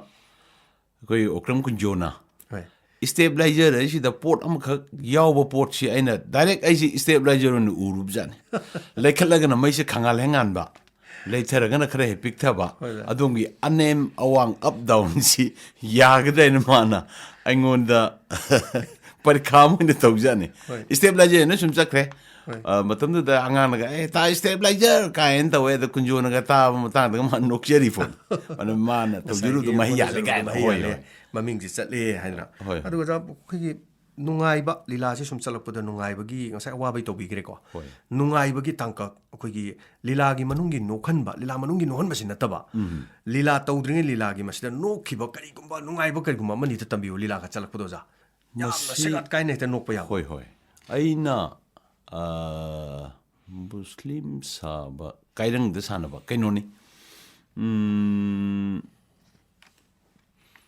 ꯑꯩꯈꯣꯏ ꯑꯣꯀ꯭ꯔꯝ ꯀꯨꯟꯖꯣꯅ꯫ ꯍꯣꯏ꯫ ꯁ꯭ꯇꯦꯕꯤꯂꯥꯏꯖꯔ ꯍꯥꯏꯁꯤꯗ ꯄꯣꯠ ꯑꯃꯈꯛ ꯌꯥꯎꯕ ꯄꯣꯠꯁꯤ ꯑꯩꯅ ꯗꯥꯏꯔꯦꯛ ꯑꯩꯁꯤ ꯁ꯭ꯇꯦꯕꯤꯂꯥꯏꯖꯔ ꯑꯣꯏꯅ ꯎꯔꯨꯕꯖꯥꯠꯅꯤ꯫ ꯂꯩꯈꯠꯂꯒꯅ ꯃꯩꯁꯦ ꯈꯪꯉꯥꯜ ꯍꯦꯛ ꯉꯥꯟꯕ, ꯂꯩꯊꯔꯒꯅ ꯈꯔ ꯍꯦꯛ ꯄꯤꯛꯊꯕ꯫ ꯍꯣꯏ, ꯍꯣꯏ꯫ ꯑꯗꯣꯝꯒꯤ ꯑꯅꯦꯝ ꯑꯋꯥꯡ, ꯑꯞ ꯗꯥꯎꯟꯁꯤ ꯌꯥꯒꯗ꯭ꯔꯥ ꯍꯥꯏꯅ ꯃꯥꯅ ꯑꯩꯉꯣꯟꯗ ꯄꯔꯤꯈꯥ ꯑꯃ ꯑꯣꯏꯅ ꯇꯧꯖꯥꯠꯅꯤ꯫ ꯍꯣꯏ꯫ ꯁ꯭ꯇꯦꯕꯤꯂꯥꯏꯖꯔꯅ ꯁꯨꯝ ꯆꯠꯈ꯭ꯔꯦ꯫ ꯍꯣꯏ꯫ ꯑ, ꯃꯇꯝꯗꯨꯗ ꯑꯉꯥꯡꯅꯒ, "ꯑꯦ, ꯇꯥ ꯁ꯭ꯇꯦꯕꯤꯂꯥꯏꯖꯔ" ꯀꯥꯏꯅ ꯇꯧꯋꯦ꯫ ꯑꯗꯣ ꯀꯨꯟꯖꯣꯅꯒ ꯇꯥꯕ ꯃꯇꯥꯡꯗꯒ ꯃꯥ ꯅꯣꯛꯆꯔꯤ ꯐꯣꯟ꯫ ꯑꯗꯨ ꯃꯥꯅ ꯇꯧꯖꯔꯨꯕꯗꯣ ꯉꯁꯥꯏꯒꯤ ꯃꯍꯩ ꯌꯥꯜꯂꯦ ꯄ꯭ꯔꯣꯗ꯭ꯌꯨꯁꯔꯗꯣ ꯀꯥꯏꯅ꯫ ꯃꯍꯩ ꯍꯣꯏ, ꯌꯥꯜꯂꯦ, ꯍꯣꯏ꯫ ꯃꯃꯤꯡꯁꯤ ꯆꯠꯂꯦ ꯍꯥꯏꯗꯅ꯫ ꯍꯣꯏ꯫ ꯑꯗꯨꯒ ꯑꯣꯖꯥ, ꯑꯩꯈꯣꯏꯒꯤ ꯅꯨꯡꯉꯥꯏꯕ, ꯂꯤꯂꯥꯁꯦ ꯁꯨꯝ ꯆꯠꯂꯛꯄꯗ ꯅꯨꯡꯉꯥꯏꯕꯒꯤ, ꯉꯁꯥꯏ ꯑꯋꯥꯕꯩ ꯇꯧꯕꯤꯈ꯭ꯔꯦꯀꯣ꯫ ꯍꯣꯏ꯫ ꯅꯨꯡꯉꯥꯏꯕꯒꯤ ꯇꯥꯡꯀꯛ, ꯑꯩꯈꯣꯏꯒꯤ ꯂꯤꯂꯥꯒꯤ ꯃꯅꯨꯡꯒꯤ ꯅꯣꯛꯍꯟꯕ, ꯂꯤꯂꯥ ꯃꯅꯨꯡꯒꯤ ꯅꯣꯛꯍꯟꯕꯁꯤ ꯅꯠꯇꯕ, ꯂꯤꯂꯥ ꯇꯧꯗ꯭ꯔꯤꯉꯩ ꯂꯤꯂꯥꯒꯤ ꯃꯁꯤꯗ ꯅꯣꯛꯈꯤꯕ ꯀꯔꯤꯒꯨꯝꯕ ꯅꯨꯡꯉꯥꯏꯕ ꯀꯔꯤꯒꯨꯝꯕ ꯑꯃꯅꯤꯗ ꯇꯝꯕꯤꯌꯨ, ꯂꯤꯂꯥꯒ ꯆꯠꯂꯛꯄꯗ ꯑꯣꯖꯥ꯫ ꯌꯥꯝꯅ ꯃꯁꯤ ꯁꯦꯒꯥꯠ ꯀꯥꯏꯅ ꯍꯦꯛꯇ ꯅꯣꯛꯄ ꯌꯥꯕ꯫ ꯍꯣꯏ, ꯍꯣꯏ꯫ ꯑꯩꯅ ꯑ, ꯃꯨꯁꯂꯤꯝ ꯁꯥꯕ, ꯀꯥꯏꯔꯪꯗ ꯁꯥꯟꯅꯕ ꯀꯩꯅꯣꯅꯤ꯫ ꯎꯝ,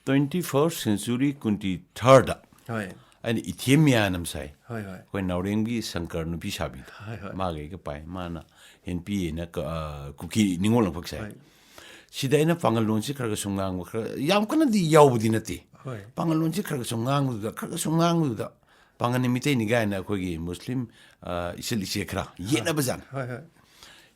twenty first century, twenty third꯫ ꯍꯣꯏ꯫ ꯑꯩꯅ ꯏꯊꯦꯝ ꯃꯤꯌꯥꯅ ꯑꯃ ꯁꯥꯏ꯫ ꯍꯣꯏ, ꯍꯣꯏ꯫ ꯑꯩꯈꯣꯏ ꯅꯥꯎꯔꯦꯝꯒꯤ ꯁꯪꯀꯔ ꯅꯨꯄꯤ ꯁꯥꯕꯤꯗꯣ꯫ ꯍꯣꯏ, ꯍꯣꯏ꯫ ꯃꯥꯒ ꯑꯩꯒ ꯄꯥꯏ꯫ ꯃꯥꯅ ꯍꯦꯟꯄꯤ ꯍꯥꯏꯅ ꯀ-, ꯑ, ꯀꯨꯀꯤ ꯅꯤꯉꯣꯜ ꯑꯃꯈꯛ ꯁꯥꯏ꯫ ꯍꯣꯏ꯫ ꯁꯤꯗ ꯑꯩꯅ ꯄꯥꯡꯒꯜ ꯂꯣꯟꯁꯤ ꯈꯔ ꯈꯔ ꯁꯨꯝ ꯉꯥꯡꯕ, ꯈꯔ ꯌꯥꯝ ꯀꯟꯅꯗꯤ ꯌꯥꯎꯕꯗꯤ ꯅꯠꯇꯦ꯫ ꯍꯣꯏ꯫ ꯄꯥꯡꯒꯜ ꯂꯣꯟꯁꯤ ꯈꯔ ꯈꯔ ꯁꯨꯝ ꯉꯥꯡꯕꯗꯨꯗ, ꯈꯔ ꯈꯔ ꯁꯨꯝ ꯉꯥꯡꯕꯗꯨꯗ ꯄꯥꯡꯒꯜꯅꯤ ꯃꯤꯇꯩꯅꯤ ꯀꯥꯏꯅ ꯑꯩꯈꯣꯏꯒꯤ ꯃꯨꯁꯂꯤꯝ, ꯑ, ꯏꯆꯜ ꯏꯆꯦ ꯈꯔ ꯌꯦꯠꯅꯕꯖꯥꯠꯅꯤ꯫ ꯍꯣꯏ, ꯍꯣꯏ꯫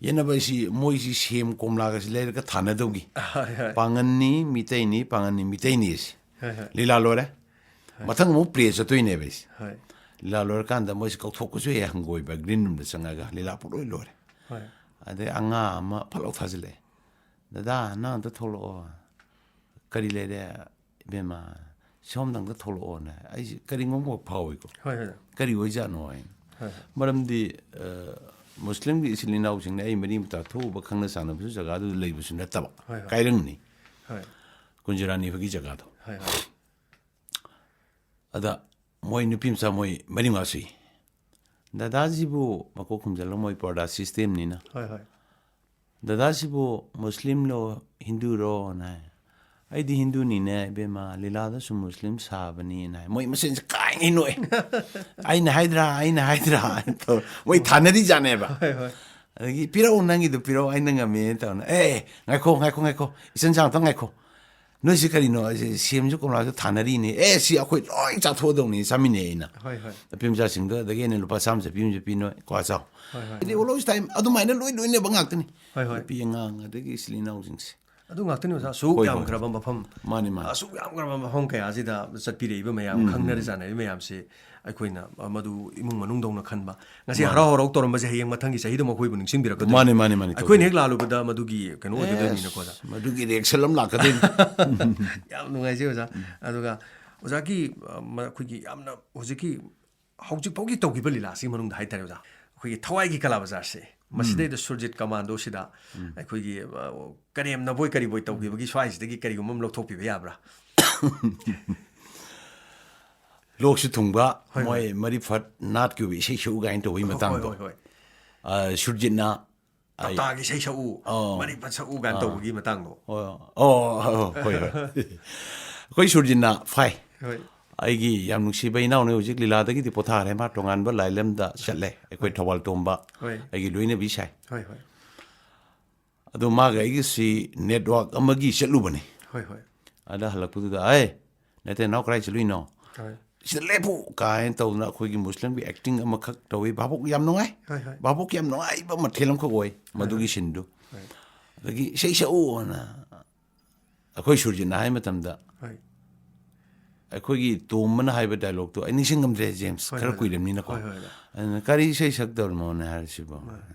ꯌꯦꯠꯅꯕ ꯍꯥꯏꯁꯤ ꯃꯣꯏꯁꯤ ꯁꯦꯝ ꯀꯣꯝꯂꯥꯒꯁꯤ ꯂꯩꯔꯒ ꯊꯥꯅꯗꯧꯒꯤ꯫ ꯍꯣꯏ, ꯍꯣꯏ꯫ ꯄꯥꯡꯒꯜꯅꯤ ꯃꯤꯇꯩꯅꯤ, ꯄꯥꯡꯒꯜꯅꯤ ꯃꯤꯇꯩꯅꯤ ꯑꯁꯤ꯫ ꯍꯣꯏ, ꯍꯣꯏ꯫ ꯂꯤꯂꯥ ꯂꯣꯏꯔꯦ꯫ ꯃꯊꯪ ꯑꯃꯨꯛ ꯄ꯭ꯂꯦ ꯆꯠꯇꯣꯏꯅꯦꯕ ꯑꯩꯁꯦ꯫ ꯍꯣꯏ꯫ ꯂꯤꯂꯥ ꯂꯣꯏꯔꯀꯥꯟꯗ ꯃꯣꯏꯁꯦ ꯀꯧꯊꯣꯛꯄꯁꯨ ꯍꯦꯛ ꯍꯪꯒꯣꯏꯕ, ꯒ꯭ꯔꯤꯟ ꯔꯨꯝꯗ ꯆꯪꯉꯒ ꯂꯤꯂꯥ ꯄꯨꯡꯂꯣꯏ ꯂꯣꯏꯔꯦ꯫ ꯍꯣꯏ꯫ ꯑꯗꯩ ꯑꯉꯥꯡ ꯑꯃ ꯐꯠ ꯂꯥꯎ ꯊꯥꯖꯤꯜꯂꯛꯑꯦ꯫ "ꯗꯗꯥ, ꯅꯪ ꯑꯝꯇ ꯊꯣꯛꯂꯛꯑꯣ꯫ ꯀꯔꯤ ꯂꯩꯔꯦ ꯏꯕꯦꯝꯃ? ꯁꯣꯝꯗ ꯑꯝꯇ ꯊꯣꯛꯂꯛꯑꯣꯅ"꯫ ꯑꯩꯁꯦ ꯀꯔꯤꯒꯨꯝꯕ ꯐꯥꯎꯏꯀꯣ꯫ ꯍꯣꯏ, ꯍꯣꯏ꯫ ꯀꯔꯤ ꯑꯣꯏꯖꯥꯠꯅꯣ ꯍꯥꯏꯅ꯫ ꯍꯣꯏ, ꯍꯣꯏ꯫ ꯃꯔꯝꯗꯤ, ꯑ, ꯃꯨꯁꯂꯤꯝꯒꯤ ꯏꯆꯤꯜ ꯏꯅꯥꯎꯁꯤꯡꯅ ꯑꯩ ꯃꯔꯤ ꯃꯇꯥ ꯊꯣꯛꯎꯕ ꯈꯪꯅ ꯆꯥꯟꯅꯕꯁꯨ ꯖꯒꯥꯗꯨꯗ ꯂꯩꯕꯁꯨ ꯅꯠꯇꯕ꯫ ꯍꯣꯏ, ꯍꯣꯏ꯫ ꯀꯥꯏꯔꯪꯅꯤ꯫ ꯍꯣꯏ꯫ ꯀꯨꯟꯖꯔꯥꯅꯤ ꯍꯣꯏꯒꯤ ꯖꯒꯥꯗꯣ꯫ ꯍꯣꯏ, ꯍꯣꯏ꯫ ꯑꯗ ꯃꯣꯏ ꯅꯨꯄꯤ ꯃꯆꯥ ꯃꯣꯏ ꯃꯔꯤ ꯃꯉꯥ ꯁꯨꯏ꯫ "ꯗꯗꯥꯁꯤꯕꯨ", ꯃꯀꯣꯛ ꯈꯨꯝꯖꯤꯜꯂꯒ, ꯃꯣꯏ ꯄꯔꯗꯥ ꯁꯤꯁꯇꯦꯝꯅꯤꯅ꯫ ꯍꯣꯏ, ꯍꯣꯏ꯫ "ꯗꯗꯥꯁꯤꯕꯨ ꯃꯨꯁꯂꯤꯝꯂꯣ ꯍꯤꯟꯗꯨꯔꯣꯅ ꯍꯥꯏ꯫ "ꯑꯩꯗꯤ ꯍꯤꯟꯗꯨꯅꯤꯅꯦ ꯏꯕꯦꯝꯃ, ꯂꯤꯂꯥꯗꯁꯨ ꯃꯨꯁꯂꯤꯝ ꯁꯥꯕꯅꯤꯅ" ꯍꯥꯏ꯫ ꯃꯣꯏ ꯃꯁꯦꯟꯁꯦ ꯀꯥꯏꯉꯩ ꯅꯣꯛꯑꯦ꯫ "ꯑꯩꯅ ꯍꯥꯏꯗ꯭ꯔꯥ, ꯑꯩꯅ ꯍꯥꯏꯗ꯭ꯔꯥ" ꯍꯥꯏꯅ ꯇꯧ-, ꯃꯣꯏ ꯊꯥꯅꯔꯤꯖꯥꯠꯅꯦꯕ꯫ ꯍꯣꯏ, ꯍꯣꯏ꯫ ꯑꯗꯒꯤ "ꯄꯤꯔꯛꯎ, ꯅꯪꯒꯤꯗꯣ ꯄꯤꯔꯛꯎ, ꯑꯩꯅ ꯉꯝꯃꯦꯅ" ꯇꯧꯅ꯫ "ꯑꯦ, ꯉꯥꯏꯈꯣ, ꯉꯥꯏꯈꯣ, ꯉꯥꯏꯈꯣ, ꯏꯆꯟ ꯆꯥ ꯑꯝꯇ ꯉꯥꯏꯈꯣ꯫ ꯅꯣꯏꯁꯤ ꯀꯔꯤꯅꯣ? ꯑꯁꯤ ꯁꯦꯝꯁꯨ ꯀꯣꯝꯂꯥꯁꯨ ꯊꯥꯅꯔꯤꯅꯦ꯫ ꯑꯦ, ꯁꯤ ꯑꯩꯈꯣꯏ ꯂꯣꯏ ꯆꯥꯊꯣꯛꯑꯗꯧꯅꯤ" ꯆꯥꯃꯤꯟꯅꯩ ꯑꯩꯅ꯫ ꯍꯣꯏ, ꯍꯣꯏ꯫ ꯅꯨꯄꯤ ꯃꯆꯥꯁꯤꯡꯗꯣ, ꯑꯗꯒꯤ ꯑꯩꯅ ꯂꯨꯄꯥ ꯆꯥꯝꯃ ꯆꯠꯄꯤ ꯑꯃ ꯆꯠꯄꯤ ꯅꯣꯏ ꯀ꯭ꯋꯥ ꯆꯥꯎ꯫ ꯍꯣꯏ, ꯍꯣꯏ꯫ ꯍꯥꯏꯗꯤ all time ꯑꯗꯨꯃꯥꯏꯅ ꯂꯣꯏ ꯂꯣꯏꯅꯕ ꯉꯥꯛꯇꯅꯤ꯫ ꯍꯣꯏ, ꯍꯣꯏ꯫ ꯅꯨꯄꯤ ꯑꯉꯥꯡ ꯑꯗꯒꯤ ꯏꯆꯤꯜ ꯏꯅꯥꯎꯁꯤꯡꯁꯦ꯫ ꯑꯗꯨ ꯉꯥꯛꯇꯅꯤ ꯑꯣꯖꯥ, ꯑꯁꯨꯛ ꯍꯣꯏ, ꯍꯣꯏ, ꯌꯥꯝꯈ꯭ꯔꯕ ꯃꯐꯝ, ꯃꯥꯅꯤ, ꯃꯥꯅꯤ꯫ ꯑꯁꯨꯛ ꯌꯥꯝꯈ꯭ꯔꯕ ꯃꯐꯝ ꯀꯌꯥꯁꯤꯗ ꯆꯠꯄꯤꯔꯛꯏꯕ ꯃꯌꯥꯝ, ꯈꯪꯅꯔ ꯆꯥꯟꯅꯔꯤꯕ ꯃꯌꯥꯝꯁꯤ ꯑꯩꯈꯣꯏꯅ ꯃꯗꯨ ꯏꯃꯨꯡ ꯃꯅꯨꯡꯗꯧꯅ ꯈꯟꯕ꯫ ꯉꯁꯤ ꯍꯔꯥꯎ ꯍꯔꯥꯎ ꯇꯧꯔꯝꯕꯁꯦ ꯍꯌꯦꯡ ꯃꯊꯪꯒꯤ ꯆꯍꯤꯗ ꯃꯈꯣꯏꯕꯨ ꯅꯤꯡꯁꯤꯡꯕꯤꯔꯛꯀꯗꯣꯏꯅꯤ꯫ ꯃꯥꯅꯤ, ꯃꯥꯅꯤ, ꯃꯥꯅꯤ, ꯑꯩꯈꯣꯏꯅ ꯇꯧꯗꯣꯏꯅꯤ꯫ ꯍꯦꯛ ꯂꯥꯜꯂꯨꯕꯗ ꯃꯗꯨꯒꯤ ꯀꯩꯅꯣ ꯑꯣꯏꯒꯗꯣꯏꯅꯤꯅꯀꯣ ꯑꯣꯖꯥ꯫ ꯑꯦꯁ, ꯃꯗꯨꯒꯤ ꯔꯤꯑꯦꯛꯁꯟ ꯑꯃ ꯂꯥꯛꯀꯗꯣꯏꯅꯤ꯫ ꯌꯥꯝ ꯅꯨꯡꯉꯥꯏꯖꯩ ꯑꯣꯖꯥ꯫ ꯑꯗꯨꯒ ꯑꯣꯖꯥꯒꯤ ꯑ, ꯃ- ꯑꯩꯈꯣꯏꯒꯤ ꯌꯥꯝꯅ ꯍꯧꯖꯤꯛꯀꯤ ꯍꯧꯖꯤꯛ ꯐꯥꯎꯒꯤ ꯇꯧꯈꯤꯕ ꯂꯤꯂꯥꯁꯤꯒꯤ ꯃꯅꯨꯡꯗ ꯍꯥꯏꯇꯥꯔꯦ ꯑꯣꯖꯥ, ꯑꯩꯈꯣꯏꯒꯤ ꯊꯋꯥꯏꯒꯤ ꯀꯂꯥ ꯕꯖꯥꯔꯁꯦ, ꯃꯁꯤꯗꯩꯗ ꯁꯨꯔꯖꯤꯠ ꯀꯃꯥꯟꯗꯣꯁꯤꯗ ꯑꯩꯈꯣꯏꯒꯤ ꯑ, ꯀꯔꯦꯝꯅꯕꯣꯏ ꯀꯔꯤꯕꯣꯏ ꯇꯧꯈꯤꯕꯒꯤ ꯁ꯭ꯋꯥꯏꯁꯤꯗꯒꯤ ꯀꯔꯤꯒꯨꯝꯕ ꯑꯃ ꯂꯧꯊꯣꯛꯄꯤꯕ ꯌꯥꯕ꯭ꯔꯥ? ꯂꯣꯛꯁꯨ ꯊꯨꯡꯕ, ꯍꯣꯏ, ꯍꯣꯏ꯫ ꯃꯣꯏ ꯃꯔꯤꯐꯠ ꯅꯥꯠꯀꯤ ꯑꯣꯏꯕ ꯏꯁꯩ ꯁꯛꯎ ꯀꯥꯏꯅ ꯇꯧꯕꯒꯤ ꯍꯣꯏ, ꯃꯇꯥꯡꯗꯣ꯫ ꯍꯣꯏ, ꯍꯣꯏ꯫ ꯑ, ꯁꯨꯔꯖꯤꯠꯅ ꯑꯩ- ꯇꯞꯇꯥꯒꯤ ꯏꯁꯩ ꯁꯛꯎ, ꯑꯣ꯫ ꯃꯔꯤꯐꯠ ꯁꯛꯎ ꯀꯥꯏꯅ ꯇꯧꯕꯒꯤ ꯃꯇꯥꯡꯗꯣ꯫ ꯑꯣ, ꯑꯣ, ꯑꯣ, ꯍꯣꯏ, ꯍꯣꯏ꯫ ꯑꯩꯈꯣꯏ ꯁꯨꯔꯖꯤꯠꯅ ꯐꯥꯏ꯫ ꯍꯣꯏ꯫ ꯑꯩꯒꯤ ꯌꯥꯝ ꯅꯨꯡꯁꯤꯕ ꯏꯅꯥꯎꯅ ꯍꯧꯖꯤꯛ ꯂꯤꯂꯥꯗꯒꯤꯗꯤ ꯄꯣꯊꯥꯔꯦ, ꯃꯥ ꯇꯣꯉꯥꯟꯕ ꯂꯥꯏꯂꯝꯗ ꯆꯠꯂꯦ, ꯑꯩꯈꯣꯏ ꯊꯧꯕꯥꯜ ꯇꯣꯝꯕ꯫ ꯍꯣꯏ꯫ ꯑꯩꯒꯤ ꯂꯣꯏꯅꯕꯤ ꯁꯥꯏ꯫ ꯍꯣꯏ, ꯍꯣꯏ꯫ ꯑꯗꯣ ꯃꯥꯒ ꯑꯩꯒꯤꯁꯤ ꯅꯦꯠꯋꯥꯛ ꯑꯃꯒꯤ ꯆꯠꯂꯨꯕꯅꯤ꯫ ꯍꯣꯏ, ꯍꯣꯏ꯫ ꯑꯗ ꯍꯜꯂꯛꯄꯗꯨꯗ, "ꯑꯦ, ꯅꯠꯇꯦ, ꯅꯥꯎ ꯀꯗꯥꯏ ꯆꯠꯂꯨꯏꯅꯣ?" ꯍꯣꯏ꯫ "ꯁꯤꯗ ꯂꯦꯞꯄꯨ!" ꯀꯥꯏꯅ ꯇꯧꯗꯅ ꯑꯩꯈꯣꯏꯒꯤ ꯃꯨꯁꯂꯤꯝꯒꯤ ꯑꯦꯛꯇꯤꯡ ꯑꯃꯈꯛ ꯇꯧꯏ꯫ ꯚꯥꯕꯨꯛ ꯌꯥꯝ ꯅꯨꯡꯉꯥꯏ꯫ ꯍꯣꯏ, ꯍꯣꯏ꯫ ꯚꯥꯕꯨꯛ ꯌꯥꯝ ꯅꯨꯡꯉꯥꯏꯕ ꯃꯊꯦꯜ ꯑꯃꯈꯛ ꯑꯣꯏ ꯃꯗꯨꯒꯤ ꯁꯤꯟꯗꯨ꯫ ꯍꯣꯏ꯫ ꯑꯗꯒꯤ ꯏꯁꯩ ꯁꯛꯎꯅ ꯑꯩꯈꯣꯏ ꯁꯨꯔꯖꯤꯠꯅ ꯍꯥꯏ ꯃꯇꯝꯗ, ꯍꯣꯏ꯫ ꯑꯩꯈꯣꯏꯒꯤ ꯇꯣꯝꯕꯅ ꯍꯥꯏꯕ ꯗꯥꯏꯂꯣꯛꯇꯣ ꯑꯩ ꯅꯤꯡꯁꯤꯡꯉꯝꯗ꯭ꯔꯦ, ꯖꯦꯝꯁ, ꯍꯣꯏ, ꯈꯔ ꯍꯣꯏ, ꯀꯨꯏꯔꯕꯅꯤꯅꯀꯣ꯫ ꯍꯣꯏ, ꯍꯣꯏ, ꯍꯣꯏ꯫ ꯑꯗꯨꯅ, "ꯀꯔꯤ ꯏꯁꯩ ꯁꯛꯇꯧꯔꯤꯅꯣꯅꯦ?" ꯍꯥꯏꯔꯤꯁꯤꯕꯣ?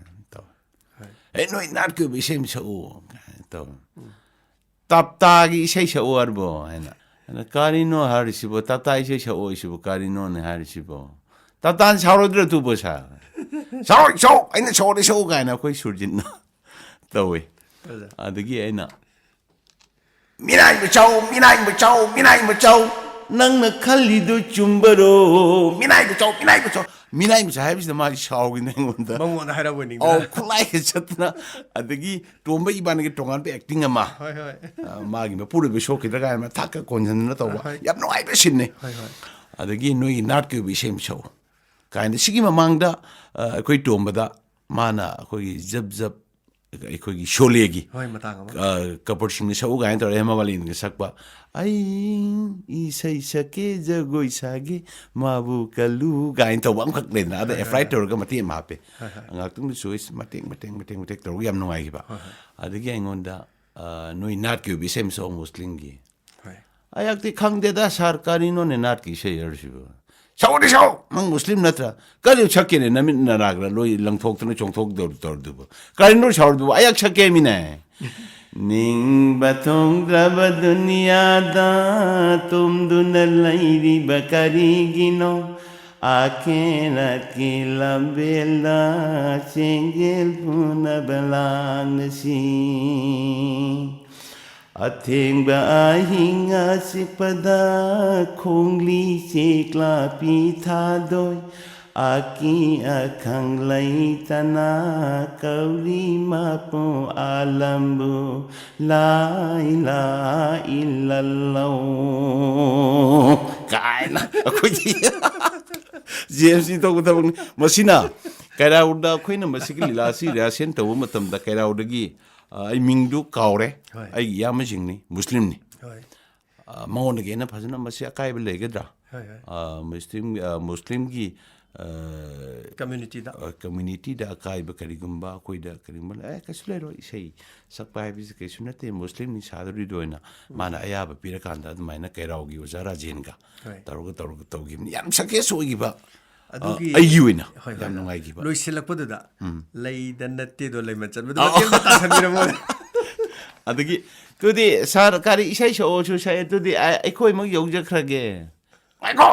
ꯇꯧꯋꯦ꯫ ꯍꯣꯏ꯫ "ꯑꯦ, ꯅꯣꯏ ꯅꯥꯠꯀꯤ ꯑꯣꯏꯕ ꯏꯁꯩ ꯑꯃ ꯁꯛꯎ" ꯀꯥꯏꯅ ꯇꯧꯋꯦ꯫ "ꯇꯞꯇꯥꯒꯤ ꯏꯁꯩ ꯁꯛꯎ ꯍꯥꯏꯔꯤꯕꯣ?" ꯍꯥꯏꯅ꯫ ꯑꯗ, "ꯀꯔꯤꯅꯣ ꯍꯥꯏꯔꯤꯁꯤꯕꯣ? ꯇꯞꯇꯥ ꯏꯁꯩ ꯁꯛꯑꯣ ꯍꯥꯏꯁꯤꯕꯨ ꯀꯔꯤꯅꯣꯅꯦ ꯍꯥꯏꯔꯤꯁꯤꯕꯣ? ꯇꯞꯇꯥꯅ ꯁꯥꯎꯔꯣꯏꯗ꯭ꯔꯣ ꯑꯗꯨꯕꯨ, ꯁꯥꯔ?" "ꯁꯥꯎꯔꯣꯏ, ꯁꯥꯎ! ꯑꯩꯅ ꯁꯥꯎꯔꯗꯤ ꯁꯥꯎ" ꯀꯥꯏꯅ ꯑꯩꯈꯣꯏ ꯁꯨꯔꯖꯤꯠꯅ ꯇꯧꯋꯦ꯫ ꯐꯖꯩ꯫ ꯑꯗꯒꯤ ꯑꯩꯅ, "ꯃꯤꯅꯥꯏ ꯃꯆꯥꯎ, ꯃꯤꯅꯥꯏ ꯃꯆꯥꯎ, ꯃꯤꯅꯥꯏ ꯃꯆꯥꯎ, ꯅꯪꯅ ꯈꯜꯂꯤꯗꯨ ꯆꯨꯝꯕꯔꯣ? ꯃꯤꯅꯥꯏ ꯃꯆꯥꯎ, ꯃꯤꯅꯥꯏ ꯃꯆꯥꯎ"꯫ ꯃꯤꯅꯥꯏ ꯃꯆꯥ ꯍꯥꯏꯕꯁꯤꯗ ꯃꯥꯁꯤ ꯁꯥꯎꯈꯤꯅꯦ ꯑꯩꯉꯣꯟꯗ꯫ ꯃꯉꯣꯟꯗ ꯍꯥꯏꯔꯛꯑꯣꯏ ꯅꯤꯡꯗ꯫ ꯑꯧ, ꯈꯨꯠꯂꯥꯏꯒ ꯆꯠꯇꯅ꯫ ꯑꯗꯒꯤ ꯇꯣꯝꯕ ꯏꯕꯥꯅꯤꯒꯤ ꯇꯣꯉꯥꯟꯕ ꯑꯦꯛꯇꯤꯡ ꯑꯃ꯫ ꯍꯣꯏ, ꯍꯣꯏ꯫ ꯑ, ꯃꯥꯒꯤ ꯃꯄꯨꯔꯣꯏꯕ ꯁꯣꯛꯈꯤꯗ꯭ꯔꯥ ꯀꯥꯏꯅ ꯊꯥꯛꯀ ꯀꯣꯟꯁꯤꯟꯗꯅ ꯇꯧꯕ꯫ ꯍꯣꯏ꯫ ꯌꯥꯝ ꯅꯨꯡꯉꯥꯏꯕ ꯁꯤꯟꯅꯤ꯫ ꯍꯣꯏ, ꯍꯣꯏ꯫ ꯑꯗꯒꯤ ꯅꯣꯏꯒꯤ ꯅꯥꯠꯀꯤ ꯑꯣꯏꯕ ꯏꯁꯩ ꯑꯃ ꯁꯛꯎ ꯀꯥꯏꯅ꯫ ꯁꯤꯒꯤ ꯃꯃꯥꯡꯗ, ꯑ, ꯑꯩꯈꯣꯏ ꯇꯣꯝꯕꯗ ꯃꯥꯅ ꯑꯩꯈꯣꯏꯒꯤ ꯖꯕ ꯖꯕ, ꯑꯩꯈꯣꯏꯒꯤ ꯁꯣꯂꯦꯒꯤ, ꯍꯣꯏ, ꯃꯇꯥꯡ ꯑꯃ꯫ ꯑ, ꯀꯄꯨꯔ ꯁꯤꯡꯅ ꯁꯛꯎ ꯀꯥꯏꯅ ꯇꯧꯔꯦ, ꯍꯦꯃꯥ ꯃꯥꯂꯤꯅꯤꯅ ꯁꯛꯄ, "ꯑꯩ ꯏꯁꯩ ꯁꯛꯀꯦ, ꯖꯒꯣꯏ ꯁꯥꯒꯦ, ꯃꯥꯕꯨ ꯀꯜꯂꯨ" ꯀꯥꯏꯅ ꯇꯧꯕ ꯑꯃꯈꯛ ꯂꯩꯗꯅ, ꯑꯗ ꯍꯣꯏ, ꯑꯦꯄ꯭ꯂꯥꯏ ꯍꯣꯏ꯫ ꯇꯧꯔꯒ ꯃꯇꯦꯛ ꯑꯃ ꯍꯥꯞꯄꯦ꯫ ꯍꯣꯏ, ꯍꯣꯏ꯫ ꯉꯥꯏꯍꯥꯛꯇꯪꯗ ꯆꯣꯏꯁ ꯃꯇꯦꯛ ꯃꯇꯦꯛ ꯃꯇꯦꯛ ꯃꯇꯦꯛ ꯇꯧꯔꯒ ꯌꯥꯝ ꯅꯨꯡꯉꯥꯏꯈꯤꯕ꯫ ꯍꯣꯏ, ꯍꯣꯏ꯫ ꯑꯗꯒꯤ ꯑꯩꯉꯣꯟꯗ, ꯑ, "ꯅꯣꯏ ꯅꯥꯠꯀꯤ ꯑꯣꯏꯕ ꯏꯁꯩ ꯑꯃ ꯁꯛꯑꯣ ꯃꯨꯁꯂꯤꯝꯒꯤ"꯫ ꯍꯣꯏ꯫ ꯑꯩꯍꯥꯛꯇꯤ ꯈꯪꯗꯦꯗ ꯁꯥꯔ, ꯀꯔꯤꯅꯣꯅꯦ ꯅꯥꯠꯀꯤ ꯏꯁꯩ ꯍꯥꯏꯔꯤꯁꯤꯕꯨ? "ꯁꯛꯎꯗꯤ ꯁꯛꯎ! ꯅꯪ ꯃꯨꯁꯂꯤꯝ ꯅꯠꯇ꯭ꯔꯥ? ꯀꯔꯤ ꯁꯛꯀꯦꯅꯦ ꯅꯃꯤꯠ ꯅꯅꯥꯒ꯭ꯔ ꯂꯣꯏ ꯂꯪꯊꯣꯛꯇꯅ ꯆꯣꯡꯊꯣꯛꯇꯧꯔ ꯇꯧꯔꯗꯨꯕꯨ? ꯀꯔꯤꯅꯣ ꯁꯥꯎꯔꯗꯨꯕꯨ? ꯑꯩꯍꯥꯛ ꯁꯛꯀꯦ ꯃꯤꯅꯦ!" ꯅꯤꯡꯕ ꯊꯨꯡꯗ꯭ꯔꯕ ꯗꯨꯅꯤꯌꯥꯗ ꯇꯨꯝꯗꯨꯅ ꯂꯩꯔꯤꯕ ꯀꯔꯤꯒꯤꯅꯣ? ꯑꯀꯦꯔꯛꯀꯤ ꯂꯝꯕꯦꯜꯗ ꯆꯦꯡꯒꯦꯜ ꯄꯨꯅꯕ ꯂꯥꯡꯂꯁꯤ꯫ ꯑꯊꯦꯡꯕ ꯑꯍꯤꯡ ꯑꯆꯤꯛꯄꯗ ꯈꯣꯡꯂꯤ ꯆꯦꯛꯂꯥꯄꯤ ꯊꯥꯗꯣꯏ ꯑꯀꯤ ꯑꯈꯪ ꯂꯩꯇꯅ ꯀꯧꯔꯤ ꯃꯄꯨ ꯑꯥꯂꯝꯕꯨ ꯂꯥ ꯏꯂꯥ ꯏꯜꯂꯜꯂꯧ ꯀꯥꯏꯅ ꯑꯩꯈꯣꯏꯒꯤ ꯖꯦꯝꯁꯅꯤ ꯇꯧꯕ ꯊꯕꯛꯅꯤ꯫ ꯃꯁꯤꯅ ꯀꯩꯔꯥꯎꯗ ꯑꯩꯈꯣꯏꯅ ꯃꯁꯤꯒꯤ ꯂꯤꯂꯥꯁꯤ ꯔꯤꯍꯥꯔꯁꯦꯜ ꯇꯧꯕ ꯃꯇꯝꯗ ꯀꯩꯔꯥꯎꯗꯒꯤ, ꯑ, ꯑꯩ ꯃꯤꯡꯗꯨ ꯀꯥꯎꯔꯦ꯫ ꯍꯣꯏ꯫ ꯑꯩꯒꯤ ꯏꯌꯥꯝꯕꯁꯤꯡꯅꯤ, ꯃꯨꯁꯂꯤꯝꯅꯤ꯫ ꯍꯣꯏ꯫ ꯑ, ꯃꯉꯣꯟꯗꯒꯤ ꯍꯦꯟꯅ ꯐꯖꯅ ꯃꯁꯤ ꯑꯀꯥꯏꯕ ꯂꯩꯒꯗ꯭ꯔꯥ? ꯍꯣꯏ, ꯍꯣꯏ꯫ ꯑ, ꯃꯨꯁꯂꯤꯝ, ꯑ, ꯃꯨꯁꯂꯤꯝꯒꯤ, ꯑ, ꯀꯝꯃ꯭ꯌꯨꯅꯤꯇꯤꯗ꯫ ꯑ, ꯀꯝꯃ꯭ꯌꯨꯅꯤꯇꯤꯗ ꯑꯀꯥꯏꯕ ꯀꯔꯤꯒꯨꯝꯕ ꯑꯩꯈꯣꯏꯗ ꯀꯔꯤꯒꯨꯝꯕ ꯂꯩ-, ꯑꯦ, ꯀꯩꯁꯨ ꯂꯩꯔꯣꯏ꯫ ꯏꯁꯩ ꯁꯛꯄ ꯍꯥꯏꯕꯁꯤ ꯀꯩꯁꯨ ꯅꯠꯇꯦ, ꯃꯨꯁꯂꯤꯝ ꯅꯤꯁꯥꯗꯧꯔꯤꯗ ꯑꯣꯏꯅ ꯃꯥꯅ ꯑꯌꯥꯕ ꯄꯤꯔꯀꯥꯟꯗ ꯑꯗꯨꯃꯥꯏꯅ ꯀꯩꯔꯥꯎꯒꯤ ꯑꯣꯖꯥ ꯔꯥꯖꯦꯟꯒ ꯍꯣꯏ꯫ ꯇꯧꯔꯒ, ꯇꯧꯔꯒ ꯇꯧꯈꯤꯕꯅꯤ꯫ ꯌꯥꯝ ꯁꯛꯁꯦꯁ ꯑꯣꯏꯈꯤꯕ꯫ ꯑꯗꯨꯒꯤ ꯑ, ꯑꯩꯒꯤ ꯑꯣꯏꯅ ꯍꯣꯏ, ꯍꯣꯏ, ꯌꯥꯝ ꯍꯣꯏ꯫ ꯅꯨꯡꯉꯥꯏꯈꯤꯕ꯫ ꯂꯣꯏꯁꯤꯜꯂꯛꯄꯗꯨꯗ ꯎꯝ꯫ ꯂꯩꯗ ꯅꯠꯇꯦꯗꯣ ꯂꯩꯃꯟ ꯆꯠꯄꯗꯣ ꯑ꯫ ꯃꯇꯦꯛ ꯑꯃ ꯇꯥꯁꯟꯕꯤꯔꯝꯃꯣ꯫ ꯑꯗꯒꯤ, "ꯑꯗꯨꯗꯤ ꯁꯥꯔ, ꯀꯔꯤ ꯏꯁꯩ ꯁꯛꯑꯣꯁꯨ ꯁꯛꯑꯦ, ꯑꯗꯨꯗꯤ ꯑ-, ꯑꯩꯈꯣꯏꯃꯛ ꯌꯧꯖꯈ꯭ꯔꯒꯦ"꯫ "ꯉꯥꯏꯈꯣ!"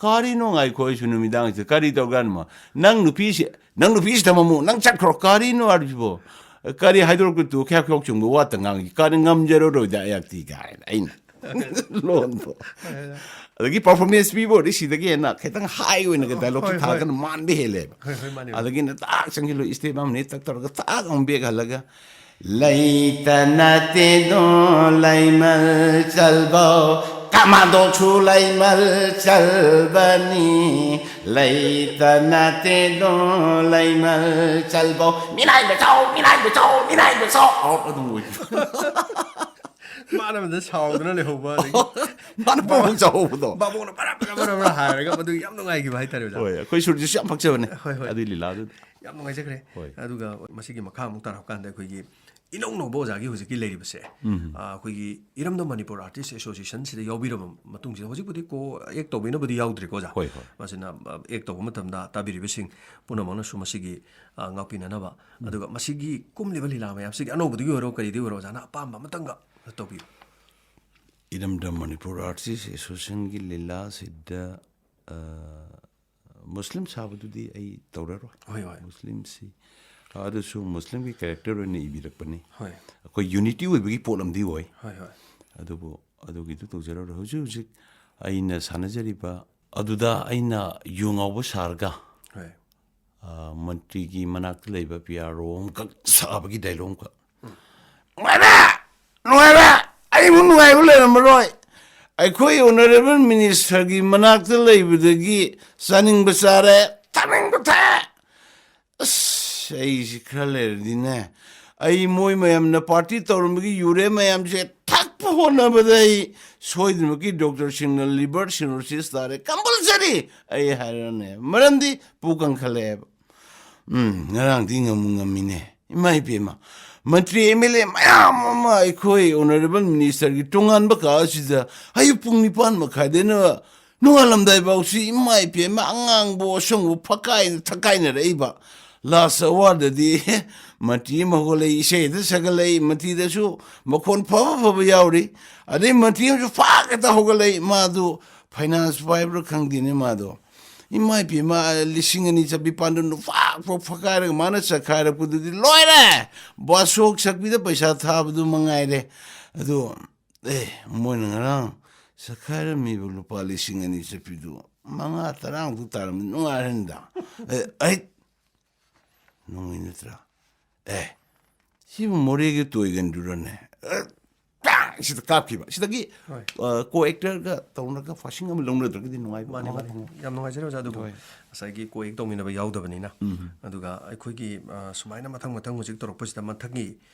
"ꯀꯔꯤꯅꯣ ꯉꯥꯏꯈꯣ ꯍꯥꯏꯁꯨ ꯅꯨꯃꯤꯗꯥꯡꯁꯦ? ꯀꯔꯤ ꯇꯧꯔꯀꯥꯟꯗꯅꯣ? ꯅꯪ ꯅꯨꯄꯤꯁꯤ, ꯅꯪ ꯅꯨꯄꯤꯁꯤ ꯊꯝꯃꯝꯃꯨ, ꯅꯪ ꯆꯠꯈ꯭ꯔꯣ, ꯀꯔꯤꯅꯣ ꯍꯥꯏꯔꯤꯁꯤꯕꯣ?" ꯀꯔꯤ ꯍꯥꯏꯗꯣꯔꯛꯄꯗꯨ ꯈ꯭ꯌꯥꯛ ꯈ꯭ꯌꯣꯛ ꯆꯨꯝꯕ ꯋꯥꯇ ꯉꯥꯡꯉꯤ, ꯀꯔꯤ ꯉꯝꯖꯔꯔꯣꯏꯗ ꯑꯩꯍꯥꯛꯇꯤ ꯀꯥꯏꯅ ꯑꯩꯅ ꯂꯣꯟꯗꯣ꯫ ꯑꯗꯒꯤ ꯄꯔꯐꯣꯔꯃꯦꯟꯁ ꯄꯤꯕ ꯑꯣꯏꯔꯗꯤ ꯁꯤꯗꯒꯤ ꯍꯦꯟꯅ ꯈꯤꯇꯪ ꯍꯥꯏ ꯑꯣꯏꯅꯒ ꯗꯥꯏꯂꯣꯛꯁꯦ ꯍꯣꯏ, ꯍꯣꯏ꯫ ꯊꯥꯔꯒꯅ ꯃꯥꯟꯕ ꯍꯦꯜꯂꯦꯕ꯫ ꯍꯣꯏ, ꯍꯣꯏ, ꯃꯥꯅꯦ, ꯃꯥꯅꯦ꯫ ꯑꯗꯒꯤꯅ ꯇꯥꯛ ꯆꯪꯁꯤꯜꯂꯨ, ꯏꯁꯇꯦꯞ ꯑꯃꯅꯤ ꯇꯛ ꯇꯧꯔꯒ ꯇꯥꯛ ꯑꯃꯨꯛ ꯕꯦꯛ ꯍꯜꯂꯒ, "ꯂꯩꯇ ꯅꯠꯇꯦꯗꯣ ꯂꯩꯃꯜ ꯆꯜꯕꯧ, ꯀꯃꯥꯗꯣꯁꯨ ꯂꯩꯃꯜ ꯆꯜꯕꯅꯤ꯫ ꯂꯩꯇ ꯅꯠꯇꯦꯗꯣ ꯂꯩꯃꯜ ꯆꯜꯕꯧ, ꯃꯤꯅꯥꯏꯕ ꯆꯥꯎ, ꯃꯤꯅꯥꯏꯕ ꯆꯥꯎ, ꯃꯤꯅꯥꯏꯕ ꯆꯥꯎ"꯫ ꯑꯥꯎꯠ ꯑꯗꯨꯝ ꯑꯣꯏꯈꯤꯕ꯫ ꯃꯥꯅ ꯑꯃꯗ ꯁꯥꯎꯗꯅ ꯂꯩꯍꯧꯕ, ꯑꯗꯒꯤ ꯃꯥꯅ ꯄ꯭ꯔꯣꯕ꯭ꯂꯦꯝ ꯆꯥꯎꯍꯧꯕꯗꯣ꯫ ꯕꯥꯕꯣꯛꯅ ꯕꯔꯥ ꯕꯔꯥ ꯕꯔꯥ ꯕꯔꯥ ꯍꯥꯏꯔꯒ ꯃꯗꯨ ꯌꯥꯝ ꯅꯨꯡꯉꯥꯏꯈꯤꯕ ꯍꯥꯏꯇꯥꯔꯦ, ꯑꯣꯖꯥ꯫ ꯍꯣꯏ, ꯑꯩꯈꯣꯏ ꯁꯨꯔꯖꯤꯠꯁꯨ ꯌꯥꯝ ꯄꯛꯆꯕꯅꯦ ꯍꯣꯏ, ꯍꯣꯏ꯫ ꯑꯗꯨꯏ ꯂꯤꯂꯥꯗꯨꯗ꯫ ꯌꯥꯝ ꯅꯨꯡꯉꯥꯏꯖꯈ꯭ꯔꯦ꯫ ꯍꯣꯏ꯫ ꯑꯗꯨꯒ ꯃꯁꯤꯒꯤ ꯃꯈꯥ ꯑꯃꯨꯛ ꯇꯥꯔꯛꯄ ꯀꯥꯟꯗ ꯑꯩꯈꯣꯏꯒꯤ ꯏꯅꯧ ꯅꯧꯕ ꯑꯣꯖꯥꯒꯤ ꯍꯧꯖꯤꯛꯀꯤ ꯂꯩꯔꯤꯕꯁꯦ, ꯑ, ꯑꯩꯈꯣꯏꯒꯤ ꯏꯔꯝꯗꯝ ꯃꯅꯤꯄꯨꯔ ꯑꯥꯔꯇꯤꯁ ꯑꯦꯁꯣꯁꯤꯌꯦꯁꯟꯁꯤꯗ ꯌꯥꯎꯕꯤꯔꯕ ꯃꯇꯨꯡꯁꯤꯗ, ꯍꯧꯖꯤꯛꯄꯨꯗꯤ ꯀꯣ ꯑꯦꯛ ꯇꯧꯕꯤꯅꯕꯨꯗꯤ ꯌꯥꯎꯗ꯭ꯔꯦꯀꯣ ꯑꯣꯖꯥ꯫ ꯍꯣꯏ, ꯍꯣꯏ꯫ ꯃꯁꯤꯅ, ꯑ, ꯑꯦꯛ ꯇꯧꯕ ꯃꯇꯝꯗ ꯇꯥꯕꯤꯔꯤꯕꯁꯤꯡ ꯄꯨꯝꯅꯃꯛꯅꯁꯨ ꯃꯁꯤꯒꯤ, ꯑ, ꯉꯥꯛꯄꯤꯅꯅꯕ, ꯑꯗꯨꯒ ꯃꯁꯤꯒꯤ ꯀꯨꯝꯂꯤꯕ ꯂꯤꯂꯥ ꯃꯌꯥꯝꯁꯤꯒꯤ ꯑꯅꯧꯕꯗꯨꯒꯤ ꯑꯣꯏꯔꯣ ꯀꯔꯤꯗꯒꯤ ꯑꯣꯏꯔꯣ ꯑꯣꯖꯥꯅ ꯑꯄꯥꯝꯕ ꯑꯃꯇꯪꯒ ꯇꯧꯕꯤꯌꯨ꯫ ꯏꯔꯝꯗꯝ ꯃꯅꯤꯄꯨꯔ ꯑꯥꯔꯇꯤꯁ ꯑꯦꯁꯣꯁꯤꯌꯦꯁꯟꯒꯤ ꯂꯤꯂꯥꯁꯤꯗ, ꯑ, ꯃꯨꯁꯂꯤꯝ ꯁꯥꯕꯗꯨꯗꯤ ꯑꯩ ꯇꯧꯔꯔꯣꯏ꯫ ꯍꯣꯏ, ꯍꯣꯏ꯫ ꯃꯨꯁꯂꯤꯝꯁꯤ, ꯑꯗꯨꯁꯨ ꯃꯨꯁꯂꯤꯝꯒꯤ ꯀꯦꯔꯦꯛꯇꯔ ꯑꯣꯏꯅ ꯏꯕꯤꯔꯛꯄꯅꯤ꯫ ꯍꯣꯏ꯫ ꯑꯩꯈꯣꯏ ꯌꯨꯅꯤꯇꯤ ꯑꯣꯏꯕꯒꯤ ꯄꯣꯠ ꯑꯃꯗꯤ ꯑꯣꯏ꯫ ꯍꯣꯏ, ꯍꯣꯏ꯫ ꯑꯗꯨꯕꯨ ꯑꯗꯨꯒꯤꯗꯨ ꯇꯧꯖꯔꯔꯣꯏ꯫ ꯍꯧꯖꯤꯛ ꯍꯧꯖꯤꯛ ꯑꯩꯅ ꯁꯥꯟꯅꯖꯔꯤꯕ ꯑꯗꯨꯗ ꯑꯩꯅ ꯌꯨ ꯉꯥꯎꯕ ꯁꯥꯔꯒ, ꯍꯣꯏ꯫ ꯑ, ꯃꯟꯇ꯭ꯔꯤꯒꯤ ꯃꯅꯥꯛꯇ ꯂꯩꯕ ꯄꯤ ꯑꯥꯔ ꯑꯣ ꯑꯃꯈꯛ ꯁꯥꯕꯒꯤ ꯗꯥꯏꯂꯣꯛ ꯑꯃꯈꯛ꯫ ꯅꯨꯡꯉꯥꯏꯕ! ꯅꯨꯡꯉꯥꯏꯕ! ꯑꯩꯕꯨ ꯅꯨꯡꯉꯥꯏꯕ ꯂꯩꯔꯝꯃꯔꯣꯏ꯫ ꯑꯩꯈꯣꯏ ꯑꯣꯅꯔꯦꯕꯜ ꯃꯤꯅꯤꯁꯇꯔꯒꯤ ꯃꯅꯥꯛꯇ ꯂꯩꯕꯗꯒꯤ ꯆꯥꯅꯤꯡꯕ ꯆꯥꯔꯦ, ꯊꯛꯅꯤꯡꯕ ꯊꯛꯑꯦ꯫ ꯑꯁ, ꯑꯩꯁꯤ ꯈꯔ ꯂꯩꯔꯗꯤꯅꯦ, ꯑꯩ ꯃꯣꯏ ꯃꯌꯥꯝꯅ ꯄꯥꯔꯇꯤ ꯇꯧꯔꯝꯕꯒꯤ ꯌꯨꯔꯦ ꯃꯌꯥꯝꯁꯦ ꯊꯛꯄ ꯍꯣꯠꯅꯕꯗ ꯑꯩ ꯁꯣꯏꯗꯅꯃꯛꯀꯤ ꯗꯣꯛꯇꯔꯁꯤꯡꯅ ꯂꯤꯚꯔ ꯁꯤꯔꯣꯁꯤꯁ ꯇꯥꯔꯦ, ꯀꯝꯄꯜꯁꯔꯤ ꯑꯩ ꯍꯥꯏꯔꯅꯦ꯫ ꯃꯔꯝꯗꯤ ꯄꯨ ꯀꯪꯈꯠꯂꯛꯑꯦꯕ꯫ ꯎꯝ, ꯉꯔꯥꯡꯗꯤ ꯉꯝꯃꯨ ꯉꯝꯃꯤꯅꯦ꯫ ꯏꯃꯥ ꯏꯕꯦꯝꯃ, ꯃꯟꯇ꯭ꯔꯤ ꯑꯦꯝ ꯑꯦꯜ ꯑꯦ ꯃꯌꯥꯝ ꯑꯃ ꯑꯩꯈꯣꯏ ꯑꯣꯅꯔꯦꯕꯜ ꯃꯤꯅꯤꯁꯇꯔꯒꯤ ꯇꯣꯉꯥꯟꯕ ꯀꯥ ꯑꯁꯤꯗ ꯑꯌꯨꯛ ꯄꯨꯡ ꯅꯤꯄꯥꯟ ꯃꯈꯥꯏꯗꯩꯅ ꯅꯣꯡꯉꯥꯜꯂꯝꯗꯥꯏ ꯐꯥꯎꯁꯤ ꯏꯃꯥ ꯏꯕꯦꯝꯃ ꯑꯉꯥꯡꯕꯨ ꯑꯁꯪꯕ ꯐꯀꯥꯏꯅ ꯊꯀꯥꯏꯅꯔꯛꯏꯕ꯫ ꯂꯥꯁ ꯑꯋꯥꯔꯗꯗꯤ ꯃꯟꯇ꯭ꯔꯤ ꯑꯃ ꯍꯧꯒꯠꯂꯛꯏ, ꯏꯁꯩ ꯍꯦꯛꯇ ꯁꯛꯀꯠꯂꯛꯏ, ꯃꯟꯇ꯭ꯔꯤꯗꯁꯨ ꯃꯈꯣꯟ ꯐꯕ ꯐꯕ ꯌꯥꯎꯔꯤ꯫ ꯑꯗꯩ ꯃꯟꯇ꯭ꯔꯤ ꯑꯃꯁꯨ ꯐꯥꯛ ꯍꯦꯛꯇ ꯍꯧꯒꯠꯂꯛꯏ, ꯃꯥꯗꯨ ꯐꯥꯏꯅꯥꯟꯁ ꯄꯥꯏꯕ꯭ꯔꯥ ꯈꯪꯗꯦꯅꯦ ꯃꯥꯗꯣ꯫ ꯏꯃꯥ ꯏꯕꯦꯝꯃ, ꯂꯤꯁꯤꯡ ꯑꯅꯤ ꯆꯄꯤꯄꯥꯟꯗꯨ ꯅꯨꯄꯥꯛ ꯄꯣꯛ ꯐꯛꯀꯥꯏꯔꯒ ꯃꯥꯅ ꯆꯠꯈꯥꯏꯔꯛꯄꯗꯨꯗꯤ ꯂꯣꯏꯔꯦ! ꯕꯥꯁꯣꯛ ꯁꯛꯄꯤꯗ ꯄꯩꯁꯥ ꯊꯥꯕꯗꯨ ꯃꯉꯥꯏꯔꯦ꯫ ꯑꯗꯨ, ꯑꯦ, ꯃꯣꯏꯅ ꯉꯔꯥꯡ ꯆꯠꯈꯥꯏꯔꯝꯃꯤꯕ ꯂꯨꯄꯥ ꯂꯤꯁꯤꯡ ꯑꯅꯤ ꯆꯠꯄꯤꯗꯨ ꯃꯉꯥ ꯇꯔꯥꯃꯨꯛꯇ ꯇꯥꯔꯝꯃꯤ ꯅꯨꯡꯉꯥꯏꯔꯅꯤꯗ꯫ ꯑꯦ, ꯑꯩ, ꯅꯨꯡꯉꯥꯏ ꯅꯠꯇ꯭ꯔꯥ? ꯑꯦ, ꯁꯤꯕꯨ ꯃꯣꯔꯦꯒꯤ ꯇꯣꯏꯒꯟꯗꯨꯔꯅꯦ? ꯑꯦ, ꯇꯥꯡ! ꯁꯤꯗ ꯀꯥꯞꯈꯤꯕ꯫ ꯁꯤꯗꯒꯤ, ꯍꯣꯏ꯫ ꯑ, ꯀꯣ ꯑꯦꯛꯇꯔꯒ ꯇꯧꯅꯒ ꯐꯥꯁꯤꯡ ꯑꯃ ꯂꯧꯅꯗ꯭ꯔꯒꯗꯤ ꯅꯨꯡꯉꯥꯏꯕ ꯃꯥꯅꯦ, ꯃꯉꯥ ꯃꯥꯅꯦ꯫ ꯐꯪꯉꯣꯏ꯫ ꯌꯥꯝ ꯅꯨꯡꯉꯥꯏꯖꯔꯦ ꯑꯣꯖꯥ꯫ ꯑꯗꯨꯕꯨ ꯍꯣꯏ꯫ ꯉꯁꯥꯏꯒꯤ ꯀꯣ ꯑꯦꯛ ꯇꯧꯃꯤꯟꯅꯕ ꯌꯥꯎꯗꯕꯅꯤꯅ꯫ ꯎꯝ꯫ ꯑꯗꯨꯒ ꯑꯩꯈꯣꯏꯒꯤ, ꯑ, ꯁꯨꯃꯥꯏꯅ ꯃꯊꯪ ꯃꯊꯪ ꯍꯧꯖꯤꯛ ꯇꯧꯔꯛꯄꯁꯤꯗ ꯃꯊꯪꯒꯤ,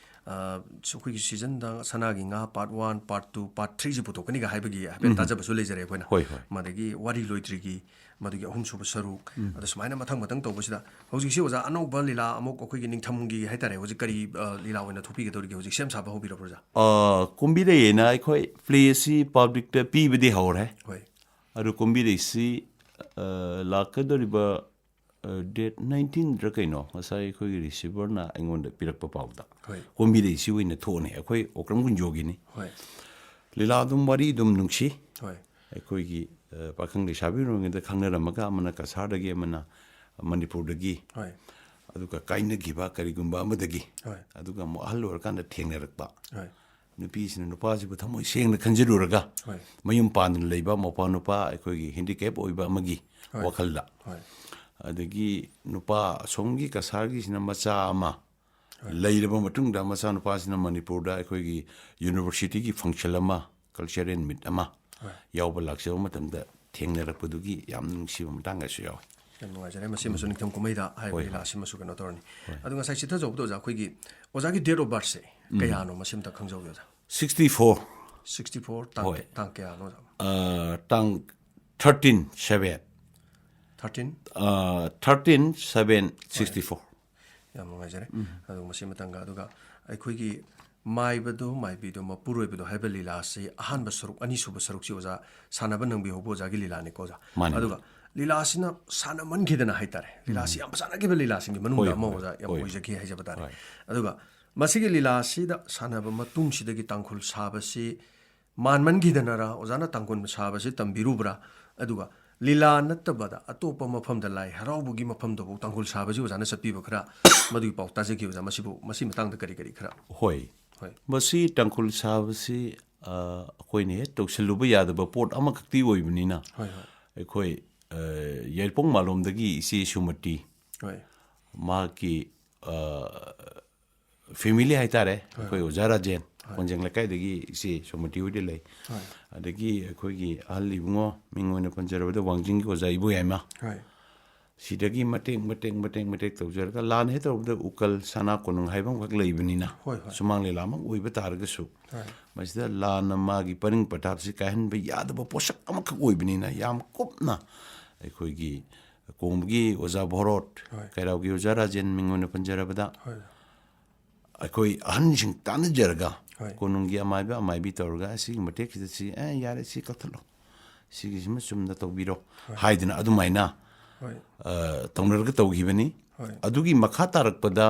ꯑ, ꯁ-, ꯑꯩꯈꯣꯏꯒꯤ ꯁꯤꯖꯟꯗ ꯁꯅꯥꯒꯤ ꯉꯥ part one, part two, part ꯊ꯭ꯔꯤꯁꯤ ꯄꯨꯊꯣꯛꯀꯅꯤꯒ ꯍꯥꯏꯕꯒꯤ ꯍꯥꯏꯐꯦꯠ ꯎꯝ꯫ ꯇꯥꯖꯕꯁꯨ ꯂꯩꯖꯔꯦ ꯑꯩꯈꯣꯏꯅ꯫ ꯍꯣꯏ, ꯍꯣꯏ꯫ ꯃꯗꯒꯤ ꯋꯥꯔꯤ ꯂꯣꯏꯗ꯭ꯔꯤꯒꯤ ꯃꯗꯨꯒꯤ ꯑꯍꯨꯝꯁꯨꯕ ꯁꯔꯨꯛ, ꯑꯗ ꯁꯨꯃꯥꯏꯅ ꯃꯊꯪ ꯃꯊꯪ ꯇꯧꯕꯁꯤꯗ ꯍꯧꯖꯤꯛꯁꯤ ꯑꯣꯖꯥ ꯑꯅꯧꯕ ꯂꯤꯂꯥ ꯑꯃꯨꯛ ꯑꯩꯈꯣꯏꯒꯤ ꯅꯤꯡꯊꯝꯒꯤ ꯍꯥꯏꯇꯥꯔꯦ, ꯍꯧꯖꯤꯛ ꯀꯔꯤ ꯑ, ꯂꯤꯂꯥ ꯑꯣꯏꯅ ꯊꯣꯛꯄꯤꯒꯗꯧꯔꯤꯒꯦ? ꯍꯧꯖꯤꯛ ꯁꯦꯝ ꯁꯥꯕ ꯍꯧꯕꯤꯔꯕ꯭ꯔꯣ ꯑꯣꯖꯥ? ꯑ, ꯀꯨꯝꯕꯤꯔꯩ ꯍꯥꯏꯅ ꯑꯩꯈꯣꯏ ꯄ꯭ꯂꯦ ꯑꯁꯤ ꯄꯕ꯭ꯂꯤꯛꯇ ꯄꯤꯕꯗꯤ ꯍꯧꯔꯦ꯫ ꯍꯣꯏ꯫ ꯑꯗꯨ ꯀꯨꯝꯕꯤꯔꯩꯁꯤ, ꯑ, ꯂꯥꯛꯀꯗꯧꯔꯤꯕ, ꯑ, ꯗꯦꯠ ꯅꯥꯏꯟꯇꯤꯟꯗ꯭ꯔ ꯀꯩꯅꯣ, ꯉꯁꯥꯏ ꯑꯩꯈꯣꯏꯒꯤ ꯔꯤꯁꯤꯚꯔꯅ ꯑꯩꯉꯣꯟꯗ ꯄꯤꯔꯛꯄ ꯄꯥꯎꯗ, ꯍꯣꯏ꯫ ꯀꯨꯝꯕꯤꯔꯩꯁꯤ ꯑꯣꯏꯅ ꯊꯣꯛꯑꯅꯤ, ꯑꯩꯈꯣꯏ ꯑꯣꯀ꯭ꯔꯝ ꯀꯨꯟꯖꯣꯒꯤꯅꯤ꯫ ꯍꯣꯏ꯫ ꯂꯤꯂꯥ ꯑꯗꯨꯝ ꯋꯥꯔꯤ ꯑꯗꯨꯝ ꯅꯨꯡꯁꯤ꯫ ꯍꯣꯏ꯫ ꯑꯩꯈꯣꯏꯒꯤ, ꯑ, ꯄꯥꯈꯪ ꯂꯩꯁꯥꯕꯤ ꯑꯣꯏꯔꯤꯉꯩꯗ ꯈꯪꯅꯔꯝꯃꯒ ꯑꯃꯅ ꯀꯁꯥꯔꯗꯒꯤ, ꯑꯃꯅ ꯃꯅꯤꯄꯨꯔꯗꯒꯤ, ꯍꯣꯏ꯫ ꯑꯗꯨꯒ ꯀꯥꯏꯅꯈꯤꯕ ꯀꯔꯤꯒꯨꯝꯕ ꯑꯃꯗꯒꯤ, ꯍꯣꯏ꯫ ꯑꯗꯨꯒ ꯑꯃꯨꯛ ꯑꯍꯜ ꯑꯣꯏꯔꯀꯥꯟꯗ ꯊꯦꯡꯅꯔꯛꯄ꯫ ꯍꯣꯏ꯫ ꯅꯨꯄꯤꯁꯤꯅ ꯅꯨꯄꯥꯁꯤꯕꯨ ꯊꯃꯣꯏ ꯁꯦꯡꯅ ꯈꯟꯖꯤꯜꯂꯨꯔꯒ, ꯍꯣꯏ꯫ ꯃꯌꯨꯝ ꯄꯥꯟꯗꯨꯅ ꯂꯩꯕ ꯃꯧꯄꯥ ꯅꯨꯄꯥ ꯑꯩꯈꯣꯏꯒꯤ ꯍꯦꯟꯗꯤꯀꯦꯞ ꯑꯣꯏꯕ ꯑꯃꯒꯤ ꯍꯣꯏ꯫ ꯋꯥꯈꯜꯗ꯫ ꯍꯣꯏ꯫ ꯑꯗꯒꯤ ꯅꯨꯄꯥ ꯑꯁꯣꯝꯒꯤ ꯀꯁꯥꯔꯒꯤꯁꯤꯅ ꯃꯆꯥ ꯑꯃ ꯍꯣꯏ꯫ ꯂꯩꯔꯕ ꯃꯇꯨꯡꯗ, ꯃꯆꯥꯅꯨꯄꯥꯁꯤꯅ ꯃꯅꯤꯄꯨꯔꯗ ꯑꯩꯈꯣꯏꯒꯤ ꯌꯨꯅꯤꯚꯔꯁꯤꯇꯤꯒꯤ ꯐꯪꯁꯟ ꯑꯃ, ꯀꯜꯆꯔꯦꯜ ꯃꯤꯠ ꯑꯃ ꯍꯣꯏ꯫ ꯌꯥꯎꯕ ꯂꯥꯛꯆꯕ ꯃꯇꯝꯗ ꯊꯦꯡꯅꯔꯛꯄꯗꯨꯒꯤ ꯌꯥꯝ ꯅꯨꯡꯁꯤꯕ ꯃꯇꯥꯡꯒꯁꯨ ꯌꯥꯎꯋꯤ꯫ ꯌꯥꯝ ꯅꯨꯡꯉꯥꯏꯖꯔꯦ꯫ ꯃꯁꯤꯃꯁꯨ ꯎꯝ꯫ ꯅꯤꯡꯊꯝ ꯀꯨꯝꯍꯩꯗ ꯍꯥꯏꯔꯤꯕ ꯍꯣꯏ, ꯂꯤꯂꯥ ꯍꯣꯏ꯫ ꯑꯁꯤꯃꯁꯨ ꯀꯩꯅꯣ ꯇꯧꯔꯅꯤ꯫ ꯍꯣꯏ꯫ ꯑꯗꯨ ꯉꯁꯥꯏ ꯆꯤꯊꯖꯍꯧꯕꯗꯣ ꯑꯣꯖꯥ, ꯑꯩꯈꯣꯏꯒꯤ ꯑꯣꯖꯥꯒꯤ date of birthꯁꯦ ꯎꯝ꯫ ꯀꯌꯥꯅꯣ, ꯃꯁꯤꯃꯇ ꯈꯪꯖꯍꯧꯒꯦ ꯑꯣꯖꯥ? Sixty four. ꯁꯤꯛꯁꯇꯤ ꯐꯣꯔ, ꯇꯥꯡ, ꯍꯣꯏ꯫ ꯇꯥꯡ ꯀꯌꯥꯅꯣ ꯑꯣꯖꯥ? ꯑ, ꯇꯥꯡ ꯊꯥꯔꯇꯤꯟ ꯁꯚꯦꯟ꯫ ꯊꯥꯔꯇꯤꯟ? ꯑ, ꯊꯥꯔꯇꯤꯟ ꯁꯚꯦꯟ ꯍꯣꯏ꯫ Sixty four. ꯌꯥꯝ ꯅꯨꯡꯉꯥꯏꯖꯔꯦ꯫ ꯎꯝ꯫ ꯑꯗꯨꯒ ꯃꯁꯤ ꯃꯇꯥꯡꯗ, ꯑꯗꯨꯒ ꯑꯩꯈꯣꯏꯒꯤ ꯃꯥꯏꯕꯗꯣ ꯃꯥꯏꯕꯤꯗꯣ ꯃꯄꯨꯔꯣꯏꯕꯗꯣ ꯍꯥꯏꯕ ꯂꯤꯂꯥ ꯑꯁꯤ ꯑꯍꯥꯟꯕ ꯁꯔꯨꯛ, ꯑꯅꯤꯁꯨꯕ ꯁꯔꯨꯛꯁꯤ ꯑꯣꯖꯥ ꯁꯥꯟꯅꯕ ꯅꯪꯕꯤꯍꯧꯕ ꯑꯣꯖꯥꯒꯤ ꯂꯤꯂꯥꯅꯤꯀꯣ ꯑꯣꯖꯥ? ꯃꯥꯅꯤ꯫ ꯑꯗꯨꯒ ꯂꯤꯂꯥꯁꯤꯅ ꯁꯥꯟꯅꯃꯟꯈꯤꯗꯅ ꯍꯥꯏꯇꯥꯔꯦ, ꯂꯤꯂꯥꯁꯤ ꯎꯝ꯫ ꯌꯥꯝ ꯁꯥꯟꯅꯈꯤꯕ ꯂꯤꯂꯥꯁꯤꯡꯒꯤ ꯃꯅꯨꯡꯗ ꯍꯣꯏ, ꯑꯃ ꯍꯣꯏ, ꯑꯣꯖꯥ ꯌꯥꯝ ꯍꯣꯏ꯫ ꯑꯣꯏꯖꯈꯤ ꯍꯥꯏꯖꯕ ꯇꯥꯔꯦ꯫ ꯍꯣꯏ꯫ ꯑꯗꯨꯒ ꯃꯁꯤꯒꯤ ꯂꯤꯂꯥꯁꯤꯗ ꯁꯥꯟꯅꯕ ꯃꯇꯨꯡꯁꯤꯗꯒꯤ ꯇꯥꯡꯈꯨꯜ ꯁꯥꯕꯁꯤ ꯃꯥꯟꯃꯟꯈꯤꯗꯅꯔ ꯑꯣꯖꯥꯅ ꯇꯥꯡꯈꯨꯜ ꯁꯥꯕꯁꯤ ꯇꯝꯕꯤꯔꯨꯕ꯭ꯔꯥ? ꯑꯗꯨꯒ ꯂꯤꯂꯥ ꯅꯠꯇꯕꯗ ꯑꯇꯣꯞꯄ ꯃꯐꯝꯗ, ꯂꯥꯏ ꯍꯔꯥꯎꯕꯒꯤ ꯃꯐꯝꯗꯐꯥꯎ ꯇꯥꯡꯈꯨꯜ ꯁꯥꯕꯁꯤ ꯑꯣꯖꯥꯅ ꯆꯠꯄꯤꯕ ꯈꯔ, ꯃꯗꯨꯒꯤ ꯄꯥꯎ ꯇꯥꯖꯈꯤ ꯑꯣꯖꯥ꯫ ꯃꯁꯤꯕꯨ, ꯃꯁꯤ ꯃꯇꯥꯡꯗ ꯀꯔꯤ ꯀꯔꯤ ꯈꯔ? ꯍꯣꯏ꯫ ꯍꯣꯏ꯫ ꯃꯁꯤ ꯇꯥꯡꯈꯨꯜ ꯁꯥꯕꯁꯤ, ꯑ, ꯑꯩꯈꯣꯏꯅ ꯍꯦꯛ ꯇꯧꯁꯤꯜꯂꯨꯕ ꯌꯥꯗꯕ ꯄꯣꯠ ꯑꯃꯈꯛꯇꯤ ꯑꯣꯏꯕꯅꯤꯅ, ꯍꯣꯏ, ꯍꯣꯏ꯫ ꯑꯩꯈꯣꯏ, ꯑ, ꯌꯥꯏꯔꯤꯄꯣꯛ ꯃꯥꯂꯣꯝꯗꯒꯤ ꯏꯆꯦ ꯁꯨꯃꯇꯤ, ꯍꯣꯏ꯫ ꯃꯍꯥꯛꯀꯤ, ꯑ, ꯐꯦꯃꯤꯂꯤ ꯍꯥꯏꯇꯥꯔꯦ, ꯍꯣꯏ꯫ ꯑꯩꯈꯣꯏ ꯑꯣꯖꯥ ꯔꯥꯖꯦꯟ, ꯍꯣꯏ꯫ ꯀꯣꯟꯖꯦꯡ ꯂꯩꯀꯥꯏꯗꯒꯤ ꯏꯆꯦ ꯁꯨꯃꯇꯤ ꯍꯣꯏꯗꯤ ꯂꯩ꯫ ꯍꯣꯏ꯫ ꯑꯗꯒꯤ ꯑꯩꯈꯣꯏꯒꯤ ꯑꯍꯜ ꯏꯕꯨꯡꯉꯣ, ꯃꯤꯡ ꯑꯣꯏꯅ ꯄꯟꯖꯔꯕꯗ ꯋꯥꯡꯖꯤꯡꯒꯤ ꯑꯣꯖꯥ ꯏꯕꯣꯌꯥꯏꯃ꯫ ꯍꯣꯏ꯫ ꯁꯤꯗꯒꯤ ꯃꯇꯦꯛ, ꯃꯇꯦꯛ, ꯃꯇꯦꯛ, ꯃꯇꯦꯛ ꯇꯧꯖꯔꯒ, ꯂꯥꯟ ꯍꯦꯛ ꯇꯧꯕꯗ ꯎꯀꯜ, ꯁꯅꯥ ꯀꯣꯅꯨꯡ ꯍꯥꯏꯕ ꯑꯃꯈꯛ ꯂꯩꯕꯅꯤꯅ, ꯍꯣꯏ, ꯍꯣꯏ꯫ ꯁꯨꯃꯥꯡ ꯂꯤꯂꯥꯃꯛ ꯑꯣꯏꯕ ꯇꯥꯔꯒꯁꯨ, ꯍꯣꯏ꯫ ꯃꯁꯤꯗ ꯂꯥꯟꯅ ꯃꯥꯒꯤ ꯄꯔꯤꯡ ꯄꯊꯥꯞꯁꯤ ꯀꯥꯏꯍꯟꯕ ꯌꯥꯗꯕ ꯄꯣꯠꯁꯛ ꯑꯃꯈꯛ ꯑꯣꯏꯕꯅꯤꯅ, ꯌꯥꯝ ꯀꯨꯞꯅ ꯑꯩꯈꯣꯏꯒꯤ ꯀꯣꯡꯕꯒꯤ ꯑꯣꯖꯥ ꯚꯣꯔꯣꯠ, ꯍꯣꯏ꯫ ꯀꯩꯔꯥꯎꯒꯤ ꯑꯣꯖꯥ ꯔꯥꯖꯦꯟ ꯃꯤꯡ ꯑꯣꯏꯅ ꯄꯟꯖꯔꯕꯗ, ꯍꯣꯏ꯫ ꯑꯩꯈꯣꯏ ꯑꯍꯟꯁꯤꯡ ꯇꯥꯟꯅꯖꯔꯒ ꯍꯣꯏ꯫ ꯀꯣꯅꯨꯡꯒꯤ ꯑꯃꯥꯏꯕ ꯑꯃꯥꯏꯕꯤ ꯇꯧꯔꯒ ꯑꯁꯤꯒꯤ ꯃꯇꯦꯛꯁꯤꯗ ꯁꯤ, "ꯑꯦ, ꯌꯥꯔꯦ, ꯁꯤ ꯀꯛꯊꯠꯂꯣ, ꯁꯤꯒꯤꯁꯤꯃ ꯆꯨꯝꯅ ꯇꯧꯕꯤꯔꯣ" ꯍꯥꯏꯗꯅ ꯑꯗꯨꯃꯥꯏꯅ, ꯍꯣꯏ꯫ ꯑ, ꯇꯧꯅꯔꯒ ꯇꯧꯈꯤꯕꯅꯤ꯫ ꯍꯣꯏ꯫ ꯑꯗꯨꯒꯤ ꯃꯈꯥ ꯇꯥꯔꯛꯄꯗ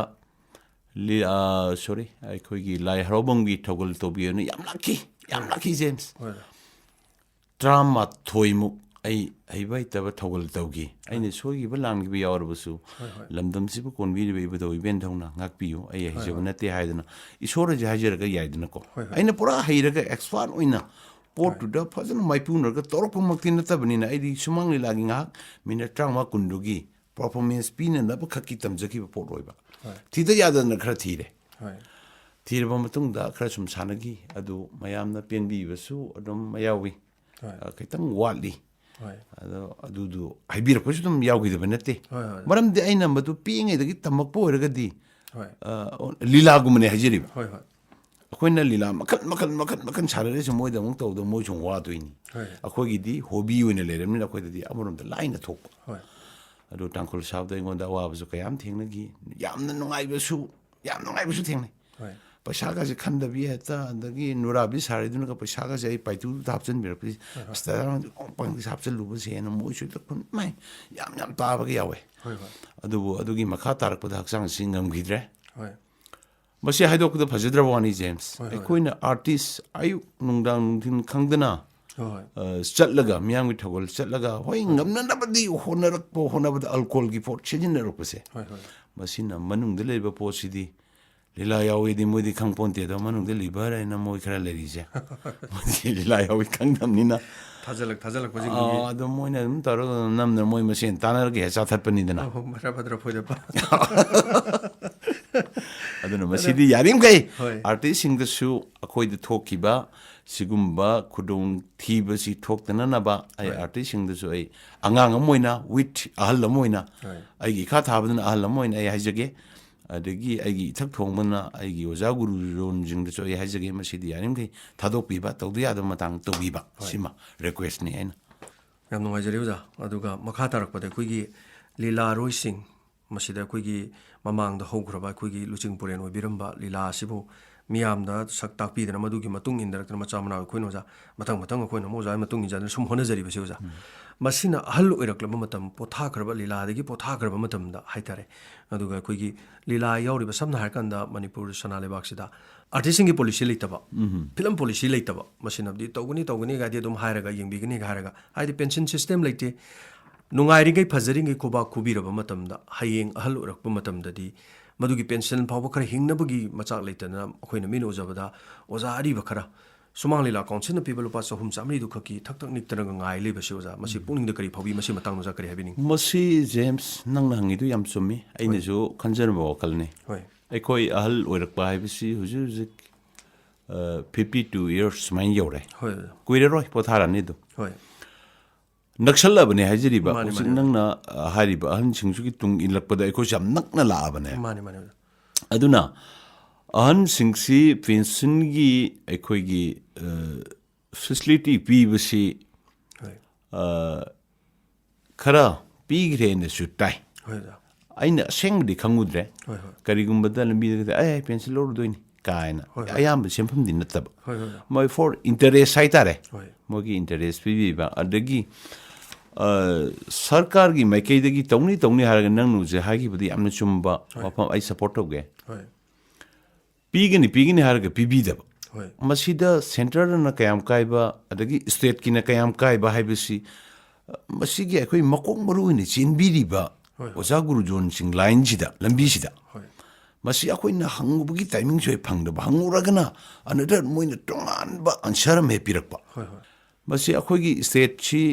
ꯂꯤ-, ꯑ, sorry, ꯑꯩꯈꯣꯏꯒꯤ ꯂꯥꯏ ꯍꯔꯥꯎꯐꯝꯒꯤ ꯊꯧꯒꯜ ꯇꯧꯕꯤꯌꯨꯅ ꯌꯥꯝ ꯂꯥꯛꯈꯤ, ꯌꯥꯝ ꯂꯥꯛꯈꯤ, ꯖꯦꯝꯁ꯫ ꯍꯣꯏ꯫ ꯇꯔꯥꯃꯥꯊꯣꯏꯃꯨꯛ ꯑꯩ ꯍꯩꯕ ꯍꯩꯇꯕ ꯊꯧꯒꯜ ꯇꯧꯈꯤ꯫ ꯑꯩꯅ ꯁꯣꯏꯈꯤꯕ ꯂꯥꯟꯈꯤꯕ ꯌꯥꯎꯔꯕꯁꯨ, ꯍꯣꯏ, ꯍꯣꯏ꯫ ꯂꯝꯗꯝꯁꯤꯕꯨ ꯀꯣꯟꯕꯤꯔꯤꯕ ꯏꯕꯨꯙꯧ ꯏꯕꯦꯟ ꯙꯧꯅ ꯉꯥꯛꯄꯤꯌꯨ, ꯑꯩ ꯍꯩꯖꯕ ꯍꯣꯏ꯫ ꯅꯠꯇꯦ ꯍꯥꯏꯗꯅ ꯏꯁꯣꯔ ꯑꯁꯤ ꯍꯥꯏꯖꯔꯒ ꯌꯥꯏꯗꯅꯀꯣ꯫ ꯍꯣꯏ, ꯍꯣꯏ꯫ ꯑꯩꯅ ꯄꯨꯔꯥ ꯍꯩꯔꯒ expert ꯑꯣꯏꯅ ꯄꯣꯠꯇꯨꯗ ꯐꯖꯅ ꯃꯥꯏꯄꯨꯅꯔꯒ ꯇꯧꯔꯛꯄꯃꯛꯇꯤ ꯅꯠꯇꯕꯅꯤꯅ, ꯑꯩꯗꯤ ꯁꯨꯃꯥꯡ ꯂꯤꯂꯥꯒꯤ ꯉꯥꯏꯍꯥꯛ ꯃꯤꯅꯠ ꯇꯔꯥꯃꯉꯥ ꯀꯨꯟꯗꯨꯒꯤ performance ꯄꯤꯅꯅꯕ ꯈꯛꯀꯤ ꯇꯝꯖꯈꯤꯕ ꯄꯣꯠ ꯑꯣꯏꯕ꯫ ꯍꯣꯏ꯫ ꯊꯤꯗ ꯌꯥꯗꯗꯅ ꯈꯔ ꯊꯤꯔꯦ꯫ ꯍꯣꯏ꯫ ꯊꯤꯔꯕ ꯃꯇꯨꯡꯗ ꯈꯔ ꯁꯨꯝ ꯁꯥꯟꯅꯈꯤ꯫ ꯑꯗꯨ ꯃꯌꯥꯝꯅ ꯄꯦꯟꯕꯤꯕꯁꯨ ꯑꯗꯨꯝ ꯌꯥꯎꯏ꯫ ꯍꯣꯏ꯫ ꯑ, ꯈꯤꯇꯪ ꯋꯥꯠꯂꯤ꯫ ꯍꯣꯏ꯫ ꯑꯗꯣ ꯑꯗꯨꯗꯨ ꯍꯥꯏꯕꯤꯔꯛꯄꯁꯨ ꯑꯗꯨꯝ ꯌꯥꯎꯈꯤꯗꯕ ꯅꯠꯇꯦ꯫ ꯍꯣꯏ, ꯍꯣꯏ꯫ ꯃꯔꯝꯗꯤ ꯑꯩꯅ ꯃꯗꯨ ꯄꯤꯛꯏꯉꯩꯗꯒꯤ ꯇꯝꯃꯛꯄ ꯑꯣꯏꯔꯒꯗꯤ, ꯍꯣꯏ꯫ ꯑ, ꯂꯤꯂꯥꯒꯨꯝꯕꯅꯦ ꯍꯥꯏꯖꯔꯤꯕ꯫ ꯍꯣꯏ, ꯍꯣꯏ꯫ ꯑꯩꯈꯣꯏꯅ ꯂꯤꯂꯥ ꯃꯈꯜ, ꯃꯈꯜ, ꯃꯈꯜ, ꯃꯈꯜ ꯁꯥꯟꯅꯔꯁꯨ ꯃꯣꯏꯗ ꯑꯃꯨꯛ ꯇꯧꯕꯗ ꯃꯣꯏꯁꯨ ꯑꯃꯨꯛ ꯋꯥꯗꯣꯏꯅꯤ꯫ ꯍꯣꯏ꯫ ꯑꯩꯈꯣꯏꯒꯤꯗꯤ hobby ꯑꯣꯏꯅ ꯂꯩꯔꯕꯅꯤꯅ ꯑꯩꯈꯣꯏꯗꯗꯤ ꯑꯃꯔꯣꯝꯗ ꯂꯥꯏꯅ ꯊꯣꯛꯄ꯫ ꯍꯣꯏ꯫ ꯑꯗꯨ ꯇꯥꯡꯈꯨꯜ ꯁꯥꯕꯗ ꯑꯩꯉꯣꯟꯗ ꯑꯋꯥꯕꯁꯨ ꯀꯌꯥꯝ ꯊꯦꯡꯅꯈꯤ꯫ ꯌꯥꯝꯅ ꯅꯨꯡꯉꯥꯏꯕꯁꯨ, ꯌꯥꯝ ꯅꯨꯡꯉꯥꯏꯕꯁꯨ ꯊꯦꯡꯅꯩ꯫ ꯍꯣꯏ꯫ ꯄꯩꯁꯥꯒꯁꯦ ꯈꯟꯗꯕꯤ ꯍꯦꯛꯇ, ꯑꯗꯒꯤ ꯅꯨꯔꯥꯕꯤ ꯁꯥꯔꯤꯗꯨꯅꯒ ꯄꯩꯁꯥꯒꯁꯦ ꯑꯩ ꯄꯥꯏꯇꯨꯗ ꯍꯥꯞꯆꯤꯟꯕꯤꯔꯛꯄꯁꯦ, "ꯑꯁ, ꯇꯔꯥ ꯄꯪꯗꯤ ꯍꯥꯞꯆꯤꯜꯂꯨꯕꯁꯦꯅ" ꯃꯣꯏꯁꯨ ꯍꯦꯛꯇ ꯈꯨꯟ-, ꯃꯥꯏ ꯌꯥꯝ ꯌꯥꯝ ꯇꯥꯕꯒ ꯌꯥꯎꯋꯦ꯫ ꯍꯣꯏ, ꯍꯣꯏ꯫ ꯑꯗꯨꯕꯨ ꯑꯗꯨꯒꯤ ꯃꯈꯥ ꯇꯥꯔꯛꯄꯗ ꯍꯛꯆꯥꯡꯁꯤ ꯉꯝꯈꯤꯗ꯭ꯔꯦ꯫ ꯍꯣꯏ꯫ ꯃꯁꯤ ꯍꯥꯏꯗꯣꯛꯄꯗ ꯐꯖꯗ꯭ꯔꯕ ꯋꯥꯅꯤ, ꯖꯦꯝꯁ꯫ ꯍꯣꯏ, ꯍꯣꯏ꯫ ꯑꯩꯈꯣꯏꯅ artist ꯑꯌꯨꯛ, ꯅꯨꯡꯗꯥꯡ, ꯅꯨꯡꯊꯤꯟ ꯈꯪꯗꯅ, ꯍꯣꯏ, ꯍꯣꯏ꯫ ꯑ, ꯆꯠꯂꯒ, ꯃꯤꯌꯥꯝꯒꯤ ꯊꯧꯒꯜ ꯆꯠꯂꯒ, ꯍꯣꯏ, ꯉꯝꯅꯅꯕꯗꯤ ꯍꯣꯠꯅꯔꯛꯄ, ꯍꯣꯠꯅꯕꯗ alcoholꯒꯤ ꯄꯣꯠ ꯁꯤꯖꯤꯟꯅꯔꯛꯄꯁꯦ, ꯍꯣꯏ, ꯍꯣꯏ꯫ ꯃꯁꯤꯅ ꯃꯅꯨꯡꯗ ꯂꯩꯕ ꯄꯣꯠꯁꯤꯗꯤ, ꯂꯤꯂꯥ ꯌꯥꯎꯋꯦꯗꯤ ꯃꯣꯏꯗꯤ ꯈꯪꯄꯣꯟꯇꯦ, ꯑꯗꯣ ꯃꯅꯨꯡꯗ liver ꯍꯥꯏꯅ ꯃꯣꯏ ꯈꯔ ꯂꯩꯔꯤꯁꯦ, ꯃꯣꯏꯗꯤ ꯂꯤꯂꯥ ꯌꯥꯎꯋꯤ ꯈꯪꯗꯕꯅꯤꯅ, ꯊꯥꯖꯜꯂꯛ-, ꯊꯥꯖꯜꯂꯛꯄꯁꯤꯡꯗꯨꯒꯤ꯫ ꯑ, ꯑꯗꯣ ꯃꯣꯏꯅ ꯑꯗꯨꯝ ꯇꯧꯔꯒ ꯅꯝꯗꯅ ꯃꯣꯏ ꯃꯁꯦꯟ ꯇꯥꯟꯅꯔꯒ ꯍꯦꯛ ꯆꯥꯊꯠꯄꯅꯤꯗꯅ꯫ ꯑꯣ, ꯃꯔꯥ ꯐꯗ꯭ꯔ ꯐꯣꯏꯗꯠꯄ꯫ ꯑꯗꯨꯅ ꯃꯁꯤꯗꯤ ꯌꯥꯔꯤꯃꯈꯩ ꯍꯣꯏ꯫ artistꯁꯤꯡꯗꯁꯨ ꯑꯩꯈꯣꯏꯗ ꯊꯣꯛꯈꯤꯕ ꯁꯤꯒꯨꯝꯕ ꯈꯨꯗꯣꯡꯊꯤꯕꯁꯤ ꯊꯣꯛꯇꯅꯅꯕ ꯑꯩ ꯍꯣꯏ꯫ artistꯁꯤꯡꯗꯁꯨ ꯑꯩ ꯑꯉꯥꯡ ꯑꯃ ꯑꯣꯏꯅ, with ꯑꯍꯜ ꯑꯃ ꯑꯣꯏꯅ, ꯍꯣꯏ꯫ ꯑꯩꯒꯤ ꯏꯈꯥ ꯊꯥꯕꯗꯨꯅ ꯑꯍꯜ ꯑꯃ ꯑꯣꯏꯅ ꯑꯩ ꯍꯥꯏꯖꯒꯦ꯫ ꯑꯗꯒꯤ ꯑꯩꯒꯤ ꯏꯊꯛ ꯊꯣꯡꯕꯅ ꯑꯩꯒꯤ ꯑꯣꯖꯥ ꯒꯨꯔꯨꯖꯣꯟꯁꯤꯡꯗꯁꯨ ꯑꯩ ꯍꯥꯏꯖꯒꯦ, ꯃꯁꯤꯗꯤ ꯌꯥꯔꯤꯃꯈꯩ ꯊꯥꯗꯣꯛꯄꯤꯕ, ꯇꯧꯗ ꯌꯥꯗꯕ ꯃꯇꯥꯡ ꯇꯧꯕꯤꯕ, ꯍꯣꯏ꯫ ꯁꯤꯃ requestꯅꯤ ꯑꯩꯅ꯫ ꯌꯥꯝ ꯅꯨꯡꯉꯥꯏꯖꯔꯦ ꯑꯣꯖꯥ꯫ ꯑꯗꯨꯒ ꯃꯈꯥ ꯇꯥꯔꯛꯄꯗ ꯑꯩꯈꯣꯏꯒꯤ ꯂꯤꯂꯥꯔꯣꯏꯁꯤꯡ, ꯃꯁꯤꯗ ꯑꯩꯈꯣꯏꯒꯤ ꯃꯃꯥꯡꯗ ꯍꯧꯈ꯭ꯔꯕ ꯑꯩꯈꯣꯏꯒꯤ ꯂꯨꯆꯤꯡ ꯄꯨꯔꯦꯟ ꯑꯣꯏꯕꯤꯔꯝꯕ ꯂꯤꯂꯥ ꯑꯁꯤꯕꯨ ꯃꯤꯌꯥꯝꯗ ꯁꯛ ꯇꯥꯛꯄꯤꯗꯅ, ꯃꯗꯨꯒꯤ ꯃꯇꯨꯡ ꯏꯟꯗꯔꯛꯇꯅ ꯃꯆꯥ ꯃꯅꯥꯎ ꯑꯩꯈꯣꯏꯅ ꯑꯣꯖꯥ, ꯃꯊꯪ ꯃꯊꯪ ꯑꯩꯈꯣꯏꯅ ꯑꯃꯨꯛ ꯑꯣꯖꯥꯒꯤ ꯃꯇꯨꯡ ꯏꯟꯖꯗꯅ ꯁꯨꯝ ꯍꯣꯠꯅꯖꯔꯤꯕꯁꯦ ꯑꯣꯖꯥ, ꯃꯁꯤꯅ ꯑꯍꯜ ꯑꯣꯏꯔꯛꯂꯕ ꯃꯇꯝ, ꯄꯣꯊꯥꯈ꯭ꯔꯕ, ꯂꯤꯂꯥꯗꯒꯤ ꯄꯣꯊꯥꯈ꯭ꯔꯕ ꯃꯇꯝꯗ ꯍꯥꯏꯇꯥꯔꯦ, ꯑꯗꯨꯒ ꯑꯩꯈꯣꯏꯒꯤ ꯂꯤꯂꯥ ꯌꯥꯎꯔꯤꯕ, ꯁꯝꯅ ꯍꯥꯏꯔꯀꯥꯟꯗ ꯃꯅꯤꯄꯨꯔ ꯁꯅꯥ ꯂꯩꯕꯥꯛꯁꯤꯗ ꯑꯥꯔꯇꯤꯁꯁꯤꯡꯒꯤ ꯄꯣꯂꯤꯁꯤ ꯂꯩꯇꯕ, ꯐꯤꯂꯝ ꯄꯣꯂꯤꯁꯤ ꯂꯩꯇꯕ, ꯃꯁꯤꯅꯗꯤ ꯇꯧꯒꯅꯤ ꯇꯧꯒꯅꯤ ꯒꯥꯏꯗꯤ ꯑꯗꯨꯝ ꯍꯥꯏꯔꯒ, ꯌꯦꯡꯕꯤꯒꯅꯤ ꯍꯥꯏꯔꯒ, ꯍꯥꯏꯗꯤ ꯄꯦꯟꯁꯟ ꯁꯤꯁꯇꯦꯝ ꯂꯩꯇꯦ꯫ ꯅꯨꯡꯉꯥꯏꯔꯤꯉꯩ, ꯐꯖꯔꯤꯉꯩ ꯈꯨꯕꯥꯛ ꯈꯨꯕꯤꯔꯕ ꯃꯇꯝꯗ, ꯍꯌꯦꯡ ꯑꯍꯜ ꯑꯣꯏꯔꯛꯄ ꯃꯇꯝꯗꯗꯤ ꯃꯗꯨꯒꯤ ꯄꯦꯟꯁꯟ ꯐꯥꯎꯕ ꯈꯔ ꯍꯤꯡꯅꯕꯒꯤ ꯃꯆꯥꯛ ꯂꯩꯇꯗꯅ, ꯑꯩꯈꯣꯏꯅ ꯃꯤꯅ ꯎꯖꯕꯗ ꯑꯣꯖꯥ ꯑꯔꯤꯕ ꯈꯔ, ꯁꯨꯃꯥꯡ ꯂꯤꯂꯥ ꯀꯥꯎꯟꯁꯤꯜꯅ ꯄꯤꯕ ꯂꯨꯄꯥ ꯆꯍꯨꯝ ꯆꯥꯃꯔꯤꯗꯨ ꯈꯛꯀꯤ ꯊꯛ ꯊꯛ ꯅꯤꯛꯇꯅꯒ ꯉꯥꯏ ꯂꯩꯕꯁꯤ ꯑꯣꯖꯥ, ꯃꯁꯤ ꯄꯨꯛꯅꯤꯡꯗ ꯀꯔꯤ ꯐꯥꯎꯕꯤ? ꯃꯁꯤ ꯃꯇꯥꯡꯗ ꯑꯣꯖꯥ ꯀꯔꯤ ꯍꯥꯏꯕꯤꯅꯤꯡ? ꯃꯁꯤ, ꯖꯦꯝꯁ, ꯅꯪꯅ ꯍꯪꯉꯤꯗꯨ ꯌꯥꯝ ꯆꯨꯝꯃꯤ꯫ ꯑꯩꯅꯁꯨ ꯈꯟꯖꯔꯝꯕ ꯋꯥꯈꯜꯅꯤ꯫ ꯍꯣꯏ꯫ ꯑꯩꯈꯣꯏ ꯑꯍꯜ ꯑꯣꯏꯔꯛꯄ ꯍꯥꯏꯕꯁꯤ ꯍꯧꯖꯤꯛ ꯍꯧꯖꯤꯛ, ꯑ, fifty two years ꯁꯨꯃꯥꯏꯅ ꯌꯧꯔꯦ꯫ ꯍꯣꯏ꯫ ꯀꯨꯏꯔꯔꯣꯏ, ꯄꯣꯊꯥꯔꯅꯤ ꯑꯗꯨ꯫ ꯍꯣꯏ꯫ ꯅꯛꯁꯜꯂꯕꯅꯦ ꯍꯥꯏꯖꯔꯤꯕ꯫ ꯃꯥꯅꯤ, ꯍꯧꯖꯤꯛ ꯃꯥꯅꯤ꯫ ꯅꯪꯅ, ꯑ, ꯍꯥꯏꯔꯤꯕ ꯑꯍꯟꯁꯤꯡꯁꯤꯒꯤ ꯇꯨꯡ ꯏꯜꯂꯛꯄꯗ ꯑꯩꯈꯣꯏꯁꯨ ꯌꯥꯝ ꯅꯛꯅ ꯂꯥꯛꯑꯕꯅꯦ꯫ ꯃꯥꯅꯤ, ꯃꯥꯅꯤ, ꯑꯣꯖꯥ꯫ ꯑꯗꯨꯅ ꯑꯍꯟꯁꯤꯡꯁꯤ ꯄꯦꯟꯁꯟꯒꯤ ꯑꯩꯈꯣꯏꯒꯤ, ꯑ, ꯐꯦꯁꯤꯂꯤꯇꯤ ꯄꯤꯕꯁꯤ, ꯍꯣꯏ꯫ ꯑ, ꯈꯔ ꯄꯤꯈ꯭ꯔꯦꯅꯁꯨ ꯇꯥꯏ꯫ ꯍꯣꯏ, ꯑꯣꯖꯥ꯫ ꯑꯩꯅ ꯑꯁꯦꯡꯕꯗꯤ ꯈꯪꯉꯨꯗ꯭ꯔꯦ꯫ ꯍꯣꯏ, ꯍꯣꯏ꯫ ꯀꯔꯤꯒꯨꯝꯕꯗ ꯂꯝꯕꯤꯗ "ꯑꯦ, ꯄꯦꯟꯁꯟ ꯂꯧꯔꯨꯗꯣꯏꯅꯤ" ꯀꯥꯏꯅ ꯍꯣꯏ, ꯍꯣꯏ꯫ ꯑꯌꯥꯝꯕ ꯁꯦꯟꯐꯝꯗꯤ ꯅꯠꯇꯕ꯫ ꯍꯣꯏ, ꯍꯣꯏ, ꯑꯣꯖꯥ꯫ ꯃꯣꯏ for interest ꯍꯥꯏꯇꯥꯔꯦ꯫ ꯍꯣꯏ꯫ ꯃꯣꯏꯒꯤ interest ꯄꯤꯕꯤꯕ꯫ ꯑꯗꯒꯤ, ꯑ, ꯁꯔꯀꯥꯔꯒꯤ ꯃꯥꯏꯀꯩꯗꯒꯤ ꯇꯧꯅꯤ ꯇꯧꯅꯤ ꯍꯥꯏꯔꯒ ꯅꯪꯅ ꯍꯧꯖꯤꯛ ꯍꯥꯏꯈꯤꯕꯗꯤ ꯌꯥꯝꯅ ꯆꯨꯝꯕ ꯍꯣꯏ꯫ ꯋꯥꯐꯝ, ꯑꯩ support ꯇꯧꯒꯦ꯫ ꯍꯣꯏ꯫ ꯄꯤꯒꯅꯤ, ꯄꯤꯒꯅꯤ ꯍꯥꯏꯔꯒ ꯄꯤꯕꯤꯗꯕ꯫ ꯍꯣꯏ꯫ ꯃꯁꯤꯗ centreꯅ ꯀꯌꯥꯝ ꯀꯥꯏꯕ, ꯑꯗꯒꯤ stateꯀꯤꯅ ꯀꯌꯥꯝ ꯀꯥꯏꯕ ꯍꯥꯏꯕꯁꯤ, ꯑ, ꯃꯁꯤꯒꯤ ꯑꯩꯈꯣꯏ ꯃꯀꯣꯛ ꯃꯔꯨ ꯑꯣꯏꯅ ꯆꯦꯟꯕꯤꯔꯤꯕ ꯍꯣꯏ, ꯍꯣꯏ꯫ ꯑꯣꯖꯥ ꯒꯨꯔꯨꯖꯣꯟꯁꯤꯡ lineꯁꯤꯗ, ꯂꯝꯕꯤꯁꯤꯗ꯫ ꯍꯣꯏ꯫ ꯃꯁꯤ ꯑꯩꯈꯣꯏꯅ ꯍꯪꯉꯨꯕꯒꯤ timingꯁꯨ ꯍꯦꯛ ꯐꯪꯗꯕ, ꯍꯪꯉꯨꯔꯒꯅ another ꯃꯣꯏꯅ ꯇꯣꯉꯥꯟꯕ answer ꯑꯃ ꯍꯦꯛ ꯄꯤꯔꯛꯄ꯫ ꯍꯣꯏ, ꯍꯣꯏ꯫ ꯃꯁꯤ ꯑꯩꯈꯣꯏꯒꯤ stateꯁꯤ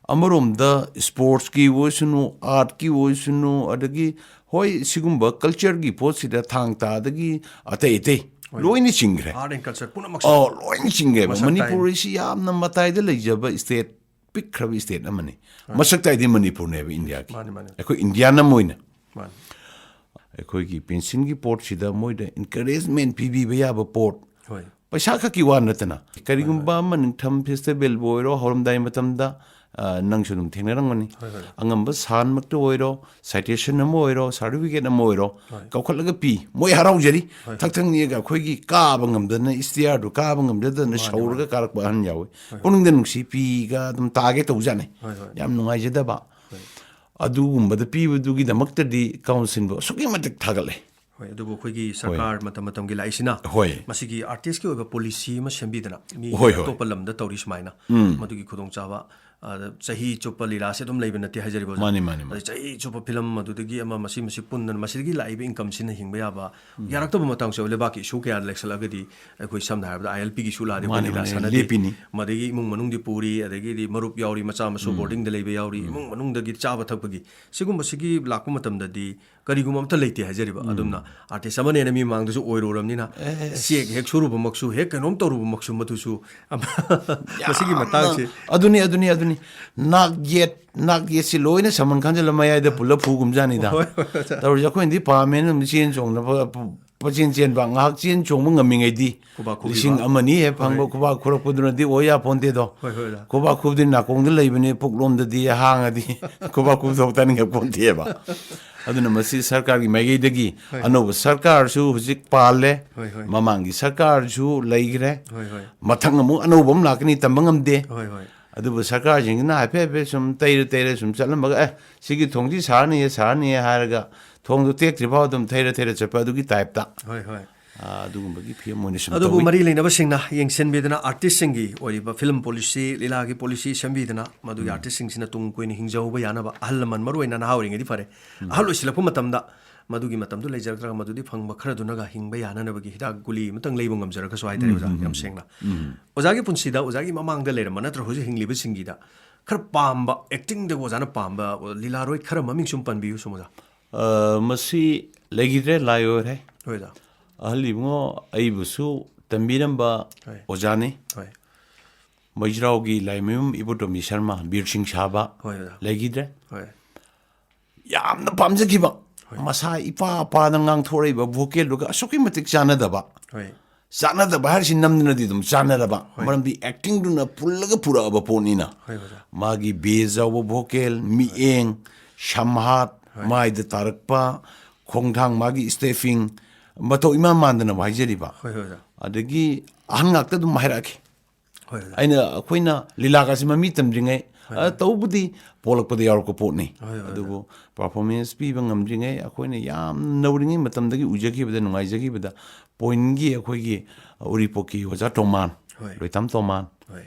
ꯑꯃꯔꯣꯝꯗ sportsꯀꯤ ꯑꯣꯏꯁꯅꯨ, artꯀꯤ ꯑꯣꯏꯁꯅꯨ, ꯑꯗꯒꯤ ꯍꯣꯏ, ꯁꯤꯒꯨꯝꯕ cultureꯒꯤ ꯄꯣꯠꯁꯤꯗ ꯊꯥꯡ ꯇꯥꯗꯒꯤ ꯑꯇꯩ ꯑꯇꯩ ꯍꯣꯏ꯫ ꯂꯣꯏꯅ ꯆꯤꯡꯈ꯭ꯔꯦ꯫ Art and culture ꯄꯨꯝꯅꯃꯛꯁꯦ ꯑꯧ, ꯂꯣꯏꯅ ꯆꯤꯡꯈ꯭ꯔꯦꯕ꯫ ꯃꯁꯛ ꯇꯥꯛꯏ꯫ ꯃꯅꯤꯄꯨꯔ ꯑꯁꯤ ꯌꯥꯝꯅ ꯃꯇꯥꯏꯗ ꯂꯩꯖꯕ state, ꯄꯤꯛꯈ꯭ꯔꯕ state ꯑꯃꯅꯤ꯫ ꯍꯣꯏ꯫ ꯃꯁꯛ ꯇꯥꯛꯏꯗꯤ ꯃꯅꯤꯄꯨꯔꯅꯦꯕ Indiaꯒꯤ꯫ ꯃꯥꯅꯤ, ꯃꯥꯅꯤ꯫ ꯑꯩꯈꯣꯏ Indian ꯑꯃ ꯑꯣꯏꯅ꯫ ꯃꯥꯅꯤ꯫ ꯑꯩꯈꯣꯏꯒꯤ ꯄꯦꯟꯁꯟꯒꯤ ꯄꯣꯠꯁꯤꯗ ꯃꯣꯏꯗ encouragement ꯄꯤꯕꯤꯕ ꯌꯥꯕ ꯄꯣꯠ꯫ ꯍꯣꯏ꯫ ꯄꯩꯁꯥ ꯈꯛꯀꯤ ꯋꯥ ꯅꯠꯇꯅ, ꯀꯔꯤꯒꯨꯝꯕ ꯍꯣꯏ, ꯍꯣꯏ꯫ ꯑꯃ ꯅꯤꯡꯊꯝ festivalꯕꯨ ꯑꯣꯏꯔꯣ, ꯍꯧꯔꯝꯗꯥꯏ ꯃꯇꯝꯗ ꯑ, ꯅꯪꯁꯨ ꯑꯗꯨꯝ ꯊꯦꯡꯅꯔꯝꯒꯅꯤ꯫ ꯍꯣꯏ, ꯍꯣꯏ꯫ ꯑꯉꯝꯕ ꯁꯥꯟꯃꯛꯇ ꯑꯣꯏꯔꯣ, ꯁꯥꯏꯇꯦꯁꯟ ꯑꯃ ꯑꯣꯏꯔꯣ, ꯁꯥꯔꯇꯤꯐꯤꯀꯦꯠ ꯑꯃ ꯑꯣꯏꯔꯣ, ꯍꯣꯏ꯫ ꯀꯧꯈꯠꯂꯒ ꯄꯤ꯫ ꯃꯣꯏ ꯍꯔꯥꯎꯖꯔꯤ꯫ ꯍꯣꯏ꯫ ꯊꯛ ꯊꯛ ꯅꯤꯛꯑꯒ ꯑꯩꯈꯣꯏꯒꯤ ꯀꯥꯕ ꯉꯝꯗꯅ, ꯏꯁꯇꯤꯌꯥꯔꯗꯨ ꯀꯥꯕ ꯉꯝꯖꯗꯅ ꯃꯥꯅꯦ, ꯁꯧꯔꯒ ꯃꯥꯅꯦ꯫ ꯀꯥꯔꯛꯄ ꯑꯍꯟ ꯌꯥꯎꯋꯤ꯫ ꯍꯣꯏ꯫ ꯄꯨꯛꯅꯤꯡꯗ ꯅꯨꯡꯁꯤ, ꯄꯤꯒ ꯑꯗꯨꯝ ꯇꯥꯒꯦ ꯇꯧꯖꯥꯠꯅꯤ꯫ ꯍꯣꯏ, ꯍꯣꯏ꯫ ꯌꯥꯝ ꯅꯨꯡꯉꯥꯏꯖꯗꯕ꯫ ꯍꯣꯏ꯫ ꯑꯗꯨꯒꯨꯝꯕꯗ ꯄꯤꯕꯗꯨꯒꯤꯗꯃꯛꯇꯗꯤ ꯀꯥꯎꯟꯁꯤꯜꯕꯨ ꯑꯁꯨꯛꯀꯤ ꯃꯇꯤꯛ ꯊꯥꯒꯠꯂꯦ꯫ ꯍꯣꯏ, ꯑꯗꯨꯕꯨ ꯑꯩꯈꯣꯏꯒꯤ ꯁꯔꯀꯥꯔ ꯃꯇꯝ ꯃꯇꯝꯒꯤ ꯂꯥꯛꯏꯁꯤꯅ ꯍꯣꯏ꯫ ꯃꯁꯤꯒꯤ ꯑꯥꯔꯇꯤꯁꯀꯤ ꯑꯣꯏꯕ ꯄꯣꯂꯤꯁꯤ ꯑꯃ ꯁꯦꯝꯕꯤꯗꯅ, ꯃꯤ ꯍꯣꯏ, ꯍꯣꯏ꯫ ꯑꯇꯣꯞꯄ ꯂꯝꯗ ꯇꯧꯔꯤ ꯁꯨꯃꯥꯏꯅ, ꯎꯝ꯫ ꯃꯗꯨꯒꯤ ꯈꯨꯗꯣꯡꯆꯥꯕ, ꯑ, ꯆꯍꯤ ꯆꯨꯞꯄ ꯂꯤꯂꯥꯁꯦ ꯑꯗꯨꯝ ꯂꯩꯕ ꯅꯠꯇꯦ ꯍꯥꯏꯖꯔꯤꯕ ꯑꯣꯖꯥ꯫ ꯃꯥꯅꯤ, ꯃꯥꯅꯤ, ꯃꯥꯅꯤ꯫ ꯑꯗꯩ ꯆꯍꯤ ꯆꯨꯞꯄ ꯐꯤꯂꯝ ꯑꯗꯨꯗꯒꯤ ꯑꯃ, ꯃꯁꯤ ꯃꯁꯤ ꯄꯨꯟꯗꯅ ꯃꯁꯤꯗꯒꯤ ꯂꯥꯛꯏꯕ ꯏꯟꯀꯝꯁꯤꯅ ꯍꯤꯡꯕ ꯌꯥꯕ ꯌꯥꯔꯛꯇꯕ ꯃꯇꯥꯡꯁꯨ ꯌꯥꯎꯋꯤ꯫ ꯂꯩꯕꯥꯛꯀꯤ ꯏꯁꯨ ꯀꯌꯥ ꯂꯩꯁꯜꯂꯛꯑꯒꯗꯤ ꯑꯩꯈꯣꯏ ꯁꯝꯅ ꯍꯥꯏꯔꯕꯗ ꯑꯥꯏ ꯑꯦꯜ ꯄꯤꯒꯤꯁꯨ ꯂꯥꯛꯑꯗꯤ ꯑꯩꯈꯣꯏ ꯃꯥꯅꯤ, ꯂꯤꯂꯥ ꯃꯥꯅꯤ, ꯁꯥꯟꯅꯗꯦ꯫ ꯂꯦꯞꯄꯤꯅꯤ꯫ ꯃꯗꯒꯤ ꯏꯃꯨꯡ ꯃꯅꯨꯡꯗꯤ ꯄꯨꯔꯤ, ꯑꯗꯒꯤꯗꯤ ꯃꯔꯨꯞ ꯌꯥꯎꯔꯤ, ꯃꯆꯥ ꯃꯁꯨ ꯕꯣꯔꯗꯤꯡꯗ ꯂꯩꯕ ꯌꯥꯎꯔꯤ, ꯏꯃꯨꯡ ꯃꯅꯨꯡꯗꯒꯤ ꯆꯥꯕ ꯊꯛꯄꯒꯤ ꯁꯤꯒꯨꯝꯕꯁꯤꯒꯤ ꯂꯥꯛꯄ ꯃꯇꯝꯗꯗꯤ ꯀꯔꯤꯒꯨꯝꯕ ꯑꯝꯇ ꯂꯩꯇꯦ ꯍꯥꯏꯖꯔꯤꯕ꯫ ꯑꯗꯨꯝꯅ ꯑꯥꯔꯇꯤꯁ ꯑꯃꯅꯦꯅ ꯃꯤ ꯃꯥꯡꯗꯁꯨ ꯑꯣꯏꯔꯨꯔꯕꯅꯤꯅ, ꯆꯦꯛ ꯍꯦꯛ ꯁꯨꯔꯨꯕꯃꯛꯁꯨ, ꯍꯦꯛ ꯀꯩꯅꯣꯝ ꯇꯧꯔꯨꯕꯃꯛꯁꯨ, ꯃꯗꯨꯁꯨ ꯑꯃ ꯃꯁꯤꯒꯤ ꯃꯇꯥꯡꯁꯦ꯫ ꯑꯗꯨꯅꯤ, ꯑꯗꯨꯅꯤ, ꯑꯗꯨꯅꯤ꯫ ꯅꯥꯛ ꯌꯦꯠ, ꯅꯥꯛ ꯌꯦꯠꯁꯤ ꯂꯣꯏꯅ ꯁꯃꯟ ꯈꯥꯟꯖꯤꯜꯂ ꯃꯌꯥꯏꯗ ꯄꯨꯂꯞ ꯐꯨꯒꯨꯝꯖꯥꯅꯤꯗ꯫ ꯍꯣꯏ, ꯍꯣꯏ, ꯑꯣꯖꯥ꯫ ꯇꯧꯔꯤꯁꯦ ꯑꯩꯈꯣꯏꯅꯗꯤ ꯄꯥꯝꯃꯦꯅ ꯑꯗꯨꯝ ꯆꯦꯟ ꯆꯣꯡꯅꯕ, ꯄ-, ꯄꯆꯦꯟ ꯆꯦꯟꯕ, ꯉꯥꯏꯍꯥꯛ ꯆꯦꯟ ꯆꯣꯡꯕ ꯉꯝꯃꯤꯉꯩꯗꯤ ꯈꯨꯕꯥꯛ ꯈꯨꯕꯤꯕ꯫ ꯂꯤꯁꯤꯡ ꯑꯃꯅꯤ ꯍꯦꯛ ꯐꯪꯕ ꯍꯣꯏ꯫ ꯈꯨꯕꯥꯛ ꯈꯨꯔꯛꯄꯗꯨꯅꯗꯤ ꯑꯣꯏ ꯌꯥꯄꯣꯟꯇꯦꯗꯣ꯫ ꯍꯣꯏ, ꯍꯣꯏ, ꯑꯣꯖꯥ꯫ ꯈꯨꯕꯥꯛ ꯈꯨꯕꯗꯤ ꯅꯥꯀꯣꯡꯗ ꯂꯩꯕꯅꯤ, ꯄꯨꯛꯂꯣꯝꯗꯗꯤ ꯍꯥꯡꯉꯗꯤ ꯈꯨꯕꯥꯛ ꯈꯨꯕ ꯊꯣꯛ ꯇꯥꯅꯤꯡꯉꯛꯄꯣꯟꯇꯦꯕ꯫ ꯑꯗꯨꯅ ꯃꯁꯤ ꯁꯔꯀꯥꯔꯒꯤ ꯃꯥꯏꯀꯩꯗꯒꯤ ꯍꯣꯏ꯫ ꯑꯅꯧꯕ ꯁꯔꯀꯥꯔꯁꯨ ꯍꯧꯖꯤꯛ ꯄꯥꯜꯂꯦ, ꯍꯣꯏ, ꯍꯣꯏ꯫ ꯃꯃꯥꯡꯒꯤ ꯁꯔꯀꯥꯔꯁꯨ ꯂꯩꯈ꯭ꯔꯦ, ꯍꯣꯏ, ꯍꯣꯏ꯫ ꯃꯊꯪ ꯑꯃꯨꯛ ꯑꯅꯧꯕ ꯑꯃ ꯂꯥꯛꯀꯅꯤ, ꯇꯝꯕ ꯉꯝꯗꯦ꯫ ꯍꯣꯏ, ꯍꯣꯏ꯫ ꯑꯗꯨꯕꯨ ꯁꯔꯀꯥꯔꯁꯤꯡꯁꯤꯅ ꯍꯥꯏꯐꯦꯠ ꯍꯥꯏꯐꯦꯠ ꯁꯨꯝ ꯇꯩꯔ ꯇꯩꯔ ꯁꯨꯝ ꯆꯠꯂꯝꯃꯒ, "ꯑꯦ, ꯁꯤꯒꯤ ꯊꯣꯡꯁꯤ ꯁꯥꯔꯅꯤꯌꯦ, ꯁꯥꯔꯅꯤꯌꯦ" ꯍꯥꯏꯔꯒ ꯊꯣꯡꯗꯨ ꯇꯦꯛꯇ꯭ꯔꯤ ꯐꯥꯎ ꯑꯗꯨꯝ ꯊꯩꯔ ꯊꯩꯔ ꯆꯠꯄ ꯑꯗꯨꯒꯤ ꯇꯥꯏꯞꯇ꯫ ꯍꯣꯏ, ꯍꯣꯏ꯫ ꯑꯥ, ꯑꯗꯨꯒꯨꯝꯕꯒꯤ ꯐꯤꯕꯝ ꯑꯣꯏꯅ ꯁꯨꯝ ꯑꯗꯨꯕꯨ ꯇꯧꯏ꯫ ꯃꯔꯤ ꯂꯩꯅꯕꯁꯤꯡꯅ, ꯌꯦꯡꯁꯤꯟꯕꯤꯗꯅ, ꯑꯥꯔꯇꯤꯁꯁꯤꯡꯒꯤ ꯑꯣꯏꯔꯤꯕ ꯐꯤꯂꯝ ꯄꯣꯂꯤꯁꯤ, ꯂꯤꯂꯥꯒꯤ ꯄꯣꯂꯤꯁꯤ ꯁꯦꯝꯕꯤꯗꯅ, ꯃꯗꯨꯒꯤ ꯑꯥꯔꯇꯤꯁꯁꯤꯡꯁꯤꯅ ꯇꯨꯡ ꯀꯣꯏꯅ ꯍꯤꯡꯖꯍꯧꯕ ꯌꯥꯅꯕ, ꯑꯍꯜ ꯂꯃꯟ, ꯃꯔꯨ ꯑꯣꯏꯅ ꯅꯍꯥ ꯑꯣꯏꯔꯤꯉꯩꯗꯤ ꯐꯔꯦ, ꯑꯍꯜ ꯑꯣꯏꯁꯤꯜꯂꯛꯄ ꯃꯇꯝꯗ ꯃꯗꯨꯒꯤ ꯃꯇꯝꯗꯨ ꯂꯩꯖꯔꯛꯇ꯭ꯔꯒ, ꯃꯗꯨꯗꯤ ꯐꯪꯕ ꯈꯔꯗꯨꯅꯒ ꯍꯤꯡꯕ ꯌꯥꯅꯅꯕꯒꯤ ꯍꯤꯗꯥꯛ ꯒꯨꯂꯤ ꯑꯃꯇꯪ ꯂꯩꯕ ꯉꯝꯖꯔꯒꯁꯨ ꯍꯥꯏꯇꯥꯔꯦ, ꯑꯣꯖꯥ, ꯌꯥꯝ ꯁꯦꯡꯅ꯫ ꯑꯣꯖꯥꯒꯤ ꯄꯨꯟꯁꯤꯗ, ꯑꯣꯖꯥꯒꯤ ꯃꯃꯥꯡꯗ ꯂꯩꯔꯝꯕ ꯅꯠꯇ꯭ꯔ ꯍꯧꯖꯤꯛ ꯍꯤꯡꯂꯤꯕꯁꯤꯡꯒꯤꯗ ꯈꯔ ꯄꯥꯝꯕ, ꯑꯦꯛꯇꯤꯡꯗ ꯑꯣꯖꯥꯅ ꯄꯥꯝꯕ ꯂꯤꯂꯥꯔꯣꯏ ꯈꯔ ꯃꯃꯤꯡ ꯁꯨꯝ ꯄꯟꯕꯤꯌꯨ ꯁꯨꯝ, ꯑꯣꯖꯥ꯫ ꯑ, ꯃꯁꯤ ꯂꯩꯈꯤꯗ꯭ꯔꯦ, ꯂꯥꯏ ꯑꯣꯏꯔꯦ꯫ ꯍꯣꯏ, ꯑꯣꯖꯥ꯫ ꯑꯍꯜ ꯏꯕꯨꯡꯉꯣ ꯑꯩꯕꯨꯁꯨ ꯇꯝꯕꯤꯔꯝꯕ ꯍꯣꯏ꯫ ꯑꯣꯖꯥꯅꯤ꯫ ꯍꯣꯏ꯫ ꯃꯩꯖ꯭ꯔꯥꯎꯒꯤ ꯂꯥꯏꯃꯌꯨꯝ ꯏꯕꯣꯇꯣꯝꯕꯤ ꯁꯔꯃ, ꯕꯤꯔ ꯁꯤꯡ ꯁꯥꯕ, ꯍꯣꯏ, ꯑꯣꯖꯥ꯫ ꯂꯩꯈꯤꯗ꯭ꯔꯦ꯫ ꯍꯣꯏ꯫ ꯌꯥꯝꯅ ꯄꯥꯝꯖꯈꯤꯕ, ꯍꯣꯏ꯫ ꯃꯁꯥ ꯏꯄꯥ ꯄꯥꯗ ꯉꯥꯡꯊꯣꯔꯛꯏꯕ ꯚꯣꯀꯦꯜꯗꯨꯒ ꯑꯁꯨꯛꯀꯤ ꯃꯇꯤꯛ ꯆꯥꯟꯅꯗꯕ꯫ ꯍꯣꯏ꯫ ꯆꯥꯟꯅꯗꯕ ꯍꯥꯏꯔꯤꯁꯤ ꯅꯝꯗꯅꯗꯤ ꯑꯗꯨꯝ ꯆꯥꯟꯅꯔꯕ꯫ ꯍꯣꯏ꯫ ꯃꯔꯝꯗꯤ acting ꯗꯨꯅ ꯄꯨꯜꯂꯒ ꯄꯨꯔꯛꯑꯕ ꯄꯣꯠꯅꯤꯅ꯫ ꯍꯣꯏ, ꯑꯣꯖꯥ꯫ ꯃꯥꯒꯤ base ꯌꯥꯎꯕ vocal, ꯃꯤꯠꯌꯦꯡ, ꯁꯝꯍꯥꯠ, ꯍꯣꯏ꯫ ꯃꯥꯏꯗ ꯇꯥꯔꯛꯄ, ꯈꯣꯡꯊꯥꯡ, ꯃꯥꯒꯤ stepping, ꯃꯇꯧ ꯏꯃꯥꯟ ꯃꯥꯟꯗꯅꯕ ꯍꯥꯏꯖꯔꯤꯕ꯫ ꯍꯣꯏ, ꯍꯣꯏ, ꯑꯣꯖꯥ꯫ ꯑꯗꯒꯤ ꯑꯍꯟ ꯉꯥꯛꯇ ꯑꯗꯨꯝ ꯍꯥꯏꯔꯛꯑꯒꯦ꯫ ꯍꯣꯏ, ꯑꯣꯖꯥ꯫ ꯑꯩꯅ, ꯑꯩꯈꯣꯏꯅ ꯂꯤꯂꯥꯒꯁꯤ ꯃꯃꯤ ꯇꯝꯗ꯭ꯔꯤꯉꯩ, ꯍꯣꯏ, ꯑ, ꯍꯣꯏ꯫ ꯇꯧꯕꯨꯗꯤ ꯄꯣꯛꯂꯛꯄꯗ ꯌꯥꯎꯔꯛꯄ ꯄꯣꯠꯅꯤ꯫ ꯍꯣꯏ, ꯍꯣꯏ, ꯑꯗꯨꯕꯨ performance ꯄꯤꯕ ꯉꯝꯗ꯭ꯔꯤꯉꯩ, ꯑꯩꯈꯣꯏꯅ ꯌꯥꯝ ꯅꯧꯔꯤꯉꯩ ꯃꯇꯝꯗꯒꯤ ꯎꯖꯈꯤꯕꯗ, ꯅꯨꯡꯉꯥꯏꯖꯈꯤꯕꯗ, point ꯀꯤ ꯑꯩꯈꯣꯏꯒꯤ ꯎꯔꯤꯄꯣꯛꯀꯤ ꯑꯣꯖꯥ ꯇꯣꯃꯥꯟ, ꯍꯣꯏ꯫ ꯂꯣꯏꯇꯥꯝ ꯇꯣꯃꯥꯟ, ꯍꯣꯏ꯫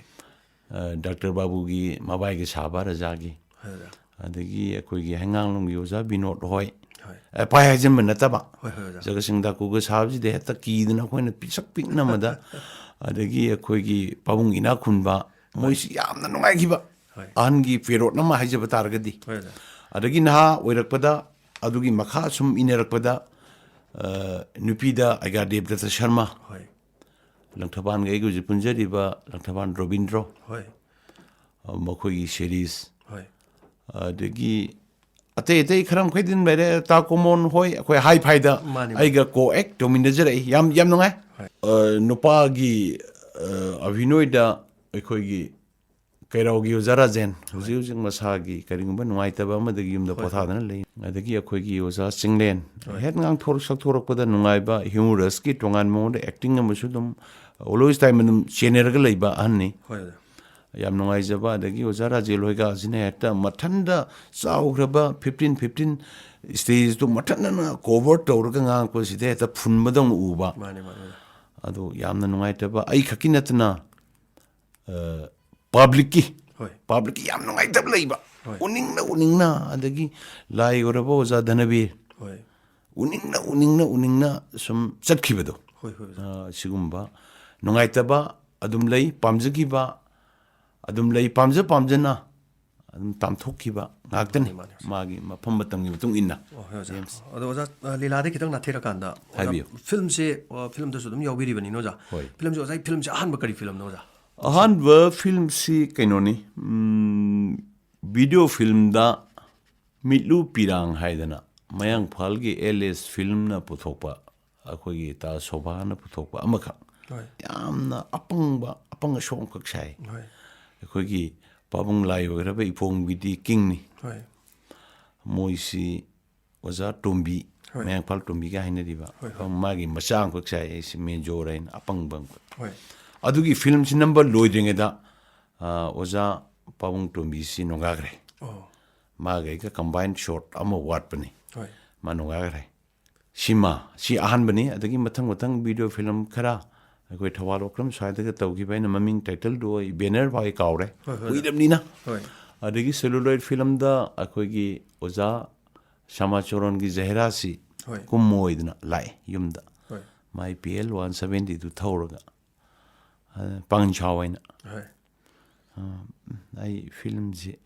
ꯑ, ꯗꯥꯛꯇꯔ ꯕꯥꯕꯨꯒꯤ ꯃꯕꯥꯏꯒꯤ ꯁꯥꯕ ꯔꯖꯥꯒꯤ, ꯍꯣꯏ, ꯑꯣꯖꯥ꯫ ꯑꯗꯒꯤ ꯑꯩꯈꯣꯏꯒꯤ ꯍꯩꯉꯥꯡꯂꯣꯝꯒꯤ ꯑꯣꯖꯥ ꯕꯤꯅꯣꯗ ꯍꯣꯏ꯫ ꯍꯣꯏ꯫ ꯑꯦ, ꯄꯥꯏ ꯍꯥꯏꯖꯟꯕ ꯅꯠꯇꯕ꯫ ꯍꯣꯏ, ꯍꯣꯏ, ꯑꯣꯖꯥ꯫ ꯖꯒꯠꯁꯤꯡ ꯊꯥꯀꯨꯔꯒ ꯁꯥꯕꯁꯤꯗ ꯍꯦꯛꯇ ꯀꯤꯗꯅ ꯑꯩꯈꯣꯏꯅ ꯄꯤꯁꯛ ꯄꯤꯛꯅꯃꯗ, ꯑꯗꯒꯤ ꯑꯩꯈꯣꯏꯒꯤ ꯄꯥꯕꯨꯡ ꯏꯅꯥꯛ ꯈꯨꯟꯕ, ꯃꯣꯏꯁꯤ ꯌꯥꯝꯅ ꯅꯨꯡꯉꯥꯏꯈꯤꯕ꯫ ꯍꯣꯏ꯫ ꯑꯍꯟꯒꯤ ꯄꯦꯔꯣꯠ ꯑꯃ ꯍꯥꯏꯖꯕ ꯇꯥꯔꯒꯗꯤ꯫ ꯍꯣꯏ, ꯑꯣꯖꯥ꯫ ꯑꯗꯒꯤ ꯅꯍꯥ ꯑꯣꯏꯔꯛꯄꯗ, ꯑꯗꯨꯒꯤ ꯃꯈꯥ ꯁꯨꯝ ꯏꯟꯅꯔꯛꯄꯗ, ꯑ, ꯅꯨꯄꯤꯗ ꯑꯩꯒꯥ ꯗꯦꯕꯗꯠꯇ ꯁꯔꯃ, ꯍꯣꯏ꯫ ꯂꯪꯊꯕꯥꯜꯒ ꯑꯩꯒ ꯍꯧꯖꯤꯛ ꯄꯨꯟꯖꯔꯤꯕ ꯂꯪꯊꯕꯥꯜ ꯔꯣꯕꯤꯟꯗ꯭ꯔꯣ, ꯍꯣꯏ꯫ ꯑ, ꯃꯈꯣꯏꯒꯤ series, ꯍꯣꯏ꯫ ꯑꯗꯒꯤ ꯑꯇꯩ ꯑꯇꯩ ꯈꯔ ꯃꯈꯩꯗꯤ ꯑꯗꯨꯝ ꯂꯩꯔꯦ꯫ ꯇꯥ ꯀꯣꯃꯣꯟ ꯍꯣꯏ, ꯑꯩꯈꯣꯏ ꯍꯥꯏ ꯐꯥꯏꯗ ꯃꯥꯅꯤ, ꯃꯥꯅꯤ꯫ ꯑꯩꯒ co-act ꯇꯧꯃꯤꯟꯅꯖꯔꯛꯏ꯫ ꯌꯥꯝ, ꯌꯥꯝ ꯅꯨꯡꯉꯥꯏ꯫ ꯍꯣꯏ꯫ ꯑ, ꯅꯨꯄꯥꯒꯤ, ꯑ, ꯑꯚꯤꯅꯣꯏꯗ ꯑꯩꯈꯣꯏꯒꯤ ꯀꯩꯔꯥꯎꯒꯤ ꯑꯣꯖꯥ ꯔꯥꯖꯦꯟ, ꯍꯧꯖꯤꯛ ꯍꯧꯖꯤꯛ ꯃꯁꯥꯒꯤ ꯀꯔꯤꯒꯨꯝꯕ ꯅꯨꯡꯉꯥꯏꯇꯕ ꯑꯃꯗꯒꯤ ꯌꯨꯝꯗ ꯍꯣꯏ, ꯄꯣꯊꯥꯗꯅ ꯂꯩ꯫ ꯑꯗꯒꯤ ꯑꯩꯈꯣꯏꯒꯤ ꯑꯣꯖꯥ ꯆꯤꯡꯂꯦꯟ, ꯍꯣꯏ꯫ ꯍꯦꯛ ꯉꯥꯡꯊꯣꯔꯛ ꯁꯛꯊꯣꯔꯛꯄꯗ ꯅꯨꯡꯉꯥꯏꯕ, humorous ꯀꯤ ꯇꯣꯉꯥꯟꯕ ꯃꯑꯣꯡꯗ acting ꯑꯃꯁꯨ ꯑꯗꯨꯝ always time ꯑꯗꯨꯝ ꯆꯦꯟꯅꯔꯒ ꯂꯩꯕ ꯑꯍꯟꯅꯤ꯫ ꯍꯣꯏ, ꯑꯣꯖꯥ꯫ ꯌꯥꯝ ꯅꯨꯡꯉꯥꯏꯖꯕ꯫ ꯑꯗꯒꯤ ꯑꯣꯖꯥ ꯔꯥꯖꯦꯜ ꯍꯣꯏꯒ ꯑꯁꯤꯅ ꯍꯦꯛꯇ ꯃꯊꯟꯗ ꯆꯥꯎꯈ꯭ꯔꯕ fifteen fifteen stage ꯇꯨ ꯃꯊꯟꯗꯅ cover ꯇꯧꯔꯒ ꯉꯥꯡꯉꯛꯄꯁꯤꯗ ꯍꯦꯛꯇ ꯐꯨꯟꯕꯗꯧꯅ ꯎꯕ꯫ ꯃꯥꯅꯦ, ꯃꯥꯅꯦ, ꯑꯣꯖꯥ꯫ ꯑꯗꯨ ꯌꯥꯝꯅ ꯅꯨꯡꯉꯥꯏꯇꯕ꯫ ꯑꯩ ꯈꯛꯀꯤ ꯅꯠꯇꯅ, ꯑ, public ꯀꯤ, ꯍꯣꯏ꯫ public ꯀꯤ ꯌꯥꯝ ꯅꯨꯡꯉꯥꯏꯇꯕ ꯂꯩꯕ꯫ ꯍꯣꯏ꯫ ꯎꯅꯤꯡꯅ ꯎꯅꯤꯡꯅ, ꯑꯗꯒꯤ ꯂꯥꯏ ꯑꯣꯏꯔꯕ ꯑꯣꯖꯥ ꯙꯅꯕꯤꯔ, ꯍꯣꯏ꯫ ꯎꯅꯤꯡꯅ ꯎꯅꯤꯡꯅ ꯎꯅꯤꯡꯅ ꯁꯨꯝ ꯆꯠꯈꯤꯕꯗꯣ꯫ ꯍꯣꯏ, ꯍꯣꯏ, ꯑꯣꯖꯥ꯫ ꯑ, ꯁꯤꯒꯨꯝꯕ ꯅꯨꯡꯉꯥꯏꯇꯕ ꯑꯗꯨꯝ ꯂꯩ, ꯄꯥꯝꯖꯈꯤꯕ ꯑꯗꯨꯝ ꯂꯩ, ꯄꯥꯝꯖ ꯄꯥꯝꯖꯅ ꯑꯗꯨꯝ ꯇꯥꯝꯊꯣꯛꯈꯤꯕ ꯉꯥꯛꯇꯅꯤ꯫ ꯃꯥꯅꯤ, ꯃꯥꯅꯤ꯫ ꯃꯥꯒꯤ ꯃꯐꯝ ꯃꯇꯝꯒꯤ ꯃꯇꯨꯡ ꯏꯟꯅ꯫ ꯑꯣ, ꯍꯣꯏ, ꯑꯣꯖꯥ꯫ James꯫ ꯑꯗꯣ ꯑꯣꯖꯥ, ꯑ, ꯂꯤꯂꯥꯗꯒꯤ ꯈꯤꯇꯪ ꯅꯥꯊꯩꯔꯀꯥꯟꯗ, ꯑꯣꯖꯥ, ꯍꯥꯏꯕꯤꯌꯨ꯫ film ꯁꯦ, ꯑ, film ꯗꯁꯨ ꯑꯗꯨꯝ ꯌꯥꯎꯕꯤꯔꯤꯕꯅꯤꯅ, ꯑꯣꯖꯥ꯫ ꯍꯣꯏ꯫ Film ꯁꯦ, ꯑꯣꯖꯥꯒꯤ film ꯁꯦ ꯑꯍꯥꯟꯕ ꯀꯔꯤ film ꯅꯣ, ꯑꯣꯖꯥ? ꯑꯍꯥꯟꯕ film ꯁꯤ ꯀꯩꯅꯣꯅꯤ, ꯎꯝ, video film ꯗ ꯃꯤꯠꯂꯨ ꯄꯤꯔꯥꯡ ꯍꯥꯏꯗꯅ ꯃꯌꯥꯡꯐꯥꯜꯒꯤ ꯑꯦꯜ ꯑꯦꯁ film ꯅ ꯄꯨꯊꯣꯛꯄ ꯑꯩꯈꯣꯏꯒꯤ ꯇꯥ ꯁꯣꯚꯥꯅ ꯄꯨꯊꯣꯛꯄ ꯑꯃꯈꯛ, ꯍꯣꯏ ꯌꯥꯝꯅ ꯑꯄꯪꯕ, ꯑꯄꯪ ꯑꯁꯣꯛ ꯑꯃꯈꯛ ꯁꯥꯏ꯫ ꯍꯣꯏ ꯑꯩꯈꯣꯏꯒꯤ ꯄꯥꯕꯨꯡ ꯂꯥꯏ ꯑꯣꯏꯈ꯭ꯔꯕ ꯏꯄꯣꯝꯒꯤꯗꯤ ꯀꯤꯡꯅꯤ꯫ ꯍꯣꯏ ꯃꯣꯏꯁꯤ ꯑꯣꯖꯥ ꯇꯣꯝꯕꯤ, ꯍꯣꯏ꯫ ꯃꯌꯥꯡꯐꯥꯜ ꯇꯣꯝꯕꯤꯒ ꯍꯥꯏꯅꯔꯤꯕ, ꯍꯣꯏ, ꯍꯣꯏ꯫ ꯃꯥꯒꯤ ꯃꯆꯥ ꯑꯃꯈꯛ ꯁꯥꯏ, ꯑꯩꯁꯤ ꯃꯦꯖꯣꯔ ꯍꯥꯏꯅ, ꯑꯄꯪꯕ ꯑꯃꯈꯛ꯫ ꯍꯣꯏ ꯑꯗꯨꯒꯤ ꯐꯤꯂꯝꯁꯤ ꯅꯝꯕ ꯂꯣꯏꯗ꯭ꯔꯤꯉꯩꯗ, ꯑ, ꯑꯣꯖꯥ ꯄꯥꯕꯨꯡ ꯇꯣꯝꯕꯤꯁꯤ ꯅꯣꯡꯒꯥꯈ꯭ꯔꯦ꯫ ꯑꯣ ꯃꯥꯒ ꯑꯩꯒ ꯀꯝꯕꯥꯏꯟ ꯁꯣꯔꯠ ꯑꯃ ꯋꯥꯠꯄꯅꯤ꯫ ꯍꯣꯏ ꯃꯥ ꯅꯣꯡꯒꯥꯈ꯭ꯔꯦ꯫ ꯁꯤꯃ, ꯁꯤ ꯑꯍꯥꯟꯕꯅꯤ꯫ ꯑꯗꯒꯤ ꯃꯊꯪ ꯃꯊꯪ ꯚꯤꯗꯤꯑꯣ ꯐꯤꯂꯝ ꯈꯔ ꯑꯩꯈꯣꯏ ꯊꯧꯕꯥꯜ ꯑꯣꯀ꯭ꯔꯝ ꯁ꯭ꯋꯥꯏꯗꯒ ꯇꯧꯈꯤꯕ, ꯑꯩꯅ ꯃꯃꯤꯡ ꯇꯥꯏꯇꯜꯗꯨ ꯑꯩ ꯕꯦꯅꯔ ꯐꯥꯎ ꯑꯩ ꯀꯥꯎꯔꯦ, ꯍꯣꯏ, ꯍꯣꯏ꯫ ꯀꯨꯏꯔꯕꯅꯤꯅ꯫ ꯍꯣꯏ ꯑꯗꯒꯤ ꯁꯦꯂꯨꯂꯣꯏꯗ ꯐꯤꯂꯝꯗ ꯑꯩꯈꯣꯏꯒꯤ ꯑꯣꯖꯥ ꯁꯃꯥꯆꯣꯔꯟꯒꯤ ꯖꯍꯦꯔꯥꯁꯤ ꯍꯣꯏ ꯀꯨꯝꯃꯣꯏꯗꯅ ꯂꯥꯛꯑꯦ ꯌꯨꯝꯗ꯫ ꯍꯣꯏ ꯃꯥꯏ ꯄꯤ ꯑꯦꯜ ꯋꯥꯟ ꯁꯕꯦꯟꯇꯤꯗꯨ ꯊꯧꯔꯒ, ꯑ, ꯄꯥꯡꯒꯟ ꯁꯥꯎ ꯍꯥꯏꯅ꯫ ꯍꯣꯏ ꯑ, ꯑꯩ ꯐꯤꯂꯝꯁꯤ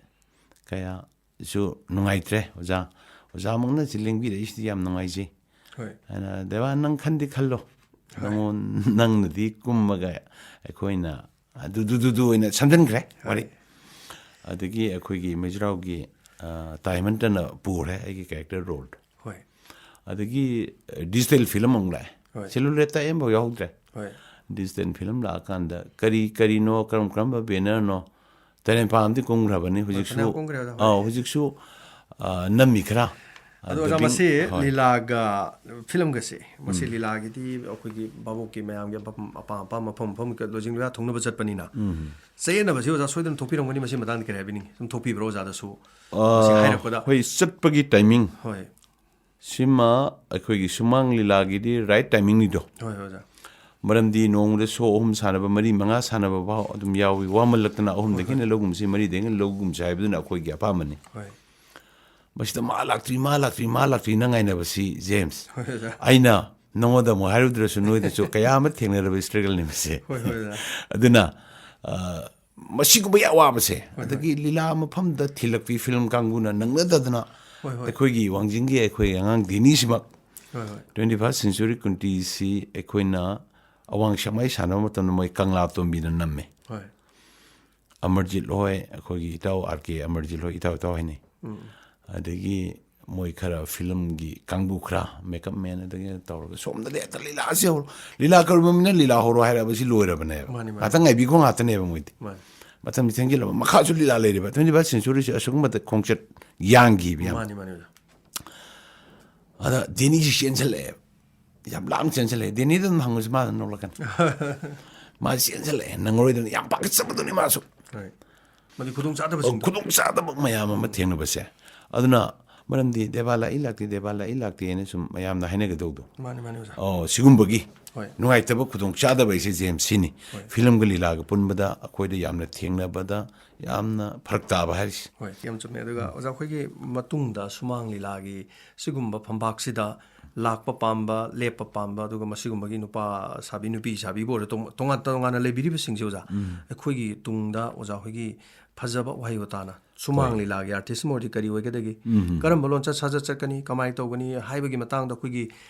ꯀꯌꯥꯁꯨ ꯅꯨꯡꯉꯥꯏꯇ꯭ꯔꯦ ꯑꯣꯖꯥ꯫ ꯑꯣꯖꯥꯃꯛꯅ ꯁꯤ ꯂꯦꯡꯕꯤꯔꯛꯏꯁꯤꯗꯤ ꯌꯥꯝ ꯅꯨꯡꯉꯥꯏꯖꯩ꯫ ꯍꯣꯏ ꯑꯗꯨꯅ, "ꯗꯦꯕꯥ, ꯅꯪ ꯈꯟꯗꯤ ꯈꯜꯂꯣ꯫ ꯍꯣꯏ꯫ ꯅꯪꯉꯣꯟ-, ꯅꯪꯅꯗꯤ ꯀꯨꯝꯃꯒ ꯑꯩꯈꯣꯏꯅ ꯑꯗꯨ, ꯗꯨ, ꯗꯨ, ꯗꯨ ꯑꯣꯏꯅ ꯁꯝꯖꯤꯟꯈ꯭ꯔꯦ ꯋꯥꯔꯤ"꯫ ꯍꯣꯏ꯫ ꯑꯗꯒꯤ ꯑꯩꯈꯣꯏꯒꯤ ꯃꯩꯖ꯭ꯔꯥꯎꯒꯤ, ꯑ, ꯇꯥꯏꯃꯟꯇꯅ ꯄꯨꯔꯦ ꯑꯩꯒꯤ ꯀꯦꯔꯦꯛꯇꯔ ꯔꯣꯜꯗꯣ꯫ ꯍꯣꯏ ꯑꯗꯒꯤ, ꯑ, ꯗꯤꯖꯤꯇꯦꯜ ꯐꯤꯂꯝ ꯑꯃꯨꯛ ꯂꯥꯛꯑꯦ꯫ ꯍꯣꯏ꯫ ꯁꯦꯂꯨꯂꯣꯏꯗꯇ ꯑꯃꯐꯥꯎ ꯌꯥꯎꯍꯧꯗ꯭ꯔꯦ꯫ ꯍꯣꯏ ꯗꯤꯖꯤꯇꯦꯜ ꯐꯤꯂꯝ ꯂꯥꯛꯑꯀꯥꯟꯗ ꯀꯔꯤ ꯀꯔꯤꯅꯣ, ꯀꯔꯝ ꯀꯔꯝꯕ ꯕꯦꯅꯔꯅꯣ, ꯇꯔꯦꯠ ꯅꯤꯄꯥꯜ ꯑꯃꯗꯤ ꯀꯨꯝꯈ꯭ꯔꯕꯅꯤ꯫ ꯍꯧꯖꯤꯛꯁꯨ, ꯐꯅꯌꯥꯝ ꯀꯨꯝꯈ꯭ꯔꯦ, ꯑꯣꯖꯥ, ꯍꯣꯏ꯫ ꯑꯥ, ꯍꯧꯖꯤꯛꯁꯨ, ꯑ, ꯅꯝꯃꯤ ꯈꯔ꯫ ꯑꯗꯣ ꯑꯣꯖꯥ, Dubbing, ꯃꯁꯤ ꯍꯣꯏ꯫ ꯂꯤꯂꯥꯒ ꯐꯤꯂꯝꯒꯁꯦ, ꯃꯁꯤ ꯂꯤꯂꯥꯒꯤꯗꯤ ꯑꯩꯈꯣꯏꯒꯤ ꯚꯥꯕꯣꯛꯀꯤ ꯃꯌꯥꯝꯒꯤ ꯑꯄꯥꯝ ꯑꯄꯥꯝ ꯑꯄꯥꯝ ꯃꯐꯝ ꯃꯐꯝ ꯂꯣꯏꯖꯤꯡ ꯂꯣꯏꯌꯥ ꯊꯨꯡꯅꯕ ꯆꯠꯄꯅꯤꯅ, ꯆꯌꯦꯠꯅꯕꯁꯤ ꯑꯣꯖꯥ ꯁꯣꯏꯗꯅ ꯊꯣꯛꯄꯤꯔꯝꯒꯅꯤ꯫ ꯃꯁꯤ ꯃꯇꯥꯡꯗ ꯀꯔꯤ ꯍꯥꯏꯕꯤꯅꯤꯡꯉꯤ? ꯁꯨꯝ ꯊꯣꯛꯄꯤꯕ꯭ꯔꯣ ꯑꯣꯖꯥꯗꯁꯨ? ꯃꯁꯤ ꯑ, ꯍꯥꯏꯔꯛꯄꯗ ꯍꯣꯏ, ꯆꯠꯄꯒꯤ ꯇꯥꯏꯃꯤꯡ ꯍꯣꯏ ꯁꯤꯃ ꯑꯩꯈꯣꯏꯒꯤ ꯁꯨꯃꯥꯡ ꯂꯤꯂꯥꯒꯤꯗꯤ ꯔꯥꯏꯠ ꯇꯥꯏꯃꯤꯡꯅꯤꯗꯣ꯫ ꯍꯣꯏ ꯍꯣꯏ ꯑꯣꯖꯥ꯫ ꯃꯔꯝꯗꯤ ꯅꯣꯡꯃꯗ ꯁꯣ ꯑꯍꯨꯝ ꯁꯥꯟꯅꯕ, ꯃꯔꯤ ꯃꯉꯥ ꯁꯥꯟꯅꯕ ꯐꯥꯎ ꯑꯗꯨꯝ ꯌꯥꯎꯏ꯫ ꯋꯥꯃꯜꯂꯛꯇꯅ ꯑꯍꯨꯝꯗꯒꯤ ꯍꯣꯏ, ꯍꯣꯏ꯫ ꯍꯦꯟꯅ ꯂꯧꯒꯨꯝꯁꯤ, ꯃꯔꯤꯗꯒꯤ ꯍꯦꯟꯅ ꯂꯧꯒꯨꯝꯁꯤ ꯍꯥꯏꯕꯗꯨꯅ ꯑꯩꯈꯣꯏꯒꯤ ꯑꯄꯥꯝꯕꯅꯤ꯫ ꯍꯣꯏ ꯃꯁꯤꯗ "ꯃꯥ ꯂꯥꯛꯇ꯭ꯔꯤ, ꯃꯥ ꯂꯥꯛꯇ꯭ꯔꯤ, ꯃꯥ ꯂꯥꯛꯇ꯭ꯔꯤꯅ" ꯉꯥꯏꯅꯕꯁꯤ, ꯖꯦꯝꯁ, ꯍꯣꯏ ꯑꯣꯖꯥ꯫ ꯑꯩꯅ ꯅꯉꯣꯟꯗ ꯑꯃꯨꯛ ꯍꯥꯏꯔꯨꯗ꯭ꯔꯁꯨ ꯅꯣꯏꯗꯁꯨ ꯀꯌꯥ ꯑꯃ ꯊꯦꯡꯅꯔꯕ ꯏꯁꯇ꯭ꯔꯒꯜꯅꯤ ꯃꯁꯦ꯫ ꯍꯣꯏ ꯍꯣꯏ ꯑꯣꯖꯥ꯫ ꯑꯗꯨꯅ, ꯑ, ꯃꯁꯤꯒꯨꯝꯕꯒꯤ ꯑꯋꯥꯕꯁꯦ, ꯍꯣꯏ꯫ ꯑꯗꯒꯤ ꯂꯤꯂꯥ ꯃꯐꯝꯗ ꯊꯤꯜꯂꯛꯄꯤ ꯐꯤꯂꯝ ꯀꯥꯡꯕꯨꯅ ꯅꯪꯅꯗꯗꯅ ꯍꯣꯏ ꯍꯣꯏ꯫ ꯑꯩꯈꯣꯏꯒꯤ ꯋꯥꯡꯖꯤꯡꯒꯤ ꯑꯩꯈꯣꯏ ꯑꯉꯥꯡ ꯗꯦꯅꯤꯁꯤꯃꯛ ꯍꯣꯏ ꯍꯣꯏ꯫ ꯇ꯭ꯋꯦꯟꯇꯤ ꯐꯥꯔꯁ ꯁꯦꯟꯆꯨꯔꯤ ꯀꯨꯟꯇꯤꯁꯤ ꯑꯩꯈꯣꯏꯅ ꯑꯋꯥꯡ ꯁꯦꯛꯃꯥꯏ ꯁꯥꯟꯅꯕ ꯃꯇꯝꯗ ꯃꯣꯏ ꯀꯪꯂꯥ ꯇꯣꯝꯕꯤꯅ ꯅꯝꯃꯦ꯫ ꯍꯣꯏ꯫ ꯑꯃꯔꯖꯤꯠ ꯍꯣꯏ, ꯑꯩꯈꯣꯏꯒꯤ ꯏꯇꯥꯎ ꯑꯥꯔ ꯀꯦ ꯑꯃꯔꯖꯤꯠ ꯍꯣꯏ, ꯏꯇꯥꯎ ꯏꯇꯥꯎ ꯍꯥꯏꯅꯩ꯫ ꯎꯝ꯫ ꯑꯗꯒꯤ ꯃꯣꯏ ꯈꯔ ꯐꯤꯂꯝꯒꯤ ꯀꯥꯡꯕꯨ ꯈꯔ, ꯃꯦꯀꯞ ꯃꯦꯟ ꯑꯗꯒꯤ ꯇꯧꯔꯒ, "ꯁꯣꯝꯗ ꯂꯦꯞꯇ ꯂꯤꯂꯥꯁꯦ ꯍꯧꯔꯣ, ꯂꯤꯂꯥ ꯀꯧꯔꯕ ꯃꯤꯅ ꯂꯤꯂꯥ ꯍꯧꯔꯣ" ꯍꯥꯏꯔꯛꯑꯕꯁꯤ ꯂꯣꯏꯔꯕꯅꯦꯕ꯫ ꯃꯥꯅꯤ, ꯃꯥꯅꯤ꯫ ꯉꯥꯛꯇꯪ ꯉꯥꯏꯕꯤꯈꯣ ꯉꯥꯛꯇꯅꯦꯕ ꯃꯣꯏꯗꯤ꯫ ꯃꯥꯅꯤ꯫ ꯃꯇꯝꯁꯤ ꯊꯦꯡꯖꯤꯜꯂꯕ, ꯃꯈꯥꯁꯨ ꯂꯤꯂꯥ ꯂꯩꯔꯤꯕ, ꯇ꯭ꯋꯦꯟꯇꯤ ꯐꯥꯏꯚ ꯁꯦꯟꯆꯨꯔꯤꯁꯦ ꯑꯁꯤꯒꯨꯝꯕꯗ ꯈꯣꯡꯆꯠ ꯌꯥꯡꯈꯤꯕ ꯌꯥꯝ꯫ ꯃꯥꯅꯤ, ꯃꯥꯅꯤ, ꯑꯣꯖꯥ꯫ ꯑꯗ ꯗꯦꯅꯤꯁꯤ ꯆꯦꯟꯁꯤꯜꯂꯛꯑꯦ, ꯌꯥꯝ ꯂꯥꯞꯅ ꯆꯦꯟꯁꯤꯜꯂꯛꯑꯦ꯫ ꯗꯦꯅꯤꯗ ꯑꯗꯨꯝ ꯍꯪꯉꯨꯁꯤ, ꯃꯥ ꯑꯗꯨꯝ ꯅꯣꯛꯂꯛꯀꯅꯤ꯫ ꯃꯥ ꯆꯦꯟꯁꯤꯜꯂꯛꯑꯦ, ꯅꯪꯉꯔꯣꯏꯗꯅ ꯌꯥꯝ ꯄꯥꯈꯠꯆꯕꯗꯨꯅꯤ ꯃꯥꯁꯨ꯫ ꯍꯣꯏ꯫ ꯃꯗꯨ ꯈꯨꯗꯣꯡ ꯆꯥꯗꯕꯁꯤꯡꯗꯣ꯫ ꯈꯨꯗꯣꯡ ꯆꯥꯗꯕ ꯃꯌꯥꯝ ꯑꯃ ꯊꯦꯡꯅꯕꯁꯦ꯫ ꯑꯗꯨꯅ ꯃꯔꯝꯗꯤ "ꯗꯦꯕꯥ ꯂꯥꯛꯏ ꯂꯥꯛꯇꯦ, ꯗꯦꯕꯥ ꯂꯥꯛꯏ ꯂꯥꯛꯇꯦ" ꯍꯥꯏꯅ ꯁꯨꯝ ꯃꯌꯥꯝꯅ ꯍꯥꯏꯅꯒꯗꯧꯗꯣ꯫ ꯃꯥꯅꯤ, ꯃꯥꯅꯤ, ꯑꯣꯖꯥ꯫ ꯑꯣ, ꯁꯤꯒꯨꯝꯕꯒꯤ ꯍꯣꯏ꯫ ꯅꯨꯡꯉꯥꯏꯇꯕ ꯈꯨꯗꯣꯡ ꯆꯥꯗꯕ ꯍꯥꯏꯁꯦ ꯖꯦꯝꯁ ꯁꯤꯅꯤ꯫ ꯍꯣꯏ꯫ ꯐꯤꯂꯝꯒ ꯂꯤꯂꯥꯒ ꯄꯨꯟꯕꯗ ꯑꯩꯈꯣꯏꯗ ꯌꯥꯝꯅ ꯊꯦꯡꯅꯕꯗ ꯌꯥꯝꯅ ꯐꯔꯛ ꯇꯥꯕ ꯍꯥꯏꯔꯤꯁꯦ꯫ ꯍꯣꯏ, ꯌꯥꯝ ꯆꯨꯝꯃꯦ꯫ ꯑꯗꯨꯒ ꯎꯝ꯫ ꯑꯣꯖꯥ, ꯑꯩꯈꯣꯏꯒꯤ ꯃꯇꯨꯡꯗ ꯁꯨꯃꯥꯡ ꯂꯤꯂꯥꯒꯤ ꯁꯤꯒꯨꯝꯕ ꯐꯝꯄꯥꯛꯁꯤꯗ ꯂꯥꯛꯄ ꯄꯥꯝꯕ, ꯂꯦꯞꯄ ꯄꯥꯝꯕ, ꯑꯗꯨꯒ ꯃꯁꯤꯒꯨꯝꯕꯒꯤ ꯅꯨꯄꯥ ꯁꯥꯕꯤ, ꯅꯨꯄꯤ ꯁꯥꯕꯤꯕꯨ ꯑꯣꯏꯔꯣ, ꯇꯣꯡ-, ꯇꯣꯉꯥꯟ ꯇꯣꯉꯥꯟꯅ ꯂꯩꯕꯤꯔꯤꯕꯁꯤꯡꯁꯦ, ꯑꯣꯖꯥ, ꯎꯝ꯫ ꯑꯩꯈꯣꯏꯒꯤ ꯇꯨꯡꯗ ꯑꯣꯖꯥ ꯍꯣꯏꯒꯤ ꯐꯖꯕ ꯋꯥꯍꯩ ꯋꯥꯇꯥꯅ ꯁꯨꯃꯥꯡ ꯍꯣꯏ꯫ ꯂꯤꯂꯥꯒꯤ ꯑꯥꯔꯇꯤꯁ ꯑꯃ ꯑꯣꯏꯔꯗꯤ ꯀꯔꯤ ꯑꯣꯏꯒꯗꯒꯦ? ꯎꯝ꯫ ꯀꯔꯝꯕ ꯂꯣꯟꯆꯠ ꯁꯥꯖꯠ ꯆꯠꯀꯅꯤ? ꯀꯃꯥꯏꯅ ꯇꯧꯒꯅꯤ? ꯍꯥꯏꯕꯒꯤ ꯃꯇꯥꯡꯗ ꯑꯩꯈꯣꯏꯒꯤ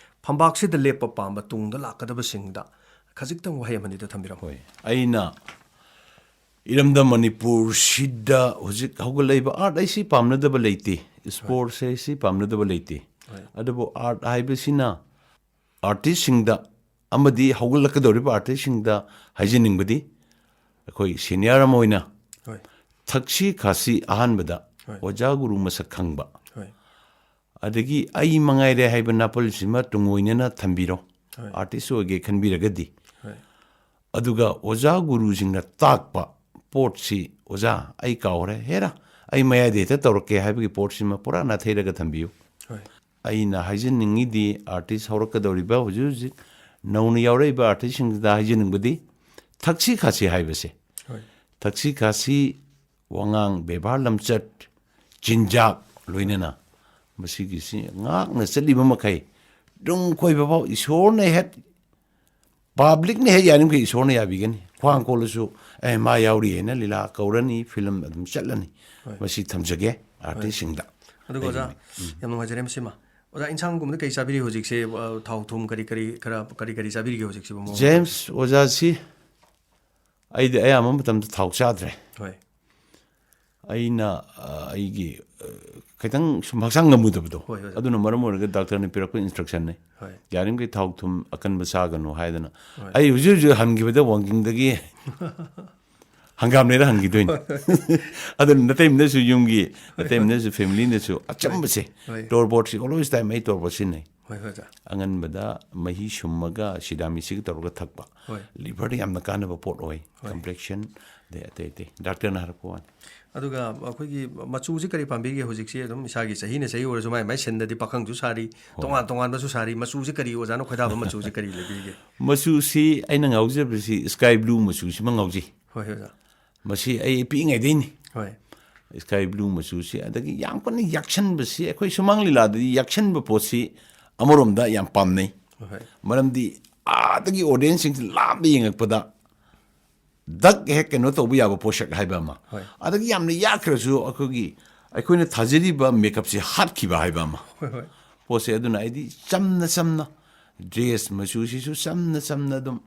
ꯐꯝꯄꯥꯛꯁꯤꯗ ꯂꯦꯞꯄ ꯄꯥꯝꯕ ꯇꯨꯡꯗ ꯂꯥꯛꯀꯗꯕꯁꯤꯡꯗ ꯈꯖꯤꯛꯇꯪ ꯋꯥꯍꯩ ꯑꯃꯅꯤꯗ ꯊꯝꯕꯤꯔꯝꯃꯨ꯫ ꯍꯣꯏ꯫ ꯑꯩꯅ ꯏꯔꯝꯗꯝ ꯃꯅꯤꯄꯨꯔꯁꯤꯗ ꯍꯧꯖꯤꯛ ꯍꯧꯒꯠꯂꯛꯏꯕ ꯑꯥꯔꯠ ꯑꯩꯁꯤ ꯄꯥꯝꯅꯗꯕ ꯂꯩꯇꯦ, ꯏꯁꯄꯣꯔꯠꯁ ꯑꯩꯁꯤ ꯄꯥꯝꯅꯗꯕ ꯂꯩꯇꯦ꯫ ꯍꯣꯏ꯫ ꯑꯗꯨꯕꯨ ꯑꯥꯔꯠ ꯍꯥꯏꯕꯁꯤꯅ ꯑꯥꯔꯇꯤꯁꯁꯤꯡꯗ ꯑꯃꯗꯤ ꯍꯧꯒꯠꯂꯛꯀꯗꯧꯔꯤꯕ ꯑꯥꯔꯇꯤꯁꯁꯤꯡꯗ ꯍꯥꯏꯖꯅꯤꯡꯕꯗꯤ, ꯑꯩꯈꯣꯏ ꯁꯦꯅꯤꯌꯔ ꯑꯃ ꯑꯣꯏꯅ ꯍꯣꯏ꯫ ꯊꯛꯁꯤ ꯈꯥꯁꯤ ꯑꯍꯥꯟꯕꯗ ꯍꯣꯏ꯫ ꯑꯣꯖꯥ ꯒꯨꯔꯨ ꯃꯁꯛ ꯈꯪꯕ, ꯍꯣꯏ꯫ ꯑꯗꯒꯤ ꯑꯩ ꯃꯉꯥꯏꯔꯦ ꯍꯥꯏꯕ ꯅꯥꯄꯜꯁꯤꯃ ꯇꯨꯡꯑꯣꯏꯅꯅ ꯊꯝꯕꯤꯔꯣ, ꯍꯣꯏ꯫ ꯑꯥꯔꯇꯤꯁ ꯑꯣꯏꯒꯦ ꯈꯟꯕꯤꯔꯒꯗꯤ꯫ ꯍꯣꯏ꯫ ꯑꯗꯨꯒ ꯑꯣꯖꯥ ꯒꯨꯔꯨꯁꯤꯡꯅ ꯇꯥꯛꯄ ꯄꯣꯠꯁꯤ, "ꯑꯣꯖꯥ, ꯑꯩ ꯀꯥꯎꯔꯦ, ꯍꯦꯔꯥ, ꯑꯩ ꯃꯌꯥꯏꯗ ꯍꯦꯛꯇ ꯇꯧꯔꯛꯀꯦ" ꯍꯥꯏꯕꯒꯤ ꯄꯣꯠꯁꯤꯃ ꯄꯨꯔꯥ ꯅꯥꯊꯩꯔꯒ ꯊꯝꯕꯤꯌꯨ꯫ ꯍꯣꯏ꯫ ꯑꯩꯅ ꯍꯥꯏꯖꯅꯤꯡꯉꯤꯗꯤ, ꯑꯥꯔꯇꯤꯁ ꯍꯧꯔꯛꯀꯗꯧꯔꯤꯕ, ꯍꯧꯖꯤꯛ ꯍꯧꯖꯤꯛ ꯅꯧꯅ ꯌꯥꯎꯔꯛꯏꯕ ꯑꯥꯔꯇꯤꯁꯁꯤꯡꯁꯤꯗ ꯍꯥꯏꯖꯅꯤꯡꯕꯗꯤ, ꯊꯛꯁꯤ ꯈꯥꯁꯤ ꯍꯥꯏꯕꯁꯦ, ꯍꯣꯏ꯫ ꯊꯛꯁꯤ ꯈꯥꯁꯤ, ꯋꯥꯉꯥꯡ, ꯕꯦꯕꯥꯔ, ꯂꯝꯆꯠ, ꯆꯤꯟꯖꯥꯛ ꯂꯣꯏꯅꯅ ꯃꯁꯤꯒꯤꯁꯤ ꯉꯥꯛꯅ ꯆꯠꯂꯤꯕ ꯃꯈꯩ, ꯇꯨꯡ ꯀꯣꯏꯕ ꯐꯥꯎ ꯏꯁꯣꯔꯅ ꯍꯦꯛ, ꯄꯕ꯭ꯂꯤꯛꯅ ꯍꯦꯛ ꯌꯥꯅꯤꯡꯈꯩ ꯏꯁꯣꯔꯅ ꯌꯥꯕꯤꯒꯅꯤ꯫ ꯈ꯭ꯋꯥꯡ ꯀꯣꯜꯂꯁꯨ, "ꯑꯦ, ꯃꯥ ꯌꯥꯎꯔꯤ" ꯍꯥꯏꯅ ꯂꯤꯂꯥ ꯀꯧꯔꯅꯤ, ꯐꯤꯂꯝ ꯑꯗꯨꯝ ꯆꯠꯂꯅꯤ꯫ ꯍꯣꯏ꯫ ꯃꯁꯤ ꯊꯝꯖꯒꯦ ꯍꯣꯏ꯫ ꯑꯥꯔꯇꯤꯁꯁꯤꯡꯗ꯫ ꯑꯗꯨꯒ ꯑꯣꯖꯥ, ꯑꯩꯒꯤ ꯎꯝ꯫ ꯌꯥꯝ ꯅꯨꯡꯉꯥꯏꯖꯔꯦ ꯃꯁꯤꯃ꯫ ꯑꯣꯖꯥ, ꯏꯟꯁꯥꯡꯒꯨꯝꯕꯗ ꯀꯔꯤ ꯆꯥꯕꯤꯔꯤ ꯍꯧꯖꯤꯛꯁꯦ? ꯑ, ꯊꯥꯎ ꯊꯨꯝ ꯀꯔꯤ ꯀꯔꯤ ꯈꯔ, ꯀꯔꯤ ꯀꯔꯤ ꯆꯥꯕꯤꯔꯤꯒꯦ ꯍꯧꯖꯤꯛꯁꯤꯕꯨ ꯃꯑꯣꯡ ꯃꯇꯧ? ꯖꯦꯝꯁ ꯑꯣꯖꯥꯁꯤ ꯑꯩꯗꯤ ꯑꯌꯥꯝꯕ ꯃꯇꯝꯗ ꯊꯥꯎ ꯆꯥꯗ꯭ꯔꯦ꯫ ꯍꯣꯏ꯫ ꯑꯩꯅ ꯑ, ꯑꯩꯒꯤ ꯑ, ꯈꯤꯇꯪ ꯁꯨꯝ ꯍꯛꯆꯥꯡ ꯉꯝꯃꯨꯗꯕꯗꯣ, ꯍꯣꯏ, ꯍꯣꯏ꯫ ꯑꯗꯨꯅ ꯃꯔꯝ ꯑꯣꯏꯔꯒ ꯗꯥꯛꯇꯔꯅ ꯄꯤꯔꯛꯄ instructionꯅꯦ꯫ ꯍꯣꯏ꯫ ꯌꯥꯔꯤꯃꯈꯩ ꯊꯥꯎ ꯊꯨꯝ ꯑꯀꯟꯕ ꯆꯥꯒꯅꯨ ꯍꯥꯏꯗꯅ꯫ ꯍꯣꯏ꯫ ꯑꯩ ꯍꯧꯖꯤꯛ ꯍꯧꯖꯤꯛ ꯍꯟꯈꯤꯕꯗ walkingꯗꯒꯤ ꯍꯪꯒꯥꯝ ꯂꯩꯔ ꯍꯟꯈꯤꯗꯣꯏꯅꯤ꯫ ꯑꯗꯨꯅ ꯅꯇꯩꯃꯅꯁꯨ, ꯌꯨꯝꯒꯤ ꯅꯇꯩꯃꯅꯁꯨ, familyꯅꯁꯨ ꯑꯆꯝꯕꯁꯦ, ꯍꯣꯏ꯫ Torbotsꯁꯤ always time ꯑꯩ Torbots ꯁꯤꯖꯤꯟꯅꯩ꯫ ꯍꯣꯏ, ꯍꯣꯏ, ꯑꯣꯖꯥ꯫ ꯑꯉꯟꯕꯗ ꯃꯍꯤ ꯁꯨꯝꯃꯒ ꯁꯤꯗꯥꯃꯤꯁꯤꯒ ꯇꯧꯔꯒ ꯊꯛꯄ꯫ ꯍꯣꯏ꯫ Liverꯗ ꯌꯥꯝꯅ ꯀꯥꯟꯅꯕ ꯄꯣꯠ ꯑꯣꯏ꯫ ꯍꯣꯏ꯫ Complexion ꯑꯗꯩ ꯑꯇꯩ ꯑꯇꯩ ꯗꯥꯛꯇꯔꯅ ꯍꯥꯏꯔꯛꯄ ꯋꯥꯅꯤ꯫ ꯑꯗꯨꯒ ꯑꯩꯈꯣꯏꯒꯤ ꯃꯆꯨꯁꯤ ꯀꯔꯤ ꯄꯥꯝꯕꯤꯒꯦ? ꯍꯧꯖꯤꯛꯁꯤ ꯑꯗꯨꯝ ꯏꯁꯥꯒꯤ ꯆꯍꯤꯅ ꯆꯍꯤ ꯑꯣꯏꯔꯁꯨ ꯃꯥꯏ ꯃꯥꯏ ꯁꯤꯟꯗꯗꯤ ꯄꯥꯈꯪꯁꯨ ꯁꯥꯔꯤ, ꯍꯣꯏ꯫ ꯇꯣꯉꯥꯟ ꯇꯣꯉꯥꯟꯕꯁꯨ ꯁꯥꯔꯤ꯫ ꯃꯆꯨꯁꯤ ꯀꯔꯤ, ꯑꯣꯖꯥꯅ ꯈꯣꯏꯗꯥꯕ ꯃꯆꯨꯁꯤ ꯀꯔꯤ ꯂꯩꯕꯤꯒꯦ? ꯃꯆꯨꯁꯤ ꯑꯩꯅ ꯉꯥꯎꯖꯕꯁꯤ sky blue ꯃꯆꯨꯁꯤꯃ ꯉꯥꯎꯖꯩ꯫ ꯍꯣꯏ, ꯍꯣꯏ, ꯑꯣꯖꯥ꯫ ꯃꯁꯤ ꯑꯩ ꯄꯤꯛꯏꯉꯩꯗꯩꯅꯤ꯫ ꯍꯣꯏ꯫ Sky blue ꯃꯆꯨꯁꯤ꯫ ꯑꯗꯒꯤ ꯌꯥꯝ ꯀꯟꯅ ꯌꯥꯛꯁꯟꯕꯁꯤ, ꯑꯩꯈꯣꯏ ꯁꯨꯃꯥꯡ ꯂꯤꯂꯥꯗꯗꯤ ꯌꯥꯛꯁꯟꯕ ꯄꯣꯠꯁꯤ ꯑꯃꯔꯣꯝꯗ ꯌꯥꯝ ꯄꯥꯝꯅꯩ꯫ ꯍꯣꯏ, ꯍꯣꯏ꯫ ꯃꯔꯝꯗꯤ ꯑꯥꯗꯒꯤ audienceꯁꯤꯡꯁꯤ ꯂꯥꯞꯅ ꯌꯦꯡꯉꯛꯄꯗ ꯗꯛ ꯍꯦꯛ ꯀꯩꯅꯣ ꯇꯧꯕ ꯌꯥꯕ ꯄꯣꯠꯁꯛ ꯍꯥꯏꯕ ꯑꯃ꯫ ꯍꯣꯏ꯫ ꯑꯗꯒꯤ ꯌꯥꯝꯅ ꯌꯥꯛꯈ꯭ꯔꯁꯨ ꯑꯩꯈꯣꯏꯒꯤ, ꯑꯩꯈꯣꯏꯅ ꯊꯥꯖꯔꯤꯕ makeupꯁꯦ ꯍꯥꯠꯈꯤꯕ ꯍꯥꯏꯕ ꯑꯃ꯫ ꯍꯣꯏ, ꯍꯣꯏ꯫ ꯄꯣꯠꯁꯦ꯫ ꯑꯗꯨꯅ ꯑꯩꯗꯤ ꯆꯝꯅ ꯆꯝꯅ, dress ꯃꯆꯨꯁꯤꯁꯨ ꯆꯝꯅ ꯆꯝꯅ ꯑꯗꯨꯝ,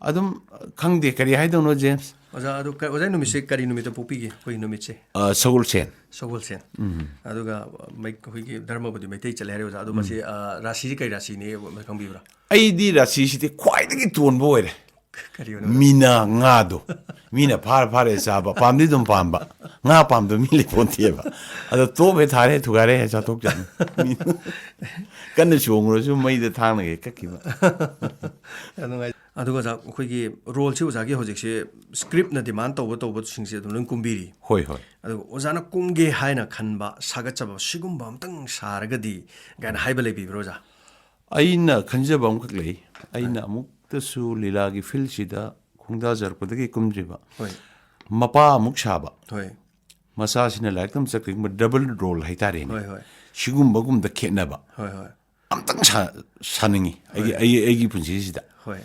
ꯑꯗꯨꯝ ꯈꯪꯗꯦ ꯀꯔꯤ ꯍꯥꯏꯗꯧꯅꯣ, ꯖꯦꯝꯁ꯫ ꯑꯣꯖꯥ, ꯑꯗꯨ ꯀ-, ꯑꯣꯖꯥ ꯅꯨꯃꯤꯠꯁꯦ ꯀꯔꯤ ꯅꯨꯃꯤꯠꯇ ꯄꯣꯛꯄꯤꯒꯦ? ꯑꯩꯈꯣꯏꯒꯤ ꯅꯨꯃꯤꯠꯁꯦ? ꯑ, ꯁꯒꯣꯜꯁꯦꯟ꯫ ꯁꯒꯣꯜꯁꯦꯟ꯫ ꯎꯝ꯫ ꯑꯗꯨꯒ ꯃꯩ-, ꯑꯩꯈꯣꯏꯒꯤ ꯙꯔꯃꯕꯨꯗꯤ ꯃꯩꯇꯩ ꯆꯠꯂꯦ ꯍꯥꯏꯔꯦ ꯑꯣꯖꯥ, ꯑꯗꯣ ꯎꯝ꯫ ꯃꯁꯤ, ꯑ, ꯔꯥꯁꯤꯁꯤ ꯀꯩ ꯔꯥꯁꯤꯅꯦ ꯈꯪꯕꯤꯕ꯭ꯔꯥ? ꯑꯩꯗꯤ ꯔꯥꯁꯤꯁꯤꯗꯤ ꯈ꯭ꯋꯥꯏꯗꯒꯤ ꯇꯣꯟꯕ ꯑꯣꯏꯔꯦ꯫ ꯀꯔꯤ ꯑꯣꯏꯅ? ꯃꯤꯅ ꯉꯥꯗꯣ꯫ ꯃꯤꯅ ꯐꯥꯔ ꯐꯥꯔ ꯆꯥꯕ, ꯄꯥꯝꯗꯤ ꯑꯗꯨꯝ ꯄꯥꯝꯕ꯫ ꯉꯥ ꯄꯥꯝꯗꯕ ꯃꯤ ꯂꯩꯄꯣꯟꯇꯦꯕ꯫ ꯑꯗꯣ ꯇꯣꯞ ꯍꯦꯛ ꯊꯥꯔꯦ, ꯊꯨꯒꯥꯏꯔꯦ ꯍꯦꯛ ꯆꯥꯊꯣꯛꯆꯅꯤ꯫ ꯃꯤ ꯀꯟꯅ ꯆꯣꯡꯉꯨꯔꯁꯨ ꯃꯩꯗ ꯊꯥꯡꯅ ꯍꯦꯛ ꯀꯛꯈꯤꯕ꯫ ꯌꯥꯝ ꯅꯨꯡꯉꯥꯏ꯫ ꯑꯗꯨꯒ ꯑꯣꯖꯥ, ꯑꯩꯈꯣꯏꯒꯤ roleꯁꯤ ꯑꯣꯖꯥꯒꯤ ꯍꯧꯖꯤꯛꯁꯦ scriptꯅ demand ꯇꯧꯕ ꯇꯧꯕꯁꯤꯡꯁꯦ ꯑꯗꯨꯝ ꯂꯣꯏ ꯀꯨꯝꯕꯤꯔꯤ꯫ ꯍꯣꯏ, ꯍꯣꯏ꯫ ꯑꯗꯨꯒ ꯑꯣꯖꯥꯅ ꯀꯨꯝꯒꯦ ꯍꯥꯏꯅ ꯈꯟꯕ, ꯁꯥꯒꯠꯆꯕ, "ꯁꯤꯒꯨꯝꯕ ꯑꯝꯇꯪ ꯁꯥꯔꯒꯗꯤ" ꯀꯥꯏꯅ ꯍꯥꯏꯕ ꯂꯩꯕꯤꯕ꯭ꯔꯣ ꯑꯣꯖꯥ? ꯑꯩꯅ ꯈꯟꯖꯕ ꯑꯃꯈꯛ ꯂꯩ꯫ ꯑꯩꯅ ꯍꯣꯏ꯫ ꯑꯃꯨꯛꯇꯁꯨ ꯂꯤꯂꯥꯒꯤ fieldꯁꯤꯗ ꯈꯣꯡꯗꯥꯖꯔꯛꯄꯗꯒꯤ ꯀꯨꯝꯗ꯭ꯔꯤꯕ꯫ ꯍꯣꯏ꯫ ꯃꯄꯥ ꯑꯃꯨꯛ ꯁꯥꯕ꯫ ꯍꯣꯏ꯫ ꯃꯆꯥꯁꯤꯅ ꯂꯥꯏꯔꯤꯛ ꯇꯝ ꯆꯠꯈ꯭ꯔꯤꯒꯨꯝꯕ, double role ꯍꯥꯏꯇꯥꯔꯦꯅꯦ꯫ ꯍꯣꯏ, ꯍꯣꯏ꯫ ꯁꯤꯒꯨꯝꯕꯒꯨꯝꯕꯗ ꯈꯦꯠꯅꯕ꯫ ꯍꯣꯏ, ꯍꯣꯏ꯫ ꯑꯝꯇꯪ ꯁꯥ-, ꯁꯥꯅꯤꯡꯉꯤ ꯑꯩꯒꯤ, ꯍꯣꯏ꯫ ꯑꯩꯒꯤ, ꯑꯩꯒꯤ ꯄꯨꯟꯁꯤꯁꯤꯗ꯫ ꯍꯣꯏ꯫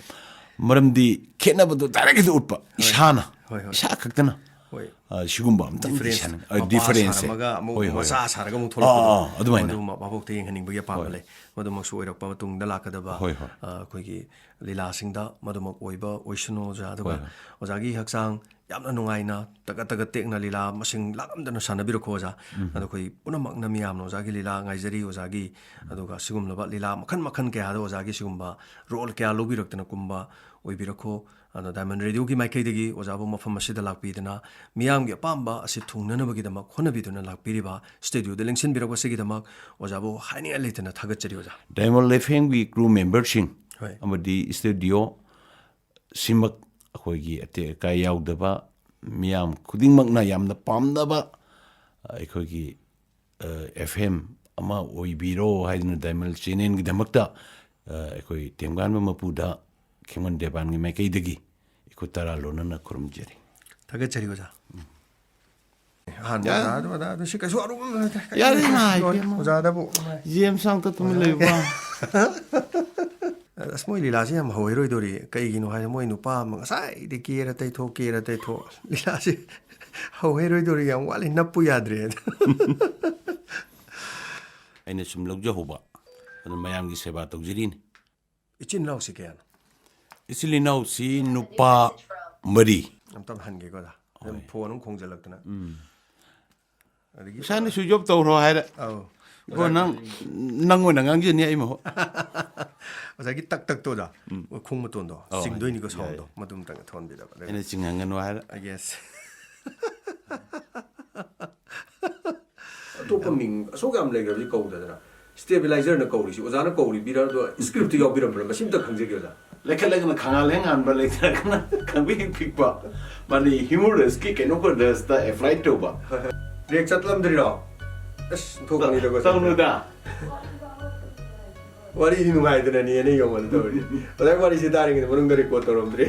ꯃꯔꯝꯗꯤ ꯈꯦꯠꯅꯕꯗꯣ direct ꯍꯦꯛꯇ ꯎꯠꯄ, ꯍꯣꯏ꯫ ꯏꯁꯥꯅ, ꯍꯣꯏ, ꯍꯣꯏ꯫ ꯏꯁꯥ ꯈꯛꯇꯅ꯫ ꯍꯣꯏ꯫ ꯑ, ꯁꯤꯒꯨꯝꯕ ꯑꯝꯇꯪꯗꯤ difference, ꯁꯥꯅꯤꯡ-, ꯑ, ꯃꯄꯥ difference ꯁꯦ꯫ ꯁꯥꯔꯝꯃꯒ ꯑꯃꯨꯛ ꯍꯣꯏ, ꯍꯣꯏ, ꯃꯆꯥ ꯍꯣꯏ꯫ ꯁꯥꯔꯒ ꯑꯃꯨꯛ ꯑꯥ, ꯊꯣꯛꯂꯛꯄꯗꯣ꯫ ꯑꯥ, ꯑꯗꯨꯃꯥꯏꯅ꯫ ꯃꯗꯨꯃ ꯚꯥꯕꯣꯛꯇ ꯌꯦꯡꯍꯟꯅꯤꯡꯕꯒꯤ ꯑꯄꯥꯝꯕ ꯍꯣꯏ꯫ ꯂꯩ꯫ ꯃꯗꯨꯃꯛꯁꯨ ꯑꯣꯏꯔꯛꯄ ꯃꯇꯨꯡꯗ ꯂꯥꯛꯀꯗꯕ, ꯍꯣꯏ, ꯍꯣꯏ꯫ ꯑ, ꯑꯩꯈꯣꯏꯒꯤ ꯂꯤꯂꯥꯁꯤꯡꯗ ꯃꯗꯨꯃꯛ ꯑꯣꯏꯕ ꯑꯣꯏꯁꯅꯨ ꯑꯣꯖꯥ꯫ ꯑꯗꯨꯒ ꯍꯣꯏ, ꯍꯣꯏ꯫ ꯑꯣꯖꯥꯒꯤ ꯍꯛꯆꯥꯡ ꯌꯥꯝꯅ ꯅꯨꯡꯉꯥꯏꯅ ꯇꯒꯠ ꯇꯒꯠ ꯇꯦꯛꯅ ꯂꯤꯂꯥ ꯃꯁꯤꯡ ꯂꯥꯛꯂꯝꯗꯅ ꯁꯥꯟꯅꯕꯤꯔꯛꯈꯣ ꯑꯣꯖꯥ꯫ ꯑꯗꯣ ꯑꯩꯈꯣꯏ ꯄꯨꯝꯅꯃꯛꯅ ꯃꯤꯌꯥꯝꯅ ꯑꯣꯖꯥꯒꯤ ꯂꯤꯂꯥ ꯉꯥꯏꯖꯔꯤ, ꯑꯣꯖꯥꯒꯤ꯫ ꯑꯗꯨꯒ ꯁꯤꯒꯨꯝꯂꯕ ꯂꯤꯂꯥ ꯃꯈꯜ ꯃꯈꯜ ꯀꯌꯥꯗ ꯑꯣꯖꯥꯒꯤ ꯁꯤꯒꯨꯝꯕ ꯔꯣꯜ ꯀꯌꯥ ꯂꯧꯕꯤꯔꯛꯇꯅ ꯀꯨꯝꯕ ꯑꯣꯏꯕꯤꯔꯛꯈꯣ꯫ ꯑꯗꯣ ꯗꯥꯏꯃꯟ ꯔꯦꯗꯤꯑꯣꯒꯤ ꯃꯥꯏꯀꯩꯗꯒꯤ ꯑꯣꯖꯥꯕꯨ ꯃꯐꯝ ꯑꯁꯤꯗ ꯂꯥꯛꯄꯤꯗꯅ ꯃꯤꯌꯥꯝꯒꯤ ꯑꯄꯥꯝꯕ ꯑꯁꯤ ꯊꯨꯡꯅꯅꯕꯒꯤꯗꯃꯛ ꯍꯣꯠꯅꯕꯤꯗꯨꯅ ꯂꯥꯛꯄꯤꯔꯤꯕ ꯁ꯭ꯇꯨꯗꯤꯑꯣꯗ ꯂꯦꯡꯁꯤꯟꯕꯤꯔꯛꯄꯁꯤꯒꯤꯗꯃꯛ ꯑꯣꯖꯥꯕꯨ ꯍꯥꯏꯅꯤꯡꯉꯥꯏ ꯂꯩꯇꯅ ꯊꯥꯒꯠꯆꯔꯤ ꯑꯣꯖꯥ꯫ ꯗꯥꯏꯃꯟ ꯑꯦꯐ ꯑꯦꯝꯒꯤ ꯀ꯭ꯔꯨ ꯃꯦꯝꯕꯔꯁꯤꯡ ꯍꯣꯏ꯫ ꯑꯃꯗꯤ ꯁ꯭ꯇꯨꯗꯤꯑꯣ ꯁꯤꯃꯛ ꯑꯩꯈꯣꯏꯒꯤ ꯑꯇꯦꯛ ꯑꯀꯥꯏ ꯌꯥꯎꯗꯕ, ꯃꯤꯌꯥꯝ ꯈꯨꯗꯤꯡꯃꯛꯅ ꯌꯥꯝꯅ ꯄꯥꯝꯅꯕ ꯑꯩꯈꯣꯏꯒꯤ, ꯑ, ꯑꯦꯐ ꯑꯦꯝ ꯑꯃ ꯑꯣꯏꯕꯤꯔꯣ ꯍꯥꯏꯗꯨꯅ ꯗꯥꯏꯃꯟ ꯆꯦꯅꯦꯜꯒꯤꯗꯃꯛꯇ, ꯑ, ꯑꯩꯈꯣꯏ ꯇꯦꯝꯒꯥꯟꯕ ꯃꯄꯨꯗ ꯈꯦꯡꯉꯣꯟ ꯗꯦꯕꯥꯟꯒꯤ ꯃꯥꯏꯀꯩꯗꯒꯤ ꯏꯈꯨꯠ ꯇꯔꯥ ꯂꯣꯟꯅꯅ ꯈꯨꯔꯨꯝꯖꯔꯤ꯫ ꯊꯥꯒꯠꯆꯔꯤ ꯑꯣꯖꯥ꯫ ꯑꯍꯥꯟꯕ ꯌꯥ-, ꯑꯣꯖꯥ, ꯑꯗꯨ, ꯑꯗꯥ, ꯑꯗꯨ ꯁꯤ ꯀꯩꯁꯨ ꯑꯔꯨꯕ ꯅꯠꯇꯦ꯫ ꯌꯥꯔꯦ, ꯏꯃꯥ ꯏꯕꯦꯝꯃ꯫ ꯑꯣꯖꯥꯗꯕꯨ꯫ ꯖꯦꯝꯁ ꯑꯃꯇ ꯇꯨꯃꯤꯟ ꯂꯩꯌꯨꯀꯣ꯫ ꯑꯁ, ꯃꯣꯏ ꯂꯤꯂꯥꯁꯤ ꯌꯥꯝ ꯍꯧꯍꯩꯔꯣꯏꯗꯧꯔꯤ꯫ ꯀꯩꯒꯤꯅꯣ ꯍꯥꯏꯗꯤ ꯃꯣꯏ ꯅꯨꯄꯥ ꯑꯃ ꯉꯁꯥꯏꯗꯤ ꯀꯦꯔ ꯇꯩꯊꯣꯛ, ꯀꯦꯔ ꯇꯩꯊꯣꯛ꯫ ꯂꯤꯂꯥꯁꯤ ꯍꯧꯍꯩꯔꯣꯏꯗꯧꯔꯤ, ꯌꯥꯝ ꯋꯥꯠꯂꯤ, ꯅꯞꯄꯨ ꯌꯥꯗ꯭ꯔꯦ꯫ ꯑꯩꯅ ꯁꯨꯝ ꯂꯧꯖꯍꯧꯕ꯫ ꯑꯗꯨ ꯃꯌꯥꯝꯒꯤ ꯁꯦꯕꯥ ꯇꯧꯖꯔꯤꯅꯤ꯫ ꯏꯆꯤꯟ ꯏꯅꯥꯎꯁꯤ ꯀꯌꯥꯅꯣ? ꯏꯆꯤꯜ ꯏꯅꯥꯎꯁꯤ ꯅꯨꯄꯥ ꯃꯔꯤ꯫ ꯑꯝꯇꯪ ꯍꯟꯒꯦꯀꯣ, ꯑꯣꯖꯥ꯫ ꯍꯣꯏ꯫ ꯐꯣꯟ ꯑꯃ ꯈꯣꯡꯖꯜꯂꯛꯇꯅ꯫ ꯎꯝ꯫ ꯑꯗꯒꯤ ꯏꯁꯥꯅ ꯁ꯭ꯋꯤꯆ ꯑꯣꯐ ꯇꯧꯔꯣ ꯍꯥꯏꯔꯦ꯫ ꯑꯧ꯫ ꯏꯕꯣ, ꯑꯣꯖꯥ, ꯅꯪ, ꯅꯪ ꯑꯣꯏꯅ ꯉꯥꯡꯖꯅꯤ, ꯑꯩ ꯃꯍꯨꯠ꯫ ꯉꯁꯥꯏꯒꯤ ꯇꯛ ꯇꯛꯇꯣ ꯑꯣꯖꯥ, ꯎꯝ꯫ ꯈꯣꯡ ꯃꯇꯣꯟꯗꯣ, ꯑꯧ, ꯆꯤꯡꯗꯣꯏꯅꯤꯀꯣ, ꯌꯥꯏ, ꯁꯥꯎꯟꯗꯣ, ꯌꯥꯏ꯫ ꯃꯗꯨ ꯑꯝꯇꯪ ꯊꯣꯟꯕꯤꯔꯕ꯫ ꯑꯩꯅ ꯆꯤꯡꯍꯟꯒꯅꯨ ꯍꯥꯏꯔꯦ꯫ I guess꯫ ꯑꯇꯣꯞꯄ ꯃꯤꯡ ꯑꯁꯨꯛ ꯌꯥꯝ ꯂꯩꯈ꯭ꯔꯕꯁꯤ ꯀꯧꯗꯗꯅ꯫ ꯁ꯭ꯇꯦꯕꯤꯂꯥꯏꯖꯔꯅ ꯀꯧꯔꯤꯁꯤ, ꯑꯣꯖꯥꯅ ꯀꯧꯔꯤꯕꯤꯔ, ꯑꯗꯣ ꯁ꯭ꯀ꯭ꯔꯤꯞꯇ ꯌꯥꯎꯕꯤꯔꯝꯕ꯭ꯔꯥ? ꯃꯁꯤꯝꯇ ꯈꯪꯖꯒꯦ, ꯑꯣꯖꯥ꯫ ꯂꯩꯈꯠꯂꯒꯅ ꯈꯪꯍꯥꯜ ꯍꯦꯛ ꯉꯥꯟꯕ, ꯂꯩꯊꯔꯒꯅ ꯈꯪꯕ ꯍꯦꯛ ꯐꯤꯛꯄ꯫ ꯃꯥꯅꯤ, ꯍ꯭ꯌꯨꯃꯔꯁꯀꯤ ꯀꯩꯅꯣ ꯀꯣꯟꯇꯦꯁꯇ ꯑꯦꯄ꯭ꯂꯥꯏ ꯇꯧꯕ꯫ ꯍꯣꯏ, ꯍꯣꯏ꯫ ꯕ꯭ꯔꯦꯛ ꯆꯠꯂꯝꯗ꯭ꯔꯤꯔꯣ? ꯑꯁ, ꯊꯣꯛꯀꯅꯤꯗꯀꯣ, ꯇꯧꯅꯨꯗ꯫ ꯋꯥꯔꯤꯗꯤ ꯅꯨꯡꯉꯥꯏꯗꯅꯅꯦ, ꯑꯩꯅ ꯌꯦꯡꯉꯣꯗ ꯇꯧꯔꯤꯁꯦ꯫ ꯑꯣꯖꯥꯒꯤ ꯋꯥꯔꯤꯁꯤ ꯇꯥꯔꯤꯉꯩꯗ ꯃꯅꯨꯡꯗ ꯔꯦꯀꯣꯔꯗ ꯇꯧꯔꯝꯗ꯭ꯔꯤ꯫